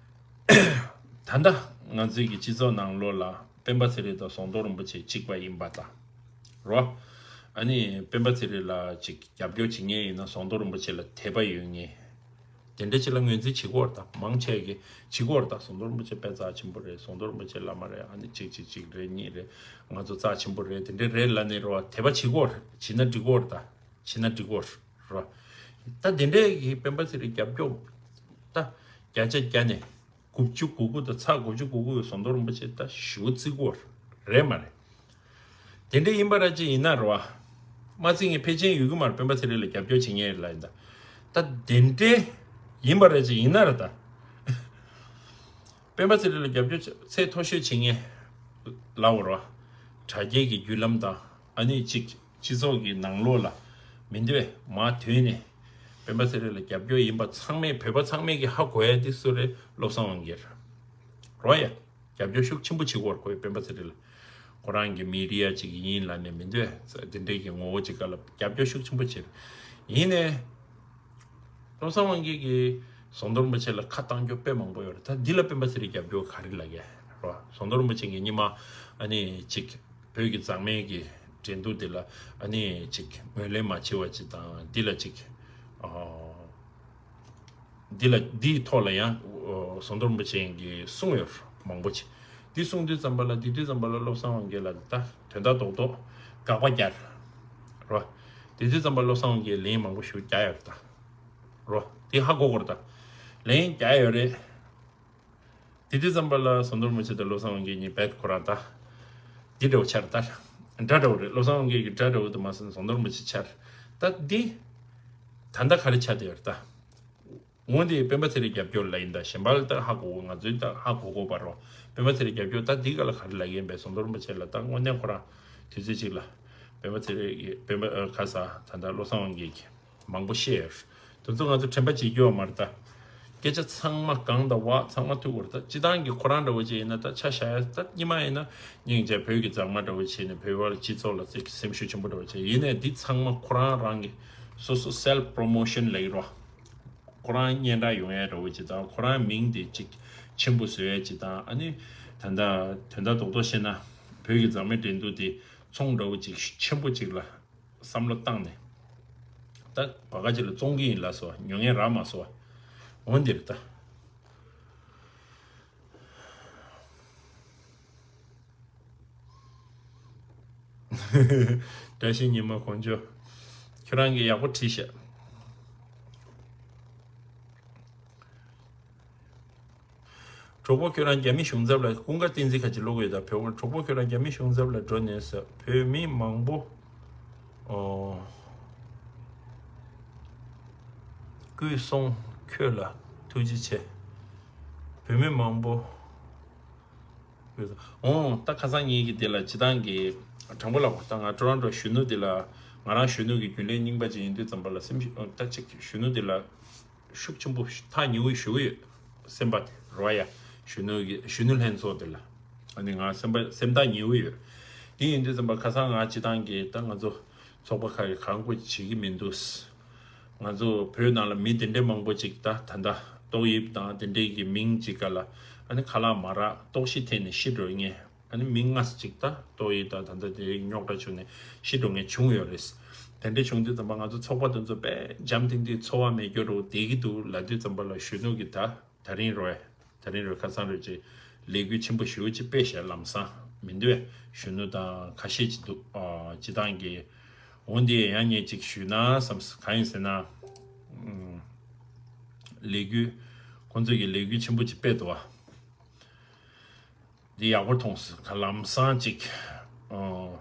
ད་ལྟ་ང་ཚོའི་གི་སྤྱི་ཚོགས་ནང་ལོགས་ལ་སྤེན་པ་ཚེ་རིང་དང་ཟམ་གདོང་རིན་པོ་ཆེ་གཅིག་པ་ཡིན་པ་དང་། རོ། ཨ་ནི་སྤེན་པ་ཚེ་རིང་ལ་ཅིག་རྒྱབ་སྐྱོར་བྱེད་མཁན་ཡིན་ན་ཟམ་གདོང་རིན་པོ་ཆེ་ལ་དད་པ་ཡོད་མཁན། དེ་འདྲ་ཅིག་ལ་ངོས་འཛིན་བྱེད་ཀྱི་ཡོད་རེད་ད། མང་ཆེ་གིས་བྱེད་ཀྱི་ཡོད་རེད་ད། ཟམ་གདོང་རིན་པོ་ཆེ་དཔེ་རྩ་ཆེན་པོ་རེད། ཟམ་གདོང་རིན་པོ་ཆེ་བླ་མ་རེད། ཨ་ནི་གཅིག་གཅིག་གཅིག་རེད། གཉིས་རེད། ང་ཚོ་རྩ་ཆེན་པོ་རེད། དེ་འདྲ་རེད་ལབ་ནས་རོ། དད་པ་བྱེད་ཀྱི་ཡོད་རེད། བྱེད་ན་འགྲིག་གི་ཡོད་རེད་ད། བྱེད་ན་འགྲིག་གི་ཡོད་རེད་རོ། ད་དེ་འདྲའི་གི་སྤེན་པ་ཚེ་རིང་རྒྱབ་སྐྱོར་ད་བརྒྱ་ཆ་བརྒྱ་ནས་དགུ་བཅུ་གོ་དགུ་དང་ཚེག་དགུ་བཅུ་གོ་དགུ་ཟམ་གདོང་རིན་པོ་ཆེ་ད་ཞེ་པོ་བརྩི་གི་ཡོད་རེད། རེད་མ་རེད། དེ་འདྲ་ཡིན་པ་ར་ཅིག་ཡིན་ན་རེད་བ། མ་བརྩི་མཁན་ཕལ་ཆེར་ཡོད་ཀྱི་མ་རེད། སྤེན་པ་ཚེ་རིང་ལ་རྒྱབ་སྐྱོར་བྱེད་མཁན་རེད་ལབ་ཡིན་ད། ད་དེ་འདྲ་ཡིན་པ་ར་ཅིག་ཡིན་ན་རེད་ད། སྤེན་པ་ཚེ་རིང་ལ་རྒྱབ་སྐྱོར་ཚད་མཐོ་ཤོས་བྱེད་མཁན་ལབ་དགོས་རེད་བ། དྲ་རྒྱའི་གི་བརྒྱུད་ལམ་དང་ཨ་ནི་གཅིག་སྤྱི་ཚོགས་ཀྱི་ནང་ལོགས་ལ་མི་འདོད་མ་དོན་ནས་སྤེན་པ་ཚེ་རིང་ལ་རྒྱབ་སྐྱོར་ཡིན་པ་ཚང་མས་བོད་པ་ཚང་མས་ཀྱི་ཧ་གོ་ཡ་དེ་སུ་རེད། བློ་བཟང་དབང་རྒྱལ་རེད་ཡ། རྒྱབ་སྐྱོར་ཤུགས་ཆེན་པོ་བྱེད་ཀྱི་ཡོད་རེད་ཁོས་སྤེན་པ་ཚེ་རིང་ལ། ཁོ་རང་གི་མི་རི་ཡ་ཅིག་ཡིན་ལབ་ནས་མི་འདོད་དེ་འདྲའི་གི་ངོ་བོ་ཅིག་ག་ལ་རྒྱབ་སྐྱོར་ཤུགས་ཆེན་པོ་བྱེད། ཡིན་ནའི། བློ་བཟང་དབང་རྒྱལ་གྱིས་ཟམ་གདོང་རིན་པོ་ཆེ་ལ་ཁ་བཏང་རྒྱུ་དཔེ་མང་པོ་ཡོད་རེད། ད་འདི་ལ་སྤེན་པ་ཚེ་རིང་རྒྱབ་སྐྱོར་ག་རེ་ལབ་ཀྱི་རེད་བ། ཟམ་གདོང་རིན་པོ་ཆེ་གིས་སྔོན་མ་ཨ་ནི་ཅིག་བོད་ཀྱི་མཛངས་མའི་གི་འགྲན་བསྡུར་དེ་ལ་ཨ་ནི་ཅིག་ངོས་ལེན་མ་བྱས་པ་ཅིག་དང་འདི་ལ་ཅིག་ཨ། འདི་ལ་འདིའི་ཐོག་ལ་ཡང་ཨོ་ཟམ་གདོང་རིན་པོ་ཆེ་གིས་གསུངས་ཡོད་མང་པོ་ཅིག་འདི་གསུངས་དུས་ཙམ་པ་ལ་འདི་དུས་ཙམ་པ་ལ་བློ་བཟང་དབང་རྒྱལ་ལ་ད་དོན་དག་རྡོག་རྡོག་དགག་པ་རྒྱག་རོ། འདི་དུས་ཙམ་པ་བློ་བཟང་དབང་རྒྱལ་ལན་མང་པོ་ཞིག་རྒྱག་ཡོད་ད། རོ། འདི་ཧ་གོ་དགོས་ད། ལན་རྒྱག་ཡོད་རེད། དེ་དུས་ཙམ་པ་ལ་ཟམ་གདོང་རིན་པོ་ཆེ་དང་བློ་བཟང་དབང་རྒྱལ་གཉིས་བེད་ཁོ་རང་ད། འདི་འདྲ་བོ་ཆགས་ད། དགྲ་འདྲ་བོ་རེད། བློ་བཟང་དབང་རྒྱལ་གྱི་དགྲ་འདྲ་བོ་དུ་མ་ཟད་ཟམ་གདོང་རིན་པོ་ཆེ་ཆགས། ད་འདི། ད་ལྟ་ག་རེ་ཆགས་བསྡད་ཡོད་རེད་ད། འོན་ཏེ་སྤེན་པ་ཚེ་རིང་རྒྱབ་སྐྱོར་ལ་ཡིན་ད་གཞན་པ་ལ་ད་ཧ་གོ་གོ་ང་ཚོའི་ད་ཧ་གོ་གོ་བ་རོ། སྤེན་པ་ཚེ་རིང་རྒྱབ་སྐྱོར་ད་འདི་ག་ལ་ག་རེ་ལབ་ཀྱི་ཡིན་པས་ཟམ་གདོང་རིན་པོ་ཆེ་ལ་ད་དངོས་གནས་ཁོ་རང་དུས་ཚོད་ཅིག་ལ། སྤེན་པ་ཚེ་རིང་གི་སྤེན་པ་ཨ་ཁ་ས་ད་ལྟ་བློ་བཟང་དབང་རྒྱལ་གྱི། མང་པོ་བཤད་ཡོད། དེ་ཚོ་ང་ཚོ་དྲན་པ་བརྗེད་རྒྱུ་ཡོད་མ་རེད་ད། སྐད་ཆ་ཚང་མ་གང་དང་བ་ཚང་མ་ཐུག་གི་རེད་ད། སྤྱི་བཏང་གི་ཁོ་རང་འདྲ་བོ་ཅིག་ཡིན་ན་ད་ཆ་བཞག་ཡ་ད་སྙིང་མ་ཡིན་ན་སྙིང་རྗེ་བོད་ཀྱི་མཛངས་མ་འདྲ་བོ་བྱས་ནས་བོད་པ་སྤྱི་ཚོགས་ལ་ཅིག་སེམས་ཤུགས་ཆེན་པོ་འདྲ་བོ་བྱས་ཡིན་ནའི་འདི་ཚང་མ་ཁོ་རང་རང་གི་སོ་སོ་self promotion ལབ་ཀྱི་རེད་བ། ཁོ་རང་སྙན་གྲགས་ཡོང་ཡ་འདྲ་བོ་ཅིག་དང་ཁོ་རང་མིང་དེ་ཅིག་ཆེན་པོ་བཟོ་ཡ་ཅིག་དང་ཨ་ནི་ད་ལྟ་དོན་དག་རྡོག་རྡོག་བཤད་ན་བོད་ཀྱི་མཛངས་མའི་འགྲན་བསྡུར་དེ་ཚོང་འདྲ་བོ་ཅིག་ཆེན་པོ་ཅིག་ལ། བསམ་བློ་བཏང་ནས། ད་བ་ག་ཅིག་ལ་བཙོང་གི་ཡིན་ལ་སོ་ཉོ་མཁན་རག་མ་སོ། འོན་ཏེ་རེད་ད། བཀྲ་ཤིས་ཉི་མ་དཀོན་མཆོག་ཁྱོད་རང་གིས་ཡག་པོ་བྲིས་ཤག་གྲོགས་པོ་ཁྱོད་རང་རྒྱ་མི་གཞུང་ཚབ་ལ་ཀུན་དགའ་བསྟན་འཛིན་ཁ་ཅིག་ཀློག་གི་ཡོད་ད། བོད་གྲོགས་པོ་ཁྱོད་རང་རྒྱ་མི་གཞུང་ཚབ་ལ་འགྲོ་ནས་ཟེར་བོད་མི་མང་པོ་ཨོ་སྐུ་སྲུང་ཁྱོད་ལ་ཐུགས་རྗེ་ཆེ། བོད་མི་མང་པོ་ཨོ་ད་ཁ་སང་ངེད་ཀྱི་དེ་ལ་སྤྱི་བཏང་གི་དྲང་པོ་ལབ་ད་ང་ཊོ་རོན་ཊོ་གཞོན་ནུ་དེ་ལ་ང་རང་གཞོན་ནུ་གི་རྒྱུན་ལས་རྙིང་པ་ཅིག་ཡིན་དུས་ཙམ་པ་ལ་སེམས་ཤུགས་ད་ཅིག་གཞོན་ནུ་དེ་ལ། ཤུགས་ཆེན་པོ་ཐག་ཉེ་བོ་ཞུ་གི་ཡོད། སེམས་པ་དེ་རོ་ཡ། གཞོན་ནུ་གི་གཞོན་ནུ་ལྷན་ཚོགས་དེ་ལ། ཨ་ནི་ང་སེམས་པ་སེམས་ཐག་ཉེ་བོ་ཡོད། དེ་ཡིན་དུས་ཙམ་པ་ཁ་སང་ང་སྤྱི་བཏང་གི་ད་ང་ཚོ་ཚོགས་པ་ཁག་གི་གང་དགོས་བྱེད་ཀྱི་མི་འདུག་ང་ཚོ་བོད་ནང་ལ་མི་དེ་འདྲའི་མང་པོ་ཅིག་ད་ད་ལྟ་ཏོག་དབྱིབས་དང་དེ་འདྲའི་གི་མིང་ཅིག་ག་ལ་ཨ་ནི་ཁ་ལག་མ་རག་ཏོག་ཤི་ཐེབས་ནས་ཤི་འགྲོ་ངེས། ཨ་ནི་མི་ལྔ་ཅིག་ད་ཏོག་དབྱིབས་དང་ད་ལྟ་དེ་རིང་རྙོག་དྲ་བྱུང་ནས་ཤི་འགྲོ་མཁན་བྱུང་ཡོད་རེད། དེ་འདྲ་བྱུང་དུས་ཙམ་པ་ང་ཚོ་ཚོགས་པ་དེ་ཚོ་དཔེ་འཇམ་ཐིང་ཐིང་འཚོ་བ་མེད་རྒྱུ་རུ་བསྡད་ཀྱི་འདུག་ལབ་དུས་ཙམ་པ་ལ་གཞོན་ནུ་གི་ད་ད་རིང་རོ་ད་རིང་རོ་ཁ་སང་རོ་ཅིག་ལས་འགུལ་ཆེན་པོ་ཞེ་པོ་ཅིག་སྤེལ་བཞག་ལམ་སང་མི་འདུག་གཞོན་ནུ་དང་ཁ་ཤས་ཅིག་འདུག་ཨ་སྤྱི་བཏང་གི་འོ་འདི་ཡང་ངས་ཅིག་ཞུས་ན་བསམ་གང་ཡིན་ཟེར་ན་ཨུམ་ལས་འགུལ་ཁོང་ཚོ་གི་ལས་འགུལ་ཆེན་པོ་ཅིག་སྤེལ་འདུག་བ། འདི་ཡག་པོ་མཐོང་སོང་། ལམ་སང་ཅིག་ཨོ།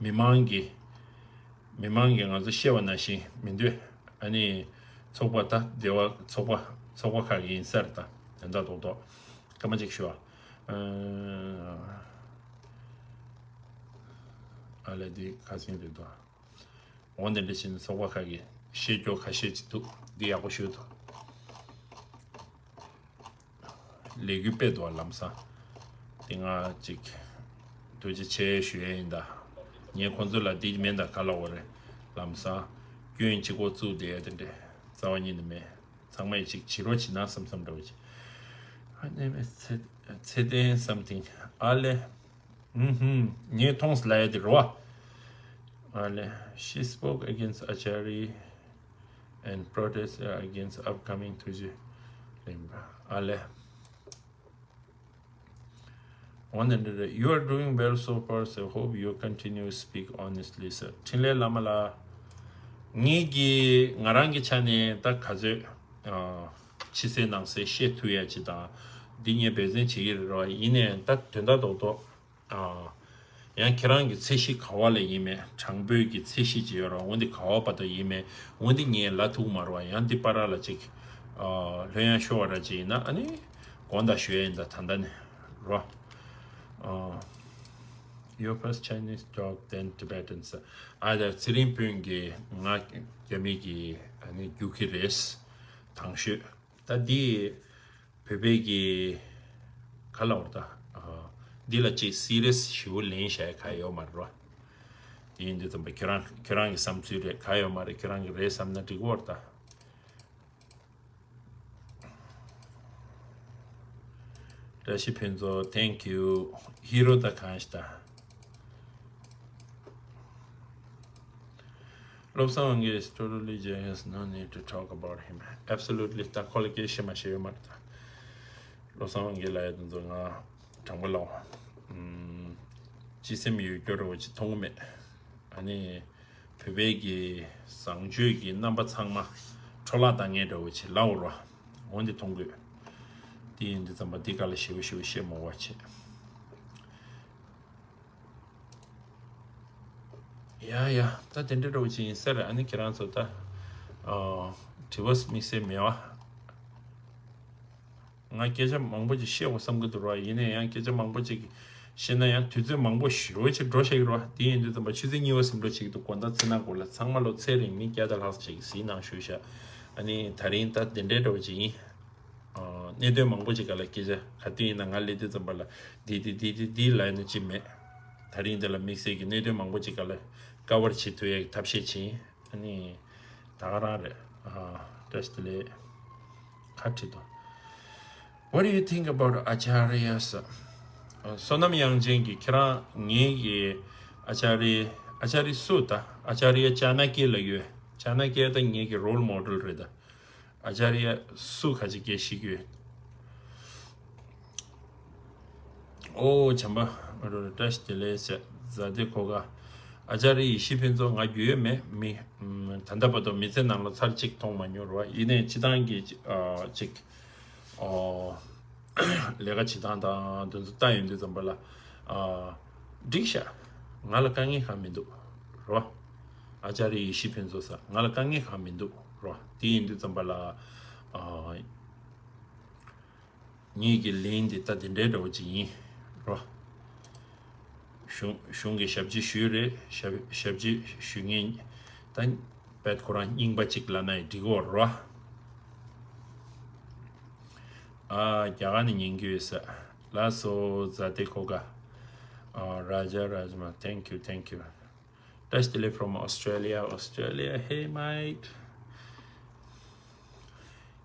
མི་མང་གི་མི་མང་གི་ང་ཚོ་བཤད་པ་ནང་བཞིན་མི་འདུག་ཨ་ནི་ཚོགས་པ་ད་སྡེ་བ་ཚོགས་པ་ཚོགས་པ་ཁག་ཡིན་ས་རེད་ད། དོན་དག་རྡོག་རྡོག་སྐར་མ་ཅིག་ཞུ་ཨ། ཨ་ལས་འདི་ཁ་སང་རེད་དོ། འོ་འདི་འདྲ་བྱས་ནས་ཚོགས་པ་ཁག་གིས་བཤད་རྒྱུ་ཁ་ཤས་ཅིག་འདུག་འདི་ཡག་པོ་ཞུ་འདུག་ལས་འགུལ་སྤེལ་འདུག་བ། ལམ་སང་དེ་ང་ཅིག་ཐུགས་རྗེ་ཆེ་ཞུ་ཡས་ཡིན་ད། ངས་ཁོང་ཚོ་ལ་འདི་མིན་ད་ག་ལབ་དགོས་རེད། ལམ་སང་སྐྱོན་གཅིག་པོ་བཙུགས་བསྡད་ཡ་དེ་འདྲས་རྩ་བ་ཉིད་ནས་མེད། ཚང་མ་ཡི་ཅིག་བྱི་རོ་བྱི་ན་བསམ་བསམ་འདྲ་བོ་ཅིག་ཨ་ནེ་མེ་ཚེ་ཚེ་བརྟན་something ཨ་ལེ། ཧུམ་ཧུམ། ངས་མཐོང་སླ་ཡ་དེ་རོ། ཨ་ལེ། She spoke against Achari and protest against upcoming ཐུགས་རྗེ་གླིང་པ། ཨ་ལེ། འོ་ན་འདི་རེད། You are doing well so far, so hope you continue speak honestly, sir. འཕྲིན་ལས་བླ་མ་ལགས། ངེད་ཀྱིས་ང་རང་གི་ཆ་ནས་ད་ག་ཚོད་ཨ་ཕྱི་གསལ་ནང་གསལ་བཤད་ཐུབ་ཡ་ཅིག་དང་། འདི་ངས་འབད་བརྩོན་བྱེད་ཀྱི་རེད་རོ། ཡིན་ནའི་ད་དོན་དག་རྡོག་རྡོག་ཨ། ཡང་ཁྱེད་རང་གི་ཚད་གཞི་ག་བ་ལ་ཡིན་མེད། དྲང་པོའི་གི་ཚད་གཞི་ཅིག་ཡོད་ར། འོན་ཏེ་ག་བ་བར་དུ་ཡིན་མེད། འོན་ཏེ་ངས་ལབ་ཐུབ་མ་རེད་བ། ཡང་འདི་པར་ལ་ཅིག་ཨ་ལྷོད་ཡངས་ཤོར་བ་ར་ཅིག་ཡིན་ན་ཨ་ནི་དགོངས་དག་ཞུ་ཡ་ཡིན་ད་ད་ལྟ་ནས་རོ། ཨ། Your first Chinese talk, then Tibetan, sir. ཨ་ད་ཚེ་རིང་དཔོན་གྱིས་ང་རྒྱ་མི་གི་ཨ་ནི་རྒྱུག་གི་རེད། དང་ཤོས། ད་འདི་བོད་པའི་གི་ག་ལ་བར་ད། ཨ། འདི་ལ་ཅིག་སི་རི་ཡས་ཞེ་པོ་ལེན་བྱ་ཡ་ག་ཡོད་མ་རེད་རོ། དེ་ཡིན་དུས་ཙམ་པ་ཁྱོད་རང་ཁྱོད་རང་གི་བསམ་ཚུལ་རེད། ག་ཡོད་མ་རེད། ཁྱོད་རང་གི་རེད་བསམ་ན་འགྲིག་གི་བར་ད། བཀྲ་ཤིས་ཕུན་ཚོགས། Thank you. ཧི་རོ་ད་གང་ཞིག་ད། བློ་བཟང་དབང་རྒྱལ་is totally jealous, no need to talk about him. Absolutely. ད་ཁོ་ལ་སྐད་ཆ་མ་བཤད་ཡོད་མ་རེད་ད། བློ་བཟང་དབང་རྒྱལ་ལ་ཡ་དེ་ཚོ་ང་དྲང་པོ་ལབ། ཨམ། སྤྱི་སེམས་ཡོད་སྐྱོ་ར་བོ་ཅིག་མཐོང་གི་མེད། ཨ་ནི་བོད་པའི་གི་བཟང་སྤྱོད་ཀྱི་རྣམ་པ་ཚང་མ་འཕྲོ་བརླག་བཏང་མཁན་འདྲ་བོ་ཅིག་ལབ་རོ། འོན་ཏེ་མཐོང་དགོས། དེ་ཡིན་དུས་ཙམ་པ་འདི་ག་ལ་ཞེ་པོ་ཞེ་པོ་བཤད་མ་དགོས་པ་བྱེད། ཡ་ཡ། ད་དེ་འདྲ་འདྲ་བོ་ཅིག་ཡིན་ས་རེད། ཨ་ནི་ཁྱེད་རང་ཚོ་ད་ཨ་དྲི་བ་དམིགས་བསལ་མེད་པ། ང་སྐད་ཆ་མང་པོ་ཅིག་བཤད་དགོས་བསམ་གྱི་འདུག་ར། ཡིན་ན་ཡང་སྐད་ཆ་མང་པོ་ཅིག་བཤད་ན་ཡང་དུས་ཚོད་མང་པོ་ཞེ་པོ་ཅིག་འགྲོ་བཞག་གི་ར། དེ་ཡིན་དུས་ཙམ་པ་ཆུ་ཚོད་གཉིས་པ་ཟིན་འགྲོ་བྱེད་ཀྱི་འདུག་དགོང་དག་ཚེ་ནང་སྐོར་ལ་ཚང་མ་ལོ་ཚེ་རིང་མི་བརྒྱ་དང་ལྷག་ཅིག་གཟིགས་གནང་ཞུ་ཤག་ཨ་ནི་ད་རིང་ད་དེ་འདྲའི་འདྲ་བོ་ཅིག་ཡིན། ཨ། གནད་དོན་མང་པོ་ཅིག་སྒང་ལ་སྐད་ཆ་ག་དུས་ཡིན་ན་ང་སླེབས་དུས་ཙམ་པ་ལ་འདི་འདི་འདི་འདི་འདི་ལབ་ནས་ཅིག་མེད། ད་རིང་འདི་ལ་དམིགས་བསལ་གྱི་གནད་དོན་མང་པོ་ཅིག་སྒང་ལ་ཀ་བར་བྱེད་ཐུབ་ཡག་གི་ཐབས་ཤེས་བྱེད་ཡིན། ཨ་ནི་ད་ག་རང་རེད། ཨ། བཀྲ་ཤིས་བདེ་ལེགས། ཁ་བྲིས་དང་། What do you think about Acharya, sir? ཨ། བསོད་ནམས་དབྱངས་ཅན་གྱིས་ཁྱེད་རང་ངེད་ཀྱི་ཨ་ཅཱ་རི་ཨ་ཅཱ་རི་སུ་ད། ཨ་ཅཱ་རི་ཡ་ཅ་ན་ཀྱ་ལབ་ཡོད། ཅ་ན་ཀྱ་ད་ངེད་ཀྱི་རོལ་མོ་ཌེལ་རེད་ད། ཨ་ཅཱ་རི་ཡ་སུ་ཁ་ཅིག་སྐད་ཤེས་ཀྱི་ཡོད། ཨོ་བྱམས་པ་རོ་བཀྲ་ཤིས་བདེ་ལེགས་ཟེར། ཛ་དེ་ཁོ་ག་ཨ་ཅཱ་རི་ཡེ་ཤེས་ཕུན་ཚོགས། ང་རྒྱུས་ཡོད་མེད་མི། ད་ལྟ་བར་དུ་མི་ཚེ་ནང་ལ་ཚར་གཅིག་མཐོང་མ་མྱོང་རོ། ཡིན་ནའི་སྤྱི་བཏང་གི་ཨ་ཅིག་ཨོ། ལས་ཀ་བྱེད་སྟངས་དང་དེ་ཚོ་ལྟ་ཡོང་དུས་ཙམ་པ་ལ། ཨ། འགྲིག་ཤག་ང་ལ་དཀའ་ངལ་གང་མི་འདུག་རོ། ཨ་ཅཱ་རི་ཡེ་ཤེས་ཕུན་ཚོགས་ཟེར། ང་ལ་དཀའ་ངལ་གང་མི་འདུག་རོ། དེ་ཡིན་དུས་ཙམ་པ་ལ། ཨ། ངེད་ཀྱི་ལན་དེ་ད་དེ་འདྲའི་འདྲ་བོ་ཅིག་ཡིན་རོ། གཞུང་གཞུང་གི་ཞབས་ཕྱི་ཞུས་རེད། ཞབས་ཞབས་ཕྱི་ཞུ་མཁན་ད་བེད་ཁོ་རང་རྙིང་པ་ཅིག་ལབ་ན་ཡང་འགྲིག་གོ་རོ། ཨ། རྒྱ་གར་ནས་ཉན་གྱི་ཡོད་ས། ལགས་སོ་ཛ་དེ་ཁོ་ག་ཨ། རཱ་ཇ་རཱ་ཇ་མ། Thank you, thank you. བཀྲ་ཤིས་བདེ་ལེགས་from Australia, Australia. Hey mate.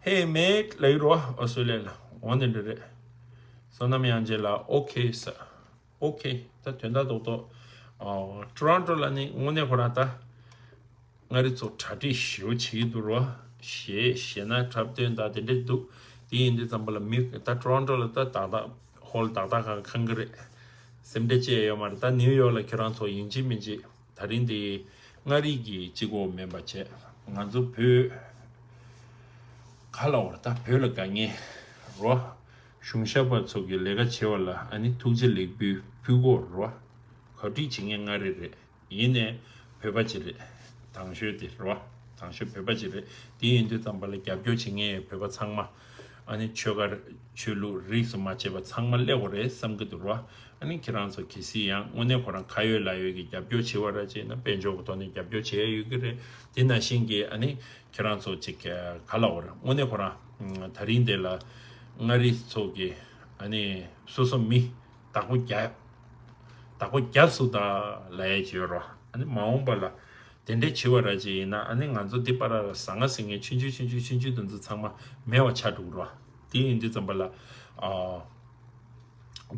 Hey mate ལབ་ཡོད་རོ། ཨོ་སི་ཊྲེ་ལི་ཡ་ལ། འོ་ནི་འདྲ་རེད། བསོད་ནམས་དབྱངས་ཅན་ལགས། ཨོ་ཁེ་ས། ཨོ་ཁེ། ད་དོན་དག་རྡོག་རྡོག་ཨ། ཊོ་རོན་ཊོ་ལ་ནི་དངོས་གནས་ཁོ་རང་ད། མངའ་རིས་ཚོ་གྲ་སྒྲིག་ཞེ་པོ་བྱེད་ཀྱི་འདུག་རོ། གཞས་གཞས་སྣ་འཁྲབ་སྟོན་དང་དེ་འདྲ་འདུག་དེ་ཡིན་དུས་ཙམ་པ་ལ་མི་ད་ཊོ་རོན་ཊོ་ལ་ད་ཏག་ཏག་ཧོལ་ཏག་ཏག་གང་ཁང་གི་རེད། སེམས་ཁྲལ་བཅས་ཡོད་མ་རེད། ད་ནིའུ་ཡོག་ལ་ཁྱོད་རང་ཚོ་ཡིན་གཅིག་མིན་གཅིག་ད་རིང་འདི་མངའ་རིས་ཀྱི་གཅིག་པོ་མིན་པ་བྱས། ང་ཚོ་བོད་ག་ལ་བར་ད་བོད་ལ་དགའ་ངེས་རོ། གཞུང་ཞབས་པ་ཚོ་གི་ལས་ཀ་བྱེད་པ་ལ་ཨ་ནི་ཐུགས་རྗེ་ལེགས་འབུལ་ཕུལ་དགོས་རོ། གོ་སྒྲིག་བྱེད་མཁན་མངའ་རིས་རེད། ཡིན་ནའི་བོད་པ་ཅིག་རེད། དང་ཤོས་དེ་རོ། དང་ཤོས་བོད་པ་ཅིག་རེད། དེ་ཡིན་དུས་ཙམ་པ་ལ་རྒྱབ་སྐྱོར་བྱེད་མཁན་བོད་པ་ཚང་མ། ཨ་ནི་ཆོལ་ཁ་ཆོས་ལུགས་རིས་སུ་མ་ཆད་པ་ཚང་མ་སླེབས་དགོས་རེད་བསམ་གྱི་འདུག་རོ། ཨ་ནི་ཁྱེད་རང་ཚོ་གལ་སྲིད་ཡང་དངོས་གནས་ཁོ་རང་ཁ་ཡོད་ལག་ཡོད་ཀྱི་རྒྱབ་སྐྱོར་བྱེད་པ་ར་བྱས་ན་དཔལ་འབྱོར་གྱི་ཐོག་ནས་རྒྱབ་སྐྱོར་བྱེད་ཡ་ཡོད་ཀྱི་རེད། དེ་ནང་བཞིན་གྱི་ཨ་ནི་ཁྱེད་རང་ཚོ་ཅིག་ག་ལ་བར་དངོས་གནས་ཁོ་རང་ད་རིང་དེ་ལ་ མངའ་རིས་ཚོ་གི་ཨ་ནི་སོ་སོ་མི་བདག་པོ་རྒྱག་བདག་པོ་རྒྱག་སུ་ད་ལ་ཡ་བྱེད་རོགས། ཨ་ནི་མ་འོངས་པ་ལ་དེ་འདྲའི་བྱེད་པ་ར་ཅིག་ཡིན་ན། ཨ་ནི་ང་ཚོ་འདི་པར་ལ་ཟང་ངེ་ཟིང་ངེ་ཆུང་ཆུང་ཆུང་ཆུང་ཆུང་ཆུང་དེ་ཚོ་ཚང་མ་མེད་པ་ཆགས་འགྲོ་གི་རོགས། དེ་ཡིན་དུས་ཙམ་པ་ལ་ཨ།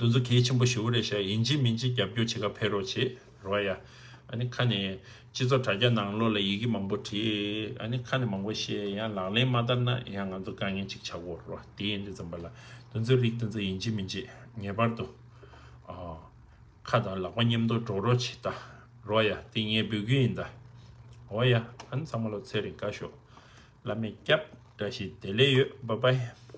འདི་ཚོ་གལ་ཆེན་པོ་ཞེ་པོ་རེད་ཤག་ཡིན་གཅིག་མིན་གཅིག་རྒྱབ་སྐྱོར་བྱེད་ག་ཕེབས་རོགས་བྱེད་རོགས་ཡ། ཨ་ནི་ཁ་ནས་སྤྱི་ཚོགས་དྲ་རྒྱ་ནང་ལོགས་ལ་ཡི་གེ་མང་པོ་བྲིས། ཨ་ནི་ཁ་ནས་མང་པོ་བཤད། ཡང་ལག་ལེན་མ་བསྟར་ན་ཡང་ང་ཚོ་དཀའ་ངལ་ཅིག་ཆགས་ཀྱི་ཡོད་རེད་བ། དེ་ཡིན་དུས་ཙམ་པ་ལ་དེ་ཚོའི་རིགས་དེ་ཚོ་ཡིན་གཅིག་མིན་གཅིག་ངེས་པར་དུ་ཨ། ཁ་དང་ལག་པ་མཉམ་དུ་འགྲོ་རོགས་བྱེད་ད་རོགས་ཡ། དེ་ངས་འབོད་སྐུལ་ཡིན་ད། འོ་ཡ། ཨ་ནི་ཚང་མ་ལ་ཚེ་རིང་བཀའ་ཤོག་བླ་མས་སྐྱབས། བཀྲ་ཤིས་བདེ་ལེགས་ཡོད། བཱའི་བཱའི།